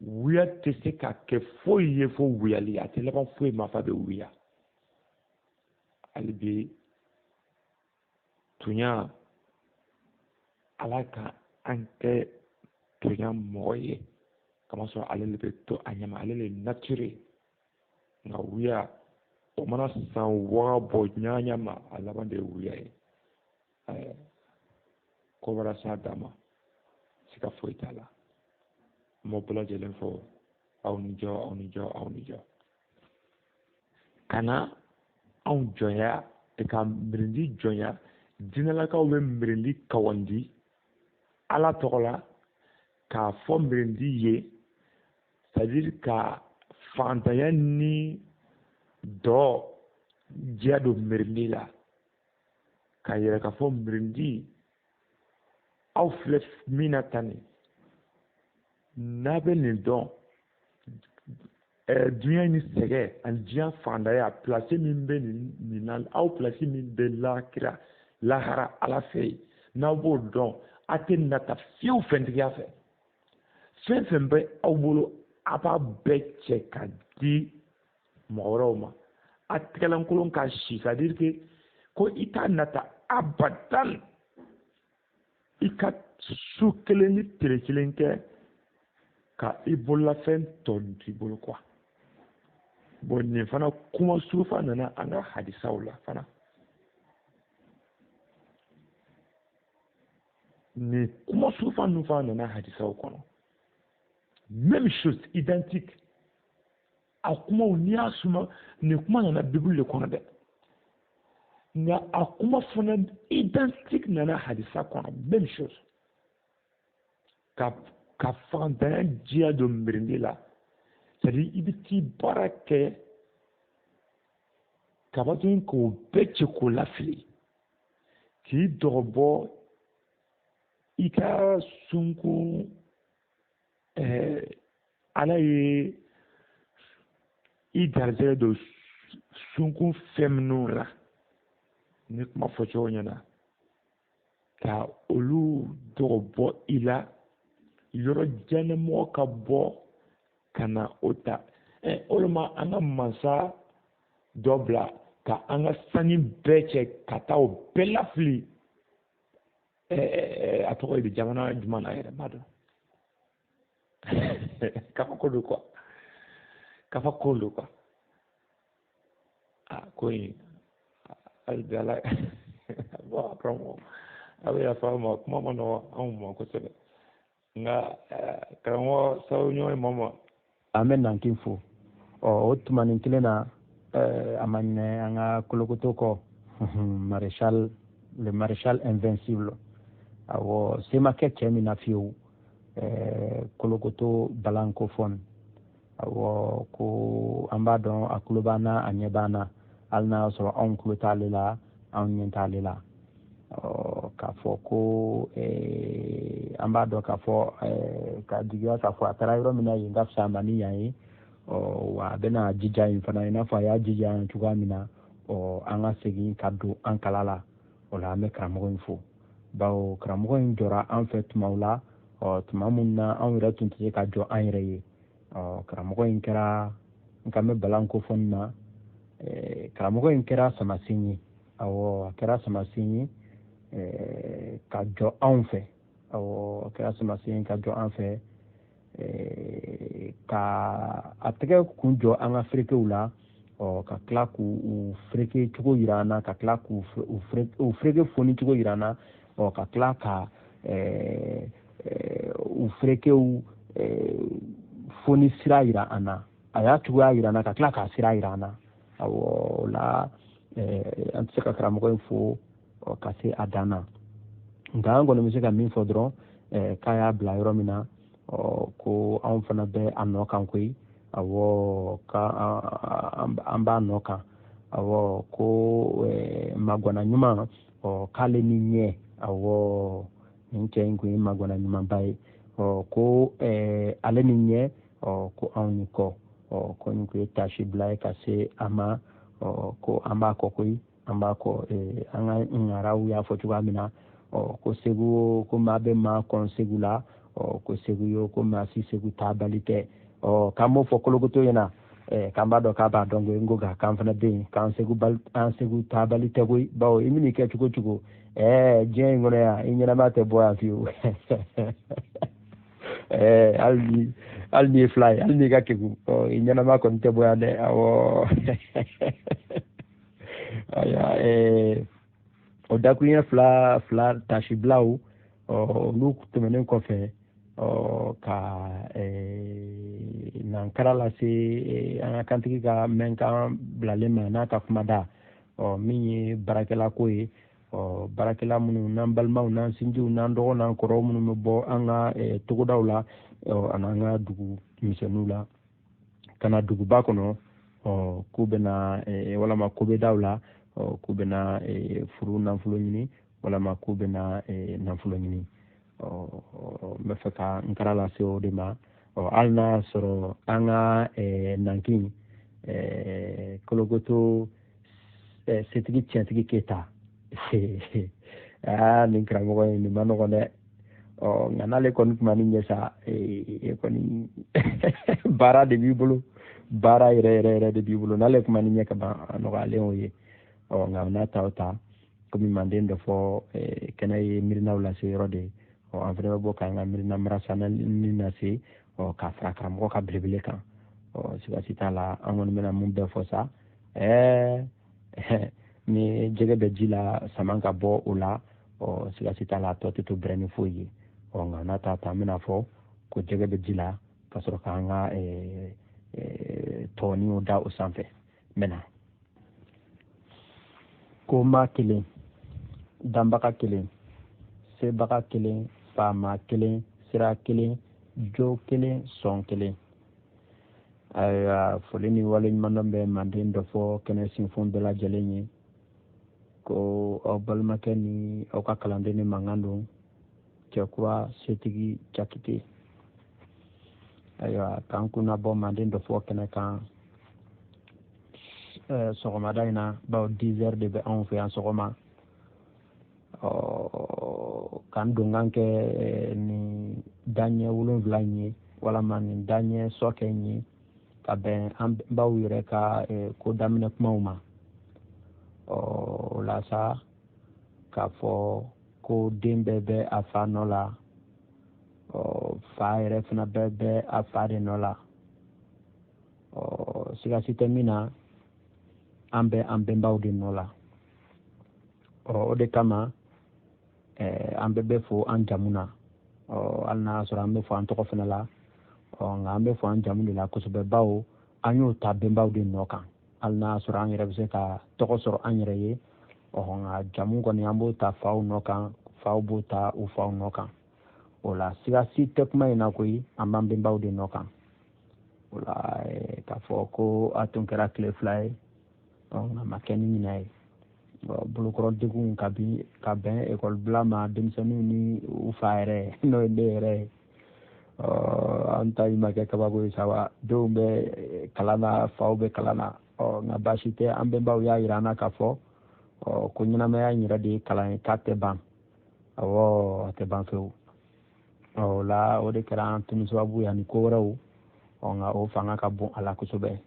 Wuya tɛ se ka kɛ foyi ye fo wuyali, a tɛ laban foyi ma f'a bɛ wuya. Hali bi toɲa, Ala ka an kɛ toɲa mɔgɔ ye, kamasɔrɔ ale de bɛ to a ɲɛma, ale de ye nature ye. Nka wuya, o mana san waga bɔ ɲaɲa ma, a laban de ye wuya ye. Ko wɛrɛ s'a dan ma, siga foyi t'a la. N b'aw bɛɛ lajɛlen fo, aw ni jɔ, aw ni jɔ, aw ni jɔ. Kana anw jɔnya ka mirindi jɔnya. Diinɛlakaw bɛ mirindi kawandi Ala tɔgɔ la k'a fɔ mirindi ye, c'est à dire ka fantanya ni dɔ diya don mirindi la, k'a yɛrɛ k'a fɔ mirindi aw filɛ min na tan nin, n'a bɛ nin dɔn, duɲa ni sɛgɛ ani diɲɛ fantanya, place min bɛ nin na, aw place min bɛ lakira lahara Ala fɛ yen, n'aw b'o dɔn, a tɛ nata fiyewu fɛntigiya fɛ. Fɛn fɛn bɛ aw bolo, a b'a bɛɛ cɛ ka di mɔgɔ wɛrɛw ma, a tɛgɛlankolon ka si, c'est à dire que ko i t'a nata abadan, i ka su kelen ni tile kelen kɛ ka i bololafɛn tɔ t'i bolo quoi. Bon, nin fana kuma surufa nana an ka hadisaw la fana. Nin kuma surufa ninnu fana nana hadisaw kɔnɔ, même chose, identique. A kumaw, n'i y'a suma, nin kuma nana Bibulu de kɔnɔ dɛ, nka a kuma fana identique nana hadisa kɔnɔ, même chose, ka fantanya diya don mirindi la, c'est à dire i bɛ t'i baara kɛ kaba tuguni k'o bɛɛ cɛ k'o lafili, k'i dɔgɔbɔ i ka sunkun. Ala ye i garijɛgɛ don sunkun fɛn minnu la, ni kuma fɔcogo ɲɛna, ka olu dɔgɔbɔ i la, yɔrɔ janɛmɔgɔ ka bɔ ka na o ta. O de ma an ka mansa dɔ bila ka an ka sanu bɛɛ cɛ ka taa o bɛɛ lafili. A tɔgɔ ye di, jamana jumɛn na yɛrɛ, m'a dɔn. Kabako don quoi, kabako don quoi. A ko in, hali bi Ala, bon, karamɔgɔ, a bɛ yafa ma, kuma ma nɔgɔ anw ma kosɛbɛ, nka karamɔgɔ sababu ɲuman ye maa ma. An bɛ nankin fo. Ɔ, o tumanin kelen na, a ma ɲinɛ an ka kolokoto kɔ, maréchal, le maréchal invincible. Awɔ, se ma kɛ cɛ min na fiyewu, kolokoto balanko fɔn. Awɔ, ko an b'a dɔn, a tulo b'an na, a ɲɛ b'an na. Hali n'a y'a sɔrɔ anw tulo t'ale la, anw ɲɛ t'ale la. Ɔ k'a fɔ ko an b'a dɔn k'a fɔ ka jigiya k'a fɔ a taara yɔrɔ min na yen ka fisa a ma ni yan ye. Ɔ wa a bɛna jija yen fana, i n'a fɔ a y'a jija yan cogoya min na. Ɔ an ka segin ka don an kala la. O la an bɛ karamɔgɔ in fo, bawo karamɔgɔ in jɔra an fɛ tumaw la, ɔ tuma minnu na anw yɛrɛ tun tɛ se ka jɔ an yɛrɛ ye. Ɔ karamɔgɔ in kɛra, n kan bɛ balan ko fɔ nin na, karamɔgɔ in kɛra samasen ye. Awɔ, a kɛra samasen ye ka jɔ anw fɛ. Awɔ, a kɛra samasen ye ka jɔ an fɛ, ka a tɛgɛ kun jɔ an ka ferekew la. Ɔ ka tila k'u fereke cogo yira an na, ka tila k'u fereke foni cogo yira an na. Ɔ ka tila ka u ferekew foni sira yira an na. A y'a cogoya yira an na, ka tila k'a sira yira an na. Awɔ, o la an tɛ se ka karamɔgɔ in fo ka se a dan na. Nka an kɔni bɛ se ka min fɔ dɔrɔn, k'a y'a bila yɔrɔ min na, ɔ ko anw fana bɛ a nɔ kan koyi. Awɔ, ka an b'a nɔ kan. Awɔ, ko magwana ɲuman, ɔ k'ale ni ɲɛ. Awɔ, nin cɛ in kun ye magwana ɲumanba ye. Ɔ ko ale ni ɲɛ, ɔ ko anw ni kɔ. Ɔ ko nin kun ye taasi bila ye ka se a ma. Ɔ ko an b'a kɔ koyi, an b'a kɔ. An ka ŋaraw y'a fɔ cogoya min na, ɔ ko Segu, ko maa bɛ maa kɔn Segu la. Ɔ ko Segu yo, ko maa si Segu taabali tɛ. Ɔ k'an b'o fɔ Kolokoto ɲɛna, k'an b'a dɔn k'a b'a dɔn koyi. N ko nka k'an fana bɛ yen, k'an Segu bali, an Segu taabali tɛ koyi. Bawo i man'i kɛ cogo cogo, diɲɛ in kɔnɔ yan, i ɲɛnama tɛ bɔ yan fiyewu. Hali n'i ye fila ye, hali n'i ka kegun, ɔ i ɲɛnama kɔni tɛ bɔ yan dɛ. Awɔ, ayiwa, o dakuruɲɛ fila fila tasibilaw, ɔ olu tɛmɛnen kɔfɛ, ɔ ka nankara lase an ka kantigi ka mɛnkan bilalen ma n'a ka kumada, ɔ min ye baarakɛla ko ye. Ɔ baarakɛla minnu n'an balimaw n'an sinjiw n'an dɔgɔ n'an kɔrɔw minnu bɛ bɔ an ka togodaw la, ɔ ani an ka dugu misɛnninw la ka na duguba kɔnɔ, ɔ k'u bɛna walama kobedaw la, ɔ k'u bɛna furu nafolo ɲini, walama k'u bɛna nafolo ɲini. Ɔ n bɛ fɛ ka n kara lase o de ma. Ɔ hali n'a y'a sɔrɔ an ka nankin Kolokoto setigi tiɲɛtigi Keyita, aa nin karamɔgɔ in nin ma nɔgɔn dɛ. Ɔ nka n'ale kɔni tun ma nin ɲɛ sa, e kɔni baara de b'i bolo, baara yɛrɛ yɛrɛ yɛrɛ de b'i bolo. N'ale tun ma nin ɲɛ ka ban, a nɔgɔyalen y'o ye. Ɔ nka n'a ta o ta, komi manden dɔ fɔ, kɛnɛ ye miirinaw lase yɔrɔ de ye. Ɔ an fana bɛ bɔ k'an ka miirina marasanni lase, ɔ k'a fara karamɔgɔ ka belebele kan. Ɔ sigasi t'a la, an kɔni bɛna mun bɛɛ fɔ sa, ni jɛgɛ bɛ ji la sama ka bɔ o la, ɔ sigasi t'a la, a tɔ tɛ to bɛrɛ ni foyi ye. Ɔ nka n'a ta ta, an bɛna fɔ ko jɛgɛ bɛ ji la ka sɔrɔ k'an ka tɔniw da o sanfɛ. N bɛ na ko maa kelen, danbaga kelen, sebaga kelen, faama kelen, sira kelen, jo kelen, sɔn kelen. Ayiwa, foli ni waleɲumandɔn bɛ manden dɔ fɔ kɛnɛ sinfon bɛɛ lajɛlen ye, ko aw balimakɛ ni aw ka kalanden ni mankan don, Cɛkura Setigi Jakite. Ayiwa, k'an kunna bɔ manden dɔ fɔ kɛnɛ kan sɔgɔmada in na, bawo 10 heures de bɛ anw fɛ yan sɔgɔma. Ɔ k'an donkan kɛ nin daɲɛ 7 in ye, walama nin daɲɛ sɔkɛ in ye, ka bɛn an baw yɛrɛ ka ko daminɛ kumaw ma. Ɔ o la sa, k'a fɔ ko den bɛɛ bɛ a fa nɔ la, ɔ fa yɛrɛ fana bɛɛ bɛ a fa de nɔ la. Ɔ sigasi tɛ min na, an bɛ an bɛnbaw de nɔ la. Ɔ o de kama an bɛɛ bɛ fo an jamu na. Ɔ hali n'a y'a sɔrɔ an bɛ fo an tɔgɔ fana la, ɔ nka an bɛ fo an jamu de la kosɛbɛ, bawo an y'o ta bɛnbaw de nɔ kan. Hali n'a y'a sɔrɔ an yɛrɛ bɛ se ka tɔgɔ sɔrɔ an yɛrɛ ye, ɔ nka jamu kɔni an b'o ta faw nɔ kan, faw b'o ta u faw nɔ kan. O la sigasi tɛ kuma in na koyi, an b'an bɛnbaw de nɔ kan. O la k'a fɔ ko a tun kɛra tile 2 ye, Nka ma kɛ ni ɲinɛ ye. Bolokɔrɔ degun ka bin ka bɛn ekɔli bila ma denmisɛnninw ni u fa yɛrɛ, n'o ye ne yɛrɛ ye. An ta in ma kɛ kabako ye sa wa, denw bɛ kalan na, faw bɛ kalan na. Nka baasi tɛ, an bɛnbaw y'a yira an na k'a fɔ ko ɲɛnamaya in yɛrɛ de ye kalan ye, k'a tɛ ban. Awɔ, a tɛ ban fewu. O la, o de kɛra an tunu sababu ye ani ko wɛrɛw. Nka o fanga ka bon a la kosɛbɛ.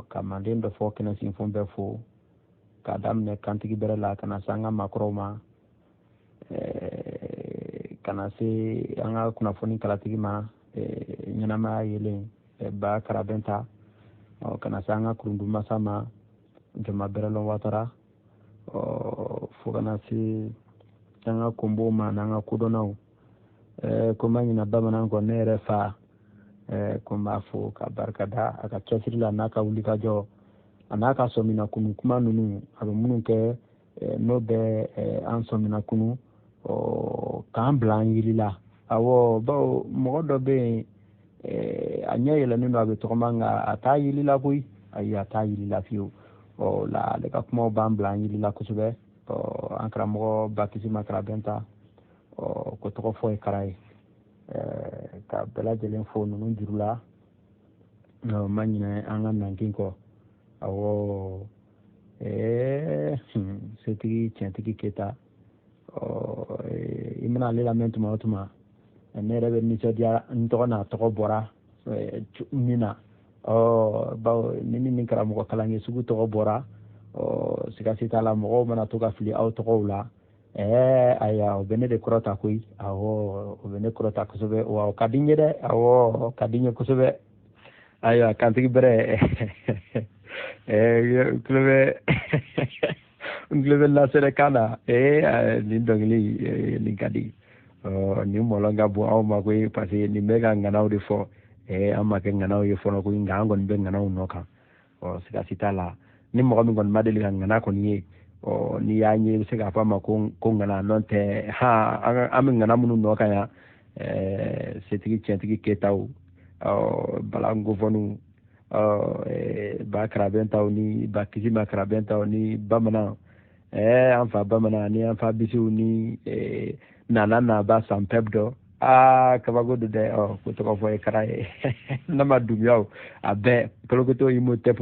Ka manden dɔ fɔ kɛnɛ sinfon bɛɛ fo, k'a daminɛ kantigi bɛrɛ la ka na se an ka maakɔrɔw ma, ka na se an ka kunnafoni kalatigi ma, ɲɛnamaya yelen ba Karabɛnta, ka na se an ka kurundumasa ma, Jama Bɛrɛlɔn Watara, fo ka na se an ka konbow ma n'an ka kodɔnnaw. Ko n ma ɲina bamanan kɔ, ne yɛrɛ fa, ko n b'a fo ka barika da a ka cɛsiri la n'a ka wulikajɔ a n'a ka sɔmina kunu kuma ninnu a bɛ minnu kɛ, n'o bɛ an sɔmina kunu k'an bila an yiri la. Awɔ, bawo mɔgɔ dɔ bɛ yen, a ɲɛ yɛlɛnnen don, a bɛ tɔgɔma, nka a t'a yiri la koyi. Ayi, a t'a yiri la fiyewu. La ale ka kumaw b'an bila an yiri la kosɛbɛ. An karamɔgɔ Bakisima Karabɛnta, ko tɔgɔ fɔ ye kara ye. Ka bɛɛ lajɛlen fo ninnu juru la. N ma ɲinɛ an ka nankin kɔ. Awɔ, setigi tiɲɛtigi Keyita, i mana ale lamɛn tuma o tuma, ne yɛrɛ bɛ nisɔndiya n tɔgɔ n'a tɔgɔ bɔra min na. Bawo ni ni karamɔgɔ kalange sugu tɔgɔ bɔra, siga si t'a la, mɔgɔw mana to ka fili aw tɔgɔw la. Ayiwa, o bɛ ne de kɔrɔta koyi. Awɔ, o bɛ ne kɔrɔta kosɛbɛ, wa o ka di n ye dɛ. Awɔ, o ka di n ye kosɛbɛ. Ayiwa, kantigi bɛrɛ, tulo bɛ n tulo bɛ lasɛrɛ kan na. Nin dɔnkili nin ka di, nin mɔlɔn ka bon aw ma koyi, parce que nin bɛ ka ŋanaw de fɔ. An ma kɛ ŋanaw ye fɔlɔ koyi, nka an kɔni bɛ ŋanaw nɔ kan. Siga si t'a la, ni mɔgɔ min kɔni ma deli ka ŋana kɔni ye, n'i y'a ye, i bɛ se k'a fɔ a ma ko ŋana nɔ tɛ. Han, an bɛ ŋana minnu nɔ kan yan, setigi tiɲɛtigi Keyitaw, Bala Ngofɔniw, ba Karabɛntaw ni ba Kisima Karabɛntaw ni bamanan, an fa bamanan ni an fa bisiw ni nana naba sanpɛp dɔ. Aa, kabako don dɛ. Ko tɔgɔ fɔ ye kara ye. Nama Dunbiyaw, a bɛɛ kolokoto Imhotep,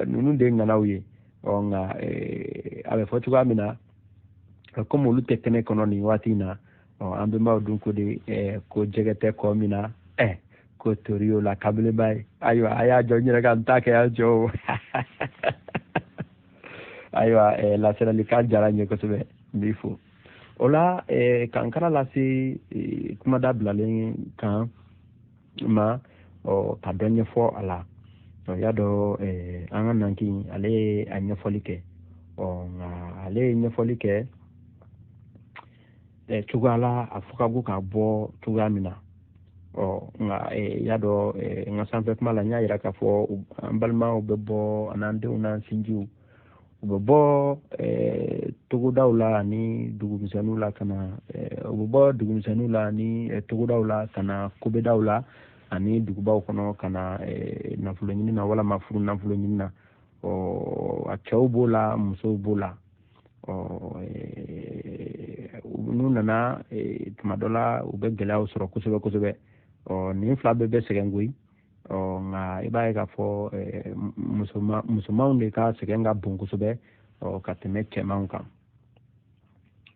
ninnu de ye ŋanaw ye. Nka a bɛ fɔ cogoya min na, komi olu tɛ kɛnɛ kɔnɔ nin waati in na, an bɛnbaw dun ko de ko jɛgɛ tɛ kɔ min na, ko tori y'o la kamelenba ye. Ayiwa, a y'a jɔ n yɛrɛ ka n ta kɛ yan jɔ o. Ayiwa, lasiralikan diyara n ye kosɛbɛ, n b'i fo. O la, k'an kala lase kumada bilalen kan ma, ka dɔ ɲɛfɔ a la. Y'a dɔn, an ka nankin ale ye a ɲɛfɔli kɛ. Nka ale ye ɲɛfɔli kɛ cogoya la a fɔ ka go k'a bɔ cogoya min na. Nka y'a dɔn, n ka sanfɛ kuma la, n y'a yira k'a fɔ an balimaw bɛ bɔ, an'an denw n'an sinjiw, u bɛ bɔ togodaw la ani dugumisɛnninw la ka na, u bɛ bɔ dugumisɛnninw la ani togodaw la ka na kobedaw la ani dugubaw kɔnɔ ka na nafolo ɲini na walama furu nafolo ɲini na. A cɛw b'o la, musow b'o la. N'u nana, tuma dɔ la u bɛ gɛlɛyaw sɔrɔ kosɛbɛ kosɛbɛ. Nin fila bɛɛ bɛ sɛgɛn koyi. Nka i b'a ye k'a fɔ musomanw de ka sɛgɛn ka bon kosɛbɛ ka tɛmɛ cɛmanw kan,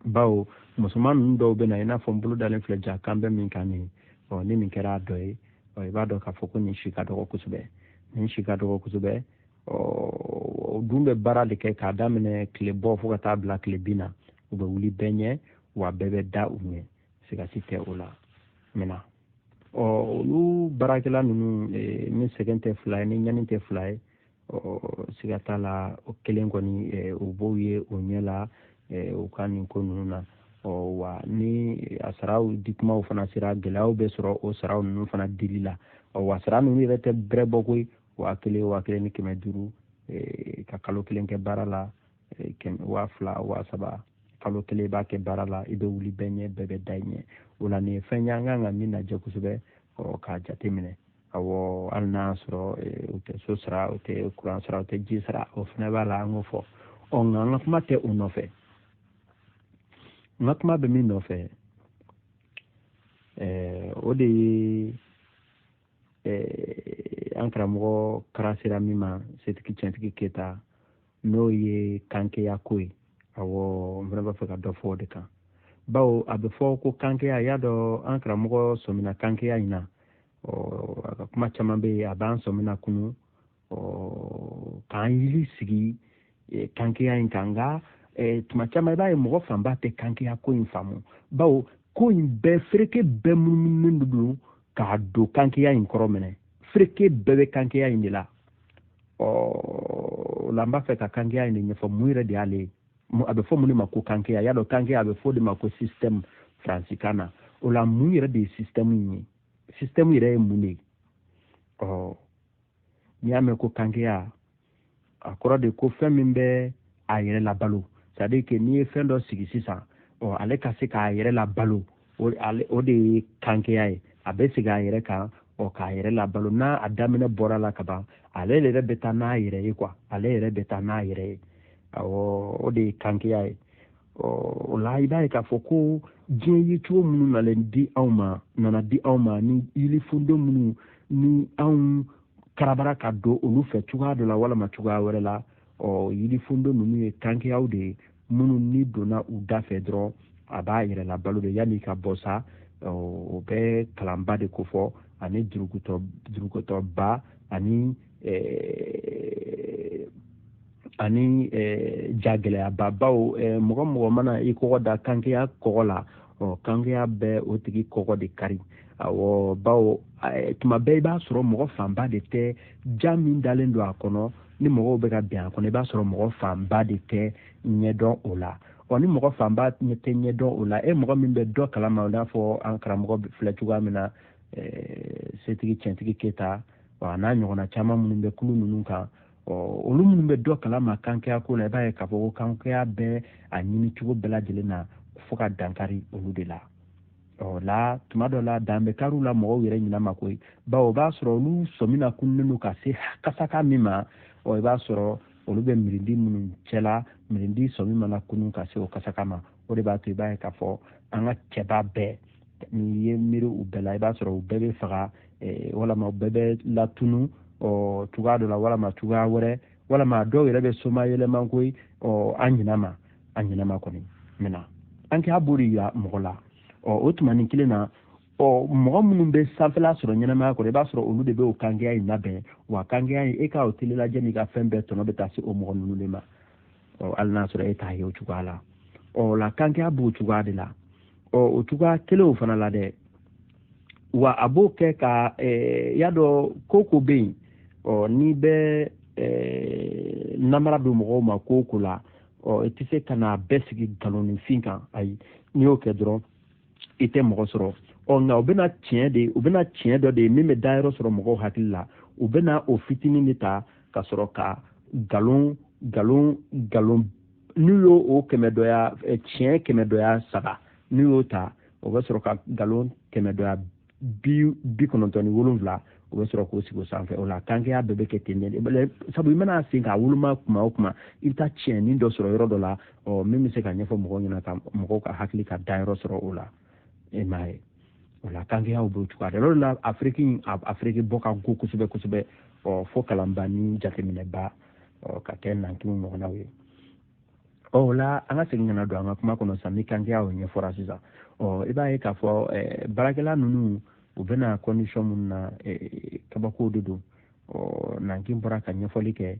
bawo musoman ninnu dɔw bɛ na, i n'a fɔ n bolo dalen filɛ ja kan bɛ min kan nin. Ni nin kɛra a dɔ ye, i b'a dɔn k'a fɔ ko nin si ka dɔgɔ kosɛbɛ, nin si ka dɔgɔ kosɛbɛ. O dun bɛ baara de kɛ k'a daminɛ tile bɔ fo ka taa bila tile bin na. U bɛ wuli bɛɛ ɲɛ, wa bɛɛ bɛ da u ɲɛ, siga si tɛ o la. Mɛna olu baarakɛla ninnu, ni sɛgɛn tɛ fila ye, ni ɲani tɛ fila ye, siga t'a la, o kelen kɔni u b'o ye o ɲɛ la u ka nin ko ninnu na. Wa ni a saraw di kumaw fana sera, gɛlɛyaw bɛ sɔrɔ o saraw ninnu fana dili la. Wa sara ninnu yɛrɛ tɛ bɛrɛ bɔ koyi, 1000, 1500, ka kalo kelen kɛ baara la, 2000, 3000, kalo kelen i b'a kɛ baara la, i bɛ wuli bɛɛ ɲɛ, bɛɛ bɛ da i ɲɛ. O la nin ye fɛn ye an kan ka min lajɛ kosɛbɛ, k'a jateminɛ. Awɔ, hali n'a y'a sɔrɔ u tɛ so sara, u tɛ kuran sara, u tɛ ji sara, o fana b'a la, an k'o fɔ. Ɔ, nka an ka kuma tɛ o nɔfɛ. N ka kuma bɛ min nɔfɛ, o de ye an karamɔgɔ kara sera min ma, Setigi Tiɲɛtigi Keyita, n'o ye kankeya ko ye. Awɔ, n fana b'a fɛ ka dɔ fɔ o de kan, bawo a bɛ fɔ ko kankeya, y'a dɔn an karamɔgɔ sɔmina kankeya in na. Ɔ, a ka kuma caman bɛ yen, a b'an sɔmina kunu, ɔ, k'an yili sigi kankeya in kan. Nka tuma caman i b'a ye mɔgɔ fanba tɛ kankeya ko in faamu, bawo ko in bɛɛ fereke bɛɛ munumununen don k'a don kankeya in kɔrɔ minɛ. Fereke bɛɛ bɛ kankeya in de la. Ɔ, o la n b'a fɛ ka kankeya in de ɲɛfɔ, mun yɛrɛ de y'ale ye, a bɛ fɔ mun de ma ko kankeya. Y'a dɔn kankeya a bɛ fɔ o de ma ko système faransikan na. O la mun yɛrɛ de ye système in ye? Système yɛrɛ ye mun de ye? Ɔ, n'i y'a mɛn ko kankeya, a kɔrɔ de ko fɛn min bɛ a yɛrɛ labalo, c'est à dire que n'i ye fɛn dɔ sigi sisan, ɔ, ale ka se k'a yɛrɛ labalo, o de ye kankeya ye. A bɛ segin a yɛrɛ kan, ɔ, k'a yɛrɛ labalo. N'a a daminɛ bɔra la ka ban, ale yɛrɛ bɛ taa n'a yɛrɛ ye quoi, ale yɛrɛ bɛ taa n'a yɛrɛ ye. Awɔ, o de ye kankeya ye. Ɔ, o la i b'a ye k'a fɔ ko diɲɛ ye cogo minnu nalen di anw ma, nana di anw ma ni yirifundo minnu ni anw karabara ka don olu fɛ cogoya dɔ la walama cogoya wɛrɛ la. Ɔ, yirifundo ninnu ye kankeyaw de ye, minnu ni donna u da fɛ dɔrɔn, a b'a yɛrɛ labalo de yanni ka bɔ sa. O bɛ kalanba de kofɔ, ani jurukutɔba, ani jagɛlɛyaba, bawo mɔgɔ mana i kɔgɔ da kankeya kɔgɔ la, ɔ, kankeya bɛ o tigi kɔgɔ de kari. Awɔ, bawo tuma bɛɛ i b'a sɔrɔ mɔgɔ fanba de tɛ ja min dalen don a kɔnɔ, ni mɔgɔw bɛ ka bɛn a kɔnɔ, i b'a sɔrɔ mɔgɔ fanba de tɛ ɲɛdɔn o la. Ɔ, ni mɔgɔ fanba tɛ ɲɛdɔn o la, e mɔgɔ min bɛ dɔ kalama, i n'a fɔ an karamɔgɔ filɛ cogoya min na, Setigi Tiɲɛtigi Keyita, a n'a ɲɔgɔnna caman minnu bɛ kulu ninnu kan, ɔ, olu minnu bɛ dɔ kalama kankeya ko la, i b'a ye k'a fɔ ko kankeya bɛ a ɲini cogo bɛɛ lajɛlen na fo ka dankari olu de la. Ɔ, la tuma dɔ la dan bɛ kariw la mɔgɔw yɛrɛ ɲinɛ ma koyi, bawo o b'a sɔrɔ olu sɔmina kununnen don ka se kasaka min ma. Ɔ, i b'a sɔrɔ olu bɛ mirindi minnu cɛla, mirindi sɔmi mana kunu ka se o kasaka ma, o de b'a to i b'a ye k'a fɔ an ka cɛba bɛɛ, n'i ye miiri u bɛɛ la, i b'a sɔrɔ u bɛɛ bɛ faga, walama u bɛɛ bɛ latunu, ɔ, cogoya dɔ la walama cogoya wɛrɛ, walama dɔw yɛrɛ bɛ soma yɛlɛma koyi. Ɔ, an ɲinɛ ma, an ɲinɛ ma kɔni mina an k'a b'o de yira mɔgɔ la. Ɔ, o tuma nin kelen na, ɔ, mɔgɔ minnu bɛ sanfɛla sɔrɔ ɲɛnamaya kɔrɔ, i b'a sɔrɔ olu de bɛ o kankeya in labɛn. Wa kankeya in, e ka o tele lajɛ n'i ka fɛn bɛɛ tɔnɔ bɛ taa se o mɔgɔ ninnu de ma. Ɔ, hali n'a sɔrɔ e t'a ye o cogoya la. Ɔ, la kankeya b'o cogoya de la. Ɔ, o cogoya kelenw fana la dɛ, wa a b'o kɛ ka y'a dɔn ko ko bɛ yen. Ɔ, n'i bɛ namara don mɔgɔw ma ko o ko la, ɔ, i tɛ se ka n'a bɛɛ sigi nkalonifin kan. Ayi, n'i y'o kɛ dɔrɔn, i tɛ mɔgɔ sɔrɔ. Ɔ, nka u bɛna tiɲɛ de, u bɛna tiɲɛ dɔ de ye min bɛ dayɔrɔ sɔrɔ mɔgɔw hakili la. U bɛna o fitinin de ta ka sɔrɔ ka nkalon, nkalon, nkalon, n'u y'o o kɛmɛdɔya, tiɲɛ kɛmɛdɔya saba, n'u y'o ta, o bɛ sɔrɔ ka nkalon kɛmɛdɔya 97, o bɛ sɔrɔ k'o sigi o sanfɛ. O la kankeya bɛɛ bɛ kɛ ten de, sabu i mana sen k'a woloma kuma o kuma, i bɛ taa tiɲɛni dɔ sɔrɔ yɔrɔ dɔ la, ɔ, min bɛ se ka ɲɛfɔ mɔgɔw ɲɛna, ka mɔgɔw ka hakili ka dayɔrɔ sɔrɔ o la. E m'a ye, o la kankeyaw b'o cogoya de la. O de la Afiriki, Afiriki bɔ ka go kosɛbɛ kosɛbɛ. Ɔ, fo kalanba ni jateminɛba, ɔ, ka kɛ nankiw ɲɔgɔnnaw ye. Ɔ, o la an ka segin ka na don an ka kuma kɔnɔ sisan, ni kankeyaw ɲɛfɔra sisan. Ɔ, i b'a ye k'a fɔ baarakɛla ninnu, u bɛna condition minnu na, kabako de don. Ɔ, nankin bɔra ka ɲɛfɔli kɛ.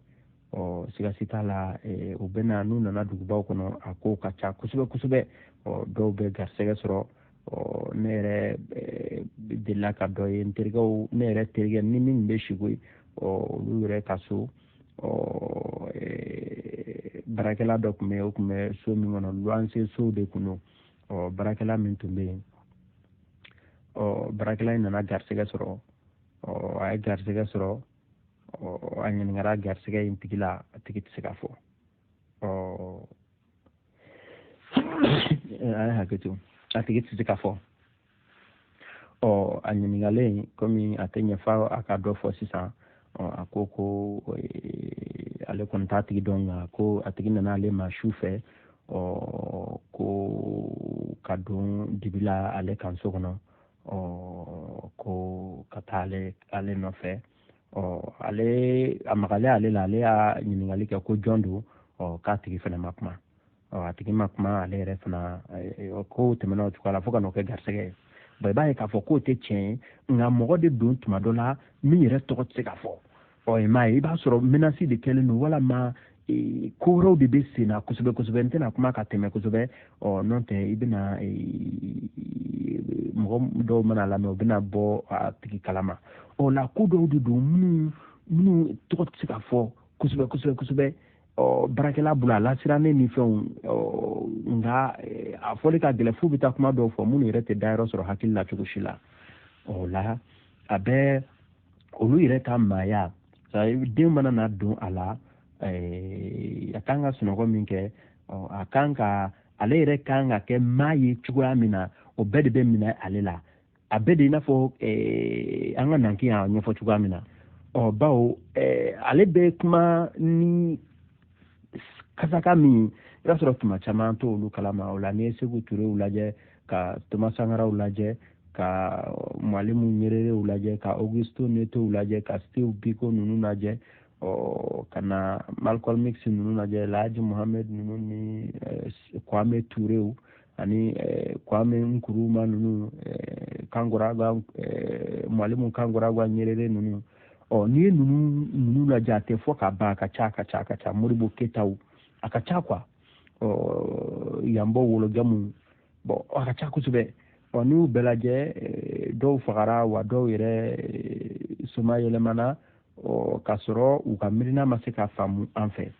Ɔ, sigasi t'a la, u bɛna n'u nana dugubaw kɔnɔ, a kow ka ca kosɛbɛ kosɛbɛ. Ɔ, dɔw bɛ garisɛgɛ sɔrɔ. Ɔ, ne yɛrɛ delila ka dɔ ye, n terikɛw, ne yɛrɛ terikɛ ni min bɛ si koyi, ɔ, olu yɛrɛ ka so, ɔ, baarakɛla dɔ tun bɛ yen, o tun bɛ so min kɔnɔ, luwanse sow de tun don. Ɔ, baarakɛla min tun bɛ yen, ɔ, baarakɛla in nana garisɛgɛ sɔrɔ. Ɔ, a ye garisɛgɛ sɔrɔ. Ɔ, a ɲininkara garisɛgɛ in tigi la, a tigi tɛ se k'a fɔ. Ɔ, a ye hakɛ to, a tigi tɛ se k'a fɔ. Ɔ a ɲininkalen, komi a tɛ ɲɛ f'a a ka dɔ fɔ sisan, ɔ a ko ko ale kɔni t'a tigi dɔn, nka ko a tigi nana ale ma su fɛ, ɔ ko ka don dibi la ale kan so kɔnɔ, ɔ ko ka taa ale ale nɔfɛ. Ɔ ale a magalen ale la, ale y'a ɲininkali kɛ ko jɔn don. Ɔ k'a tigi fana ma kuma. Ɔ a tigi ma kuma, ale yɛrɛ fana kow tɛmɛna o cogoya la fo ka n'o kɛ garisɛgɛ ye. Bon, i b'a ye k'a fɔ k'o tɛ tiɲɛ ye, nka mɔgɔ de don tuma dɔ la min yɛrɛ tɔgɔ tɛ se ka fɔ. Ɔ i m'a ye, i b'a sɔrɔ menace de kɛlen don walama ko wɛrɛw de bɛ sen na kosɛbɛ kosɛbɛ. N tɛna kuma ka tɛmɛ kosɛbɛ. Ɔ n'o tɛ, i bɛna mɔgɔ dɔw mana lamɛn, u bɛna bɔ a tigi kalama. Ɔ la ko dɔw de don minnu tɔgɔ tɛ se ka fɔ kosɛbɛ kosɛbɛ kosɛbɛ. Ɔ baarakɛla bolo a lasirannen ni fɛnw, ɔ nka a fɔli ka gɛlɛn f'u bɛ taa kuma dɔw fɔ minnu yɛrɛ tɛ dayɔrɔ sɔrɔ hakili la cogo si la. Ɔ la a bɛ olu yɛrɛ ka maaya, den mana na don a la, a kan ka sunɔgɔ min kɛ, a kan ka ale yɛrɛ kan ka kɛ maa ye cogoya min na, o bɛɛ de bɛ minɛ ale la. A bɛɛ de i n'a fɔ an ka nanki y'a ɲɛfɔ cogoya min na. Ɔ bawo ale bɛ kuma ni kasaka min, i b'a sɔrɔ tuma caman an t'olu kalama. O la n'i ye Seku Turew lajɛ, ka Toma Sankaraw lajɛ, ka Mwalimu Nyererew lajɛ, ka Augusto Netow lajɛ, ka Steve Biko ninnu lajɛ, ɔ ka na Malcolm X ninnu lajɛ, Lahaji Muhammed ninnu ni Kwame Turew ani Kwame Nkrumah ninnu, Kangouragua, Mwalimu Kangouragua Nyerere ninnu. Ɔ n'i ye ninnu lajɛ, a tɛ fɔ ka ban, a ka ca, a ka ca, a ka ca. Modibo Keyitaw, a ka ca quoi. Ɔ yanbɔ wolojamu, bon, a ka ca kosɛbɛ. Ɔ n'i y'u bɛɛ lajɛ, dɔw fagara wa dɔw yɛrɛ soma yɛlɛmana, ɔ k'a sɔrɔ u ka miirina ma se ka faamu an fɛ.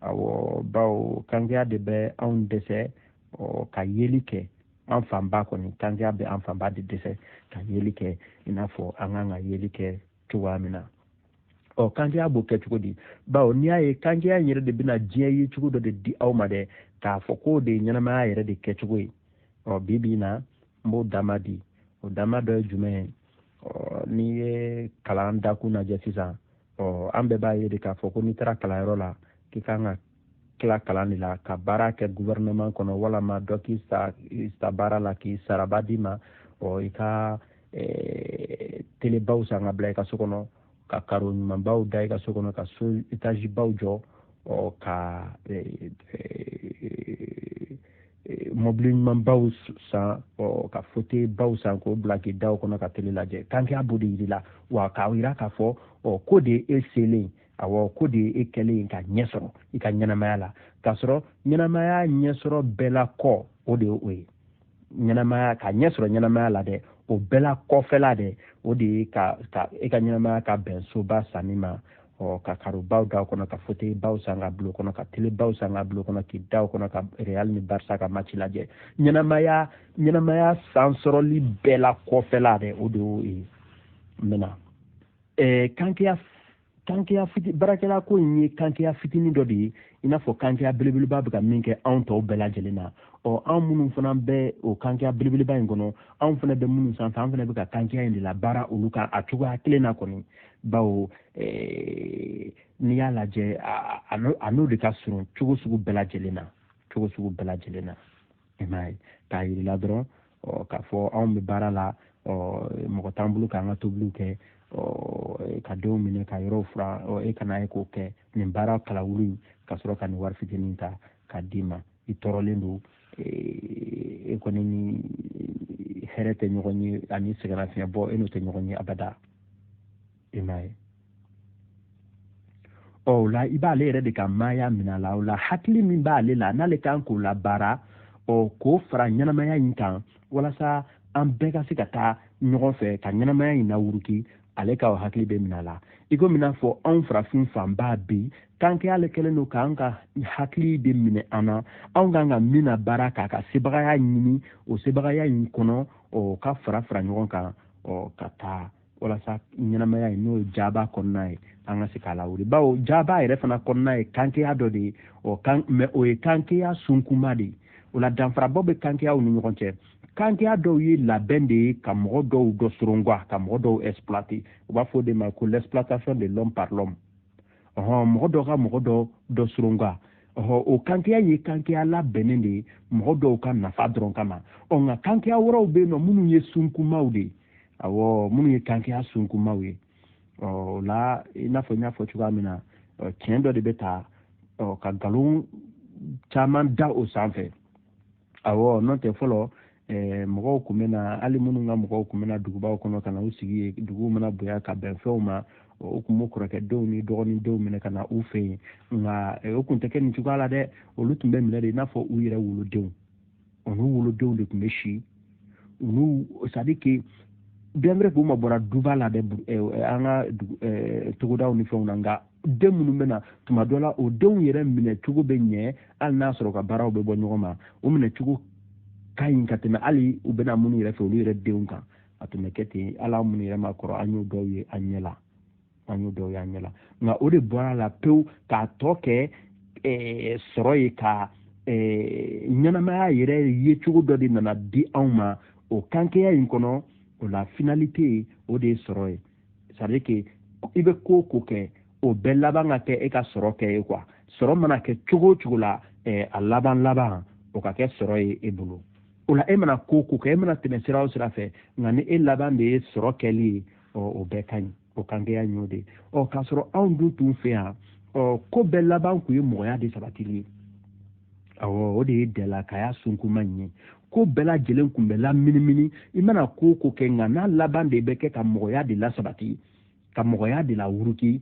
Awɔ, bawo kankeya de bɛ anw dɛsɛ ɔ ka yeli kɛ. An fanba kɔni, kankeya bɛ an fanba de dɛsɛ ka yeli kɛ i n'a fɔ an kan ka yeli kɛ cogoya min na. Ɔ kankeya b'o kɛ cogo di? Bawo n'i y'a ye, kankeya in yɛrɛ de bɛna diɲɛ ye cogo dɔ de di aw ma dɛ, k'a fɔ k'o de ye ɲɛnamaya yɛrɛ de kɛcogo ye. Ɔ bi bi in na, n b'o dama di. O dama dɔ ye jumɛn ye? Ɔ n'i ye kalan dakun lajɛ sisan, ɔ an bɛɛ b'a ye de k'a fɔ ko n'i taara kalanyɔrɔ la, k'i kan ka tila kalan de la ka baara kɛ gouvernement kɔnɔ, walama dɔ k'i ta baara la k'i saraba d'i ma. Ɔ i ka telebaw san ka bila i ka so kɔnɔ, ka karo ɲumanbaw da i ka so kɔnɔ, ka so etazibaw jɔ, ɔ ka mɔbili ɲumanbaw san, ɔ ka fotebaw san k'o bila k'i da o kɔnɔ ka tele lajɛ. Kankeya b'o de yir'i la, wa k'a yira k'a fɔ ɔ ko de ye e selen, awɔ ko de ye e kɛlen ka ɲɛ sɔrɔ i ka ɲɛnamaya la, k'a sɔrɔ ɲɛnamaya ɲɛsɔrɔ bɛɛ la kɔ, o de ye o ye. Ɲɛnamaya ka ɲɛ sɔrɔ ɲɛnamaya la dɛ, o bɛɛ la kɔfɛla dɛ, o de ye ka e ka ɲɛnamaya ka bɛn soba sanni ma, ɔ ka karobaw da o kɔnɔ, ka fauteuilbaw san ka bila o kɔnɔ, ka telebaw san ka bila o kɔnɔ, k'i da o kɔnɔ ka Real ni Barça ka match lajɛ. Ɲɛnamaya san sɔrɔli bɛɛ la kɔfɛla dɛ, o de y'o ye. N bɛna kankeya kankeya fiti baarakɛla ko in ye kankeya fitinin dɔ de ye, i n'a fɔ kankeya belebeleba bɛ ka min kɛ anw tɔw bɛɛ lajɛlen na. Ɔ anw minnu fana bɛ o kankeya belebeleba in kɔnɔ, anw fana bɛ minnu sanfɛ, an fana bɛ ka kankeya in de labaara olu kan a cogoya kelen na kɔni. Bawo n'i y'a lajɛ, a n'o de ka surun cogo sugu bɛɛ lajɛlen na, cogo sugu bɛɛ lajɛlen na. I m'a ye, k'a yir'i la dɔrɔn, ɔ k'a fɔ anw bɛ baara la, ɔ mɔgɔ t'an bolo k'an ka tobiliw kɛ, ɔ ka denw minɛ ka yɔrɔw furan, ɔ e kana e k'o kɛ nin baara kalawuli in, ka sɔrɔ ka nin wari fitinin ta k'a d'i ma. I tɔɔrɔlen don, e kɔni ni hɛrɛ tɛ ɲɔgɔn ye, ani sɛgɛnnafiɲɛbɔ e n'o tɛ ɲɔgɔn ye abada. I m'a ye, ɔ o la i b'ale yɛrɛ de ka maaya minɛ a la. O la hakili min b'ale la, n'ale kan k'o labaara, ɔ k'o fara ɲɛnamaya in kan walasa an bɛɛ ka se ka taa ɲɔgɔn fɛ ka ɲɛnamaya in lawuruki, ale ka o hakili bɛ minɛ a la. I komi n'a fɔ anw farafin fanba bi kankeya ale kɛlen don k'an ka hakili de minɛ an na, anw kan ka min na baara k'a ka sebagaya ɲini, o sebagaya in kɔnɔ, ɔ ka fara fara ɲɔgɔn kan, ɔ ka taa walasa ɲɛnamaya in n'o ye jaba kɔnɔna ye, an ka se k'a lawuli. Bawo jaba yɛrɛ fana kɔnɔna ye kankeya dɔ de ye, ɔ kan mɛ o ye kankeya sunkunma de ye. O la danfarabɔ bɛ kankeyaw ni ɲɔgɔn cɛ. Kankeya dɔw ye labɛn de ye ka mɔgɔ dɔw dɔ soronga, ka mɔgɔ dɔw exploiter. U b'a fɔ o de ma ko l'exploitation de l'homme par l'homme. Ɔhɔn, mɔgɔ dɔ ka mɔgɔ dɔ dɔ soronga. Ɔhɔ, o kankeya ye kankeya labɛnnen de ye mɔgɔ dɔw ka nafa dɔrɔn kama. Ɔ, nka kankeya wɛrɛw bɛ yen nɔ minnu ye sunkumaw de ye. Awɔ, minnu ye kankeya sunkumaw ye. Ɔ, o la, i n'a fɔ n y'a fɔ cogoya min na, tiɲɛ dɔ de bɛ ta ka nkalon caman da o sanfɛ. Awɔ, n'o tɛ fɔlɔ mɔgɔw tun bɛ na, hali minnu ka mɔgɔw tun bɛ na dugubaw kɔnɔ ka na u sigi yen, duguw mana bonya ka bɛn fɛnw ma, u tun b'u kɔrɔkɛdenw ni dɔgɔnindenw minɛ ka na u fɛ yen. Nka o tun tɛ kɛ nin cogoya la dɛ, olu tun bɛ minɛ de i n'a fɔ u yɛrɛ wolodenw. U n'u wolodenw de tun bɛ si, u n'u, c'est à dire que bien vrai k'u ma bɔra duba la dɛ, an ka togodaw ni fɛnw na, nka den minnu bɛ na tuma dɔ la, o denw yɛrɛ minɛ cogo bɛ ɲɛ, hali n'a sɔrɔ ka baaraw bɛ bɔ ɲɔgɔn ma, o minɛ cogo ka ɲi ka tɛmɛ hali u bɛna minnu yɛrɛ fɛ, olu yɛrɛ denw kan. A tun bɛ kɛ ten. Hali an minnu yɛrɛ ma kɔrɔ, an y'o dɔw ye an ɲɛ la, an y'o dɔw ye an ɲɛ la. Nka o de bɔra a la pewu k'a tɔ kɛ sɔrɔ ye, ka ɲɛnamaya yɛrɛ yecogo dɔ de nana di anw ma o kankeya in kɔnɔ. O la, finalité, o de ye sɔrɔ ye. C'est à dire que i bɛ ko o ko kɛ, o bɛɛ laban ka kɛ e ka sɔrɔ kɛ ye quoi. Sɔrɔ mana kɛ cogo o cogo la, a laban laban, o ka kɛ sɔrɔ ye e bolo. O la, e mana ko o ko kɛ, e mana tɛmɛ sira o sira fɛ, nka ni e laban de ye sɔrɔ kɛli ye, ɔ, o bɛɛ ka ɲi. O kankeya y'o de ye. Ɔ, k'a sɔrɔ anw dun tun fɛ yan, ɔ, ko bɛɛ laban kun ye mɔgɔya de sabatili ye. Awɔ, o de ye dɛlakaya sunkuma in ye. Ko bɛɛ lajɛlen kun bɛ laminimini. I mana ko o ko kɛ, nka n'a laban de bɛ kɛ ka mɔgɔya de lasabati, ka mɔgɔya de lawuruki,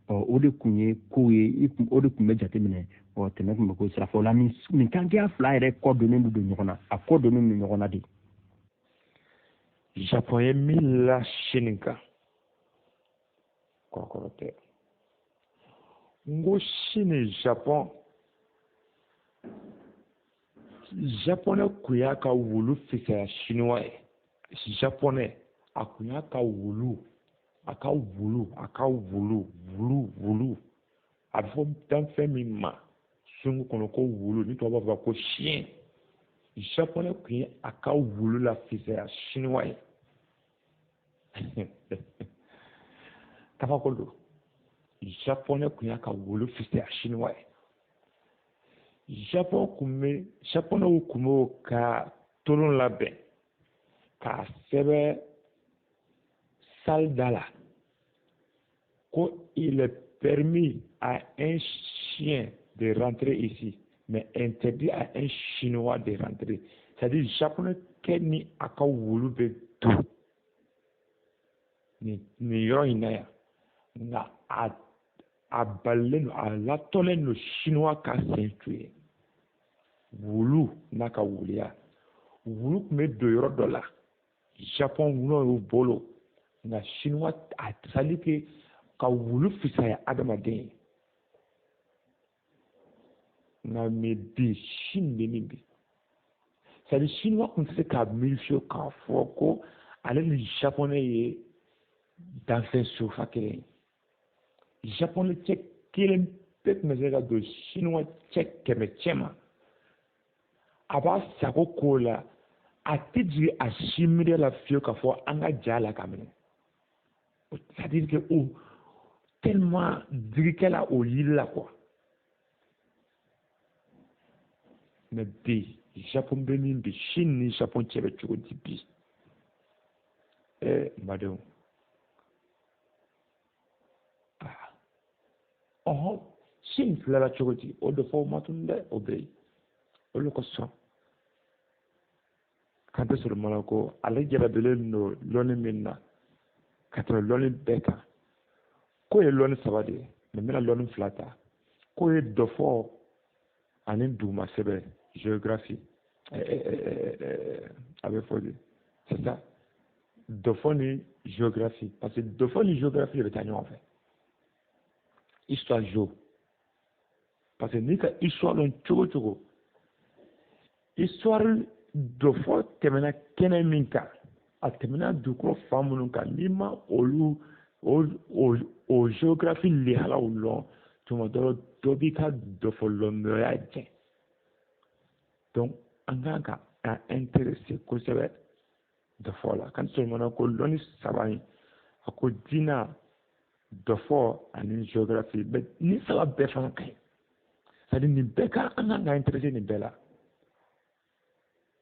ɔ, o de kun ye kow ye, o de kun bɛ jateminɛ. Ɔ, tɛmɛ kun bɛ k'o sira fɛ. O la, nin kankeya fila yɛrɛ kɔ donnen don ɲɔgɔn na, a kɔ donnen don ɲɔgɔn na de. Japon ye min la Chine kan, kɔrɔkɔrɔ tɛ. N ko Chine, Japon, japonais kun y'a ka wulu fisaya chinois ye. Japonais, a kun y'a ka wulu, a ka wulu, a ka wulu, wulu, wulu, a bɛ fɔ danfɛn min ma sungu kɔnɔ ko wulu, ni tubabu b'a fɔ ko chien, japonais kun ye a ka wulu la fisaya chinois ye. Kabako don. Japonais kun y'a ka wulu fisaya chinois ye. Japon kun bɛ, japonais kun b'o ka tolon labɛn k'a sɛbɛn salle da la ko il est permis à un chien de rentrer ici, mais interdit à un Chinois de rentrer. C'est-à-dire, japonais kɛ ni a ka wulu bɛ don nin yɔrɔ in na yan, nka a balilen don, a latɔlen don chinois ka sen tu ye. Wulu n'a ka wuluya, wulu tun bɛ don yɔrɔ dɔ la Japon n'o y'u bolo, nka chinois a, c'est à dire que ka wulu fisaya adamaden ye. Nka mais bi, Chine bɛ min bi, c'est à dire chinois tun tɛ se k'a miiri fiyewu k'a fɔ ko ale ni japonais ye danfɛn sofa kelen ye. Japonais cɛ kelen pe tun bɛ se ka don chinois cɛ 100 cɛ ma, a b'a sago k'o la, a tɛ jigin a si miiriya la fiyewu k'a fɔ an ka ja la ka minɛ. C'est à dire que o tellement digikɛla o yiri la quoi. Mais bi, Japon bɛ min bi, Chine ni Japon cɛ bɛ cogo di bi? N badenw, ɔhɔn, Chine filɛla cogo di? O de fɔ o ma tun dɛ, o bɛ yen, olu ka sɔn kan tɛ sɔrɔ mana ko ale jarabilen don lɔnni min na ka tɛmɛ lɔnni bɛɛ kan. K'o ye lɔnni saba de ye, mais n bɛna lɔnni fila ta. K'o ye dɔfɔ ani duguma sɛbɛn, géographie, a bɛ fɔ de, c'est ça, dɔfɔ ni géographie, parce que dɔfɔ ni géographie de bɛ taa ɲɔgɔn fɛ. Histoire géo, parce que n'i ka histoire dɔn cogo o cogo, histoire dɔfɔ tɛmɛna kɛnɛ min kan, a tɛmɛna dugukolo fan minnu kan, n'i ma olu o géographie lihalaw lɔn, tuma dɔ la dɔ b'i ka dɔfɔ lɔnbɛya jɛ. Donc an kan ka an intéressé kosɛbɛ dɔfɔ la. Kante Solomana ko lɔnni saba in, a ko diina, dɔfɔ ani géographie, bɛɛ nin saba bɛɛ fana ka ɲi. C'est à dire nin bɛɛ ka an kan ka intéressé nin bɛɛ la.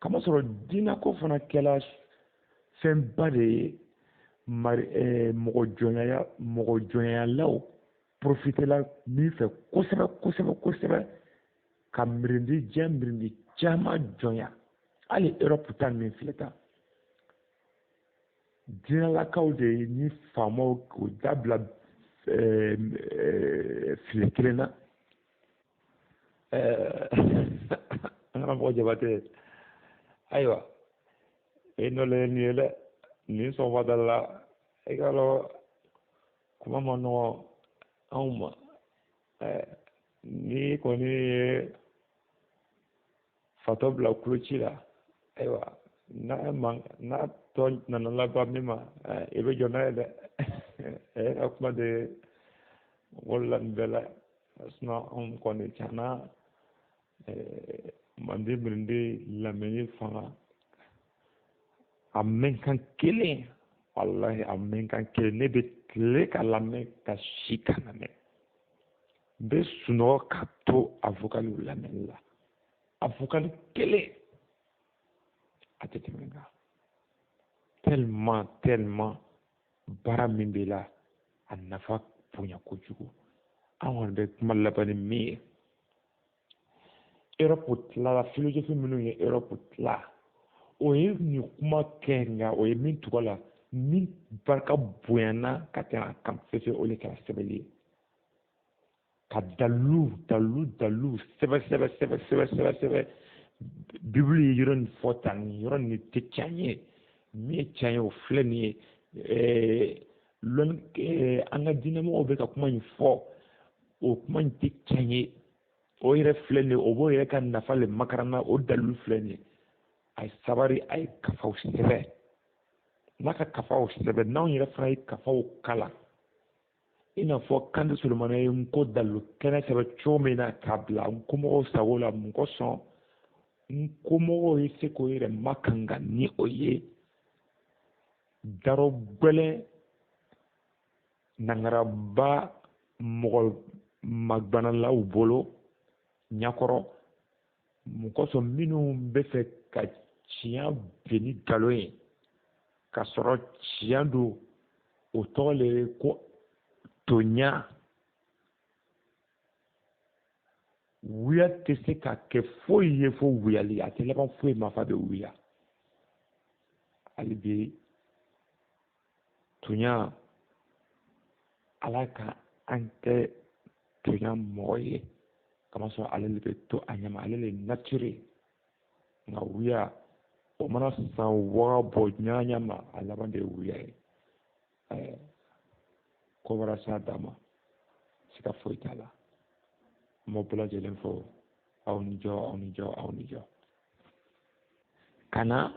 Kamasɔrɔ diinako fana kɛla fɛnba de ye mari mɔgɔ jɔnyalaw profitela min fɛ kosɛbɛ kosɛbɛ kosɛbɛ ka mirindi diɲɛ mirindi caman jɔnya. Hali Europe ta min filɛ tan, diinɛlakaw de ye ni faamaw k'o dabila file kelen na. An karamɔgɔ Jabate, ayiwa e nɔ le ye nin ye dɛ, nin sɔgɔmada la i k'a lɔn kuma ma nɔgɔn anw ma. N'i kɔni ye fatɔ bila kuloci la, ayiwa n'a man n'a tɔ nana laban min ma, i bɛ jɔ n'a ye dɛ. E ka kuma de wolola nin bɛɛ la. Sinon anw kɔni tiɲɛna manden mirindi lamɛnni fanga a mɛnkan kelen, walahi a mɛnkan kelen, ne bɛ tile ka lamɛn ka si ka lamɛn, n bɛ sunɔgɔ ka to a vocaliw lamɛnni la. A vocal kelen a tɛ tɛmɛ n kan, tellement tellement baara min b'i la a nafa bonya kojugu. An kɔni bɛ kuma laban ni min ye, Europe tilala, philosophie minnu ye Europe tila, o ye nin kuma kɛ, nka o ye min tugu a la, min barika bonyana ka tɛmɛ a kan fefe, o de kɛra sɛbɛnni ye. Ka dalilu dalilu dalilu sɛbɛ sɛbɛ sɛbɛ sɛbɛ sɛbɛ sɛbɛ. Bibulu ye yɔrɔ nin fɔ tan, nin yɔrɔ nin tɛ tiɲɛ ye, min ye tiɲɛ ye o filɛ nin ye. Lɔnni an ka diinɛmɔgɔw bɛ ka kuma in fɔ, o kuma in tɛ tiɲɛ ye, o yɛrɛ filɛ nin ye, o b'o yɛrɛ ka nafa le makaranna, o dalilu filɛ nin ye. A ye sabari, a ye kafaw sɛbɛ, n'a ka kafaw sɛbɛ, n'anw yɛrɛ fana ye kafaw kalan, i n'a fɔ Kante Solomana ye n ko dalilu kɛnɛ sɛbɛn cogo min na k'a bila n komɔgɔw sago la, mun kosɔn n komɔgɔw ye se k'o yɛrɛ makanga ni o ye darɔ gbɛlɛn nangaraba mɔgɔ magbanalaw bolo ɲakɔrɔ. Mun kosɔn minnu bɛ fɛ ka tiɲɛ bin ni nkalon ye k'a sɔrɔ tiɲɛ don, o tɔgɔ le ye ko toɲa. Wuya tɛ se ka kɛ foyi ye fo wuyali, a tɛ laban foyi ma f'a bɛ wuya. Hali bi toɲa, Ala ka an kɛ toɲa mɔgɔ ye, kamasɔrɔ ale de bɛ to a ɲɛma, ale de ye nature ye. Nka wuya o mana san waga bɔ ɲaɲa ma, a laban de ye wuya ye. Ko bɔra s'a dan ma, siga foyi t'a la. N b'aw bɛɛ lajɛlen fo, aw ni jɔ, aw ni jɔ, aw ni jɔ. Ka na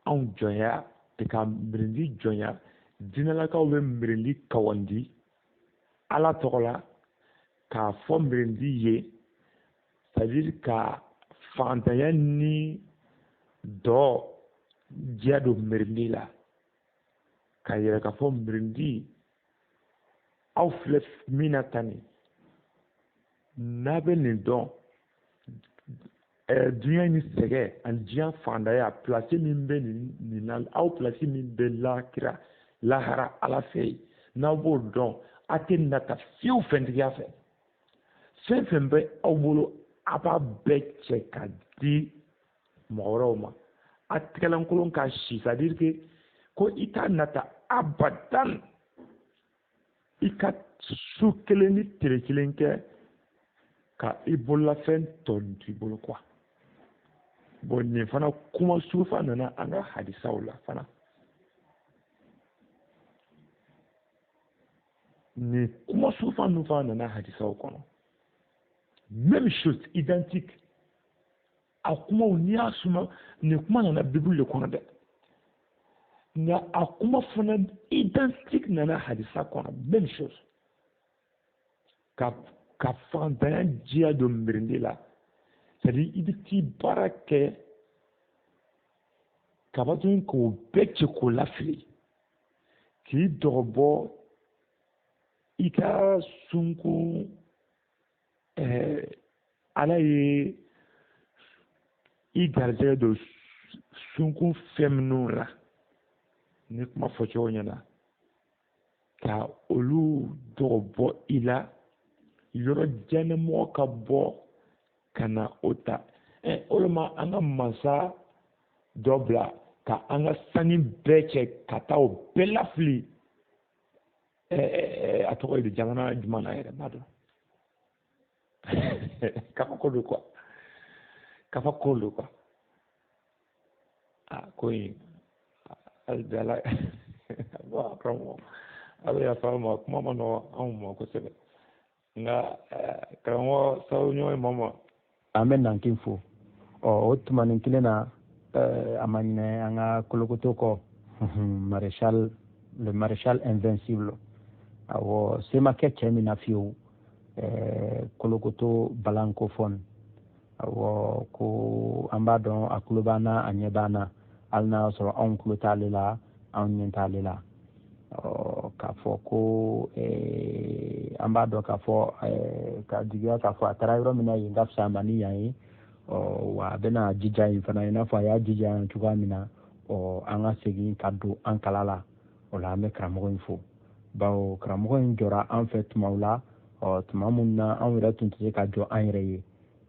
anw jɔnya, ka mirindi jɔnya. Diinɛlakaw bɛ mirindi kawandi Ala tɔgɔ la k'a fɔ mirindi ye, c'est à dire ka fantanya ni dɔ diya don mirindi la, k'a yɛrɛ k'a fɔ mirindi aw filɛ min na tan nin, n'a bɛ nin dɔn, duɲa ni sɛgɛn ani diɲɛ fantanya place min bɛ nin na, aw place min bɛ lakira lahara Ala fɛ yen, n'aw b'o dɔn, a tɛ nata fiyewu fɛntigiya fɛ. Fɛn fɛn bɛ aw bolo, a b'a bɛɛ cɛ ka di mɔgɔ wɛrɛw ma. A tɛgɛlankolon ka si, c'est à dire que ko i t'a nata abadan, i ka su kelen ni tile kelen kɛ ka i bololafɛn tɔ t'i bolo quoi. Bon, nin fana kuma sufa nana an ka hadisaw la fana. Nin kuma sufa ninnu fana nana hadisaw kɔnɔ. Même chose, identique. A kumaw n'i y'a suma, nin kuma nana Bible de kɔnɔ dɛ. Nka a kuma fana identique nana hadisa kɔnɔ, même chose. Ka fantanya diya don mirindi la. C'est à dire i bɛ t'i baara kɛ Ka bɔ tuguni k'o bɛɛ cɛ k'o lafili, k'i dɔgɔbɔ i ka sunkun. Ala ye i garijɛgɛ don sunkun fɛn minnu la, ni kuma fɔcogo ɲɛna, ka olu dɔgɔbɔ i la, yɔrɔ janmɔgɔ ka bɔ ka na o ta. O de ma an ka mansa dɔ bila ka an ka sanu bɛɛ cɛ ka taa o bɛɛ lafili. A tɔgɔ ye di, jamana jumɛn na yɛrɛ, m'a dɔn. Kabako don quoi, kabako don quoi. A ko in, hali bi Ala karamɔgɔ, a bɛ yafa ma, kuma ma nɔgɔ anw ma kosɛbɛ, nka karamɔgɔ sababu ɲuman ye maa ma. An bɛ nankin fo. Ɔ, o tumanin kelen na, a ma ɲinɛ an ka kolokoto kɔ, maréchal, le maréchal invincible. Awɔ, se ma kɛ cɛ min na fiyewu, kolokoto balanko fɔn. Awɔ, ko an b'a dɔn a tulo b'an na, a ɲɛ b'an na, hali n'a y'a sɔrɔ anw tulo t'ale la, anw ɲɛ t'ale la. Ɔ, k'a fɔ ko an b'a dɔn k'a fɔ, ka jigiya k'a fɔ a taara yɔrɔ min na yen ka fisa a ma ni yan ye. Ɔ, wa a bɛna jija yen fana, i n'a fɔ a y'a jija yan cogoya min na. Ɔ, an ka segin ka don an kala la. O la, an bɛ karamɔgɔ in fo, bawo karamɔgɔ in jɔra an fɛ tumaw la, ɔ, tuma minnu na anw yɛrɛ tun tɛ se ka jɔ an yɛrɛ ye.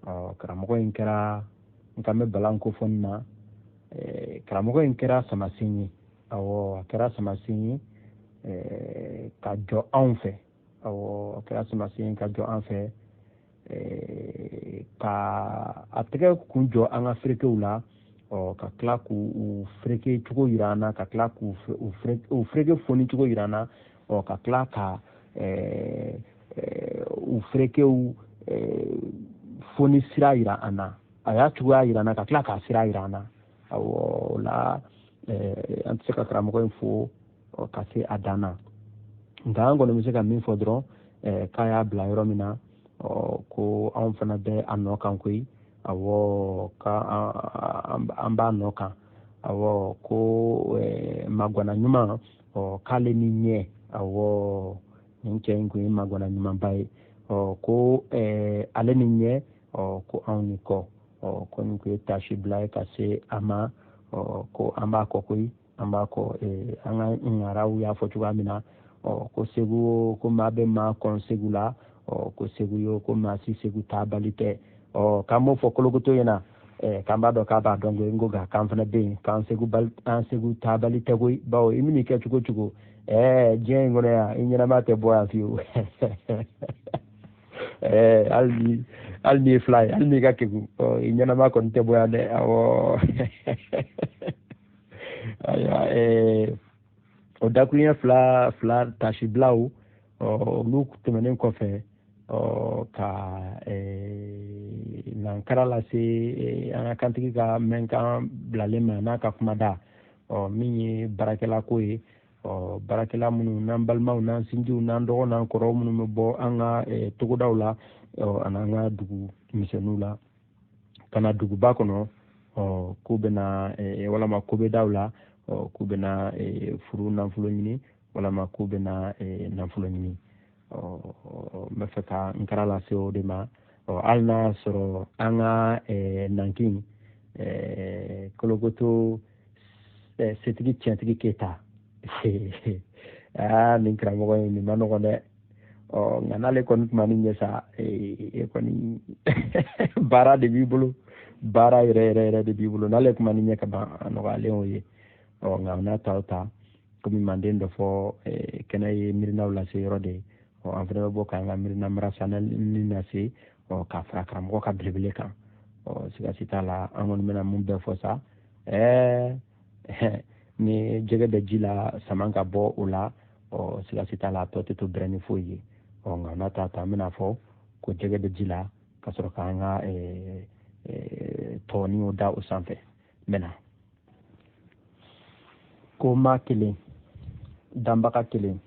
Ɔ, karamɔgɔ in kɛra, n kan bɛ balan ko fɔ nin na, karamɔgɔ in kɛra samasen ye. Awɔ, a kɛra samasen ye ka jɔ anw fɛ. Awɔ, a kɛra samasen ye ka jɔ an fɛ, ka a tɛgɛ kun jɔ an ka ferekew la. Ɔ, ka tila k'u fereke cogo yira an na, ka tila k'u fereke foni cogo yira an na. Ɔ, ka tila ka u ferekew foni sira yira an na. A y'a cogoya yira an na, ka tila k'a sira yira an na. Awɔ, o la, an tɛ se ka karamɔgɔ in fo ka se a dan na, nka an kɔni bɛ se ka min fɔ dɔrɔn, k'a y'a bila yɔrɔ min na, ko anw fana bɛ a nɔ kan koyi. Awɔ, ka an b'a nɔ kan. Awɔ, ko magwana ɲuman, ɔ, k'ale ni ɲɛ. Awɔ, nin cɛ in kun ye magwana ɲumanba ye. Ɔ, ko ale ni ɲɛ, ɔ, ko anw ni kɔ. Ɔ, ko nin kun ye taasi bila ye ka se a ma. Ɔ, ko an b'a kɔ koyi, an b'a kɔ. An ka ŋaraw y'a fɔ cogoya min na, ɔ, ko Segu, ko maa bɛ maa kɔn Segu la. Ɔ, ko Segu yo, ko maa si Segu taabali tɛ. Ɔ, k'an b'o fɔ kolokoto ɲɛna, k'an b'a dɔn k'a b'a dɔn koyi. N ko nka k'an fana bɛ yen, k'an Segu bali, an Segu taabali tɛ koyi, bawo i man'i kɛ cogo cogo, diɲɛ in kɔnɔ yan, i ɲɛnama tɛ bɔ yan fiyewu. Hali n'i ye fila ye, hali n'i ka kegun, ɔ, i ɲɛnama kɔni tɛ bɔ yan dɛ. Awɔ, ayiwa, o dakuruɲɛ fila fila tasibilaw, ɔ, olu tɛmɛnen kɔfɛ, ɔ, ka nankara lase an ka kantigi ka mɛnkan bilalen ma n'a ka kumada, ɔ, min ye baarakɛla ko ye. Ɔ, baarakɛla minnu n'an balimaw n'an sinjiw n'an dɔgɔ n'an kɔrɔw minnu bɛ bɔ an ka togodaw la, ɔ, ani an ka dugu misɛnninw la ka na duguba kɔnɔ, ɔ, k'u bɛna, walama kobedaw la, ɔ, k'u bɛna furu nafolo ɲini, walama k'u bɛna nafolo ɲini. Ɔ, n bɛ fɛ ka n kara lase o de ma. Ɔ, hali n'a y'a sɔrɔ an ka nankin kolokoto setigi tiɲɛtigi Keyita, aa, nin karamɔgɔ in nin ma nɔgɔn dɛ. Ɔ, nka n'ale kɔni tun ma nin ɲɛ sa, e kɔni baara de b'i bolo, baara yɛrɛ yɛrɛ yɛrɛ de b'i bolo. N'ale tun ma nin ɲɛ ka ban, a nɔgɔyalen o ye. Ɔ, nka n'a ta o ta, komi manden dɔ fɔ, kɛnɛ ye miirinaw lase yɔrɔ de ye. Ɔ, an fana bɛ bɔ k'an ka miirina marasanni lase, ɔ, k'a fara karamɔgɔ ka belebele kan. Ɔ, siga si t'a la, an kɔni bɛna mun bɛɛ fɔ sa, ni jɛgɛ bɛ ji la, sama ka bɔ o la. Ɔ, siga si t'a la, a tɔ tɛ to bɛrɛ ni foyi ye. Ɔ, nka n'a ta ta, an bɛna fɔ ko jɛgɛ bɛ ji la, ka sɔrɔ k'an ka tɔniw da o sanfɛ. N bɛna ko maa kelen, danbaga kelen,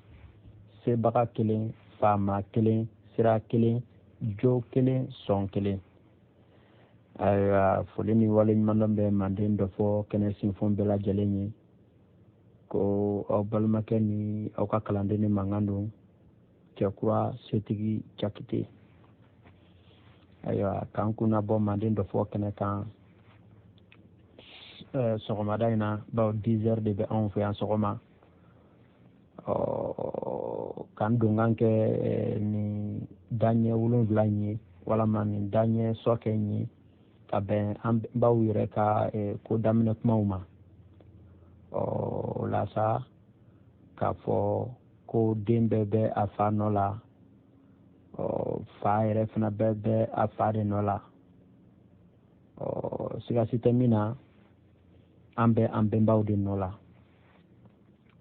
sebaga kelen, faama kelen, sira kelen, jo kelen, sɔn kelen. Ayiwa, foli ni waleɲumandɔn bɛ Manden Dɔfɔ kɛnɛ sinfon bɛɛ lajɛlen ye, ko aw balimakɛ ni aw ka kalanden ni mankan don, Cɛkura Setigi Jakite. Ayiwa, k'an kunna bɔ Manden Dɔfɔ kɛnɛ kan sɔgɔmada in na, bawo 10 heures de bɛ anw fɛ yan sɔgɔma. K'an donkan kɛ nin daɲɛ 7 in ye, walama nin daɲɛ sɔkɛ in ye, ka bɛn an baw yɛrɛ ka ko daminɛ kumaw ma. O la sa, k'a fɔ ko den bɛɛ bɛ a fa nɔ la, fa yɛrɛ fana bɛɛ bɛ a fa de nɔ la. Siga si tɛ min na, an bɛ an bɛnbaw de nɔ la.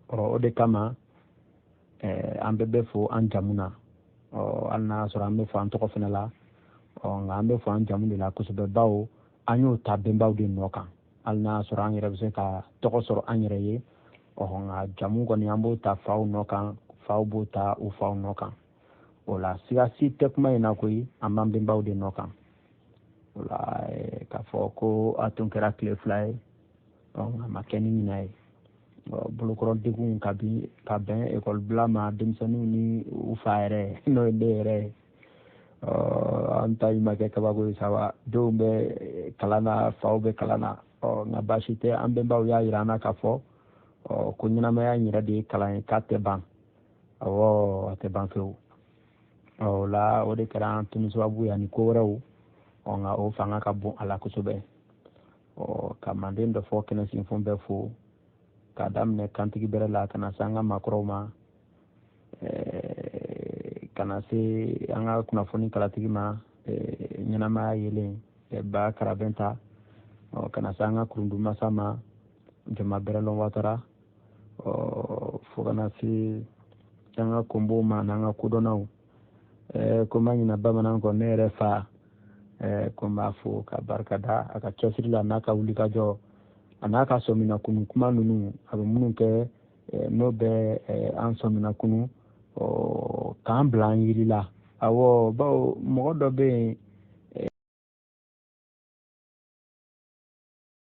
O de kama an bɛɛ bɛ fo an jamu na. Hali n'a y'a sɔrɔ an bɛ fo an tɔgɔ fana la, nka an bɛ fo an jamu de la kosɛbɛ, bawo an y'o ta bɛnbaw de nɔ kan. Hali n'a y'a sɔrɔ an yɛrɛ bɛ se ka tɔgɔ sɔrɔ an yɛrɛ ye, nka jamu kɔni an b'o ta faw nɔ kan, faw b'o ta u faw nɔ kan. O la siga si tɛ kuma in na koyi, an b'an bɛnbaw de nɔ kan. O la k'a fɔ ko a tun kɛra tile 2 ye, a ma kɛ ni ɲinan ye. Bolokɔrɔ degun ka bɛn ekɔli bila ma denmisɛnninw ni u fa yɛrɛ, n'o ye ne yɛrɛ ye. An ta in ma kɛ kabako ye sa wa, denw bɛ kalan na, faw bɛ kalan na. Nka baasi tɛ, an bɛnbaw y'a yira an na k'a fɔ ko ɲɛnamaya in yɛrɛ de ye kalan ye, k'a tɛ ban. Awɔ, a tɛ ban fewu. O la o de kɛra an tunu sababu ye ani ko wɛrɛw. Nka o fanga ka bon a la kosɛbɛ. Ka Manden Dɔfɔ kɛnɛ sinfon bɛɛ fo, k'a daminɛ kantigi bɛrɛ la ka na se an ka maakɔrɔw ma, ka na se an ka kunnafoni kalatigi ma, ɲɛnamaya yelen ba Karabɛnta, ka na se an ka kurundumasa ma, Jama Bɛrɛlɔn Watara, fo ka na se an ka konbow ma n'an ka kodɔnnaw. Ko n ma ɲinɛ bamanan kɔ, ne yɛrɛ fa, ko n b'a fo ka barika da a ka cɛsiri la n'a ka wulikajɔ a n'a ka sɔmina kunu kuma ninnu a bɛ minnu kɛ, n'o bɛ an sɔmina kunu, k'an bila an yiri la. Awɔ, bawo mɔgɔ dɔ bɛ yen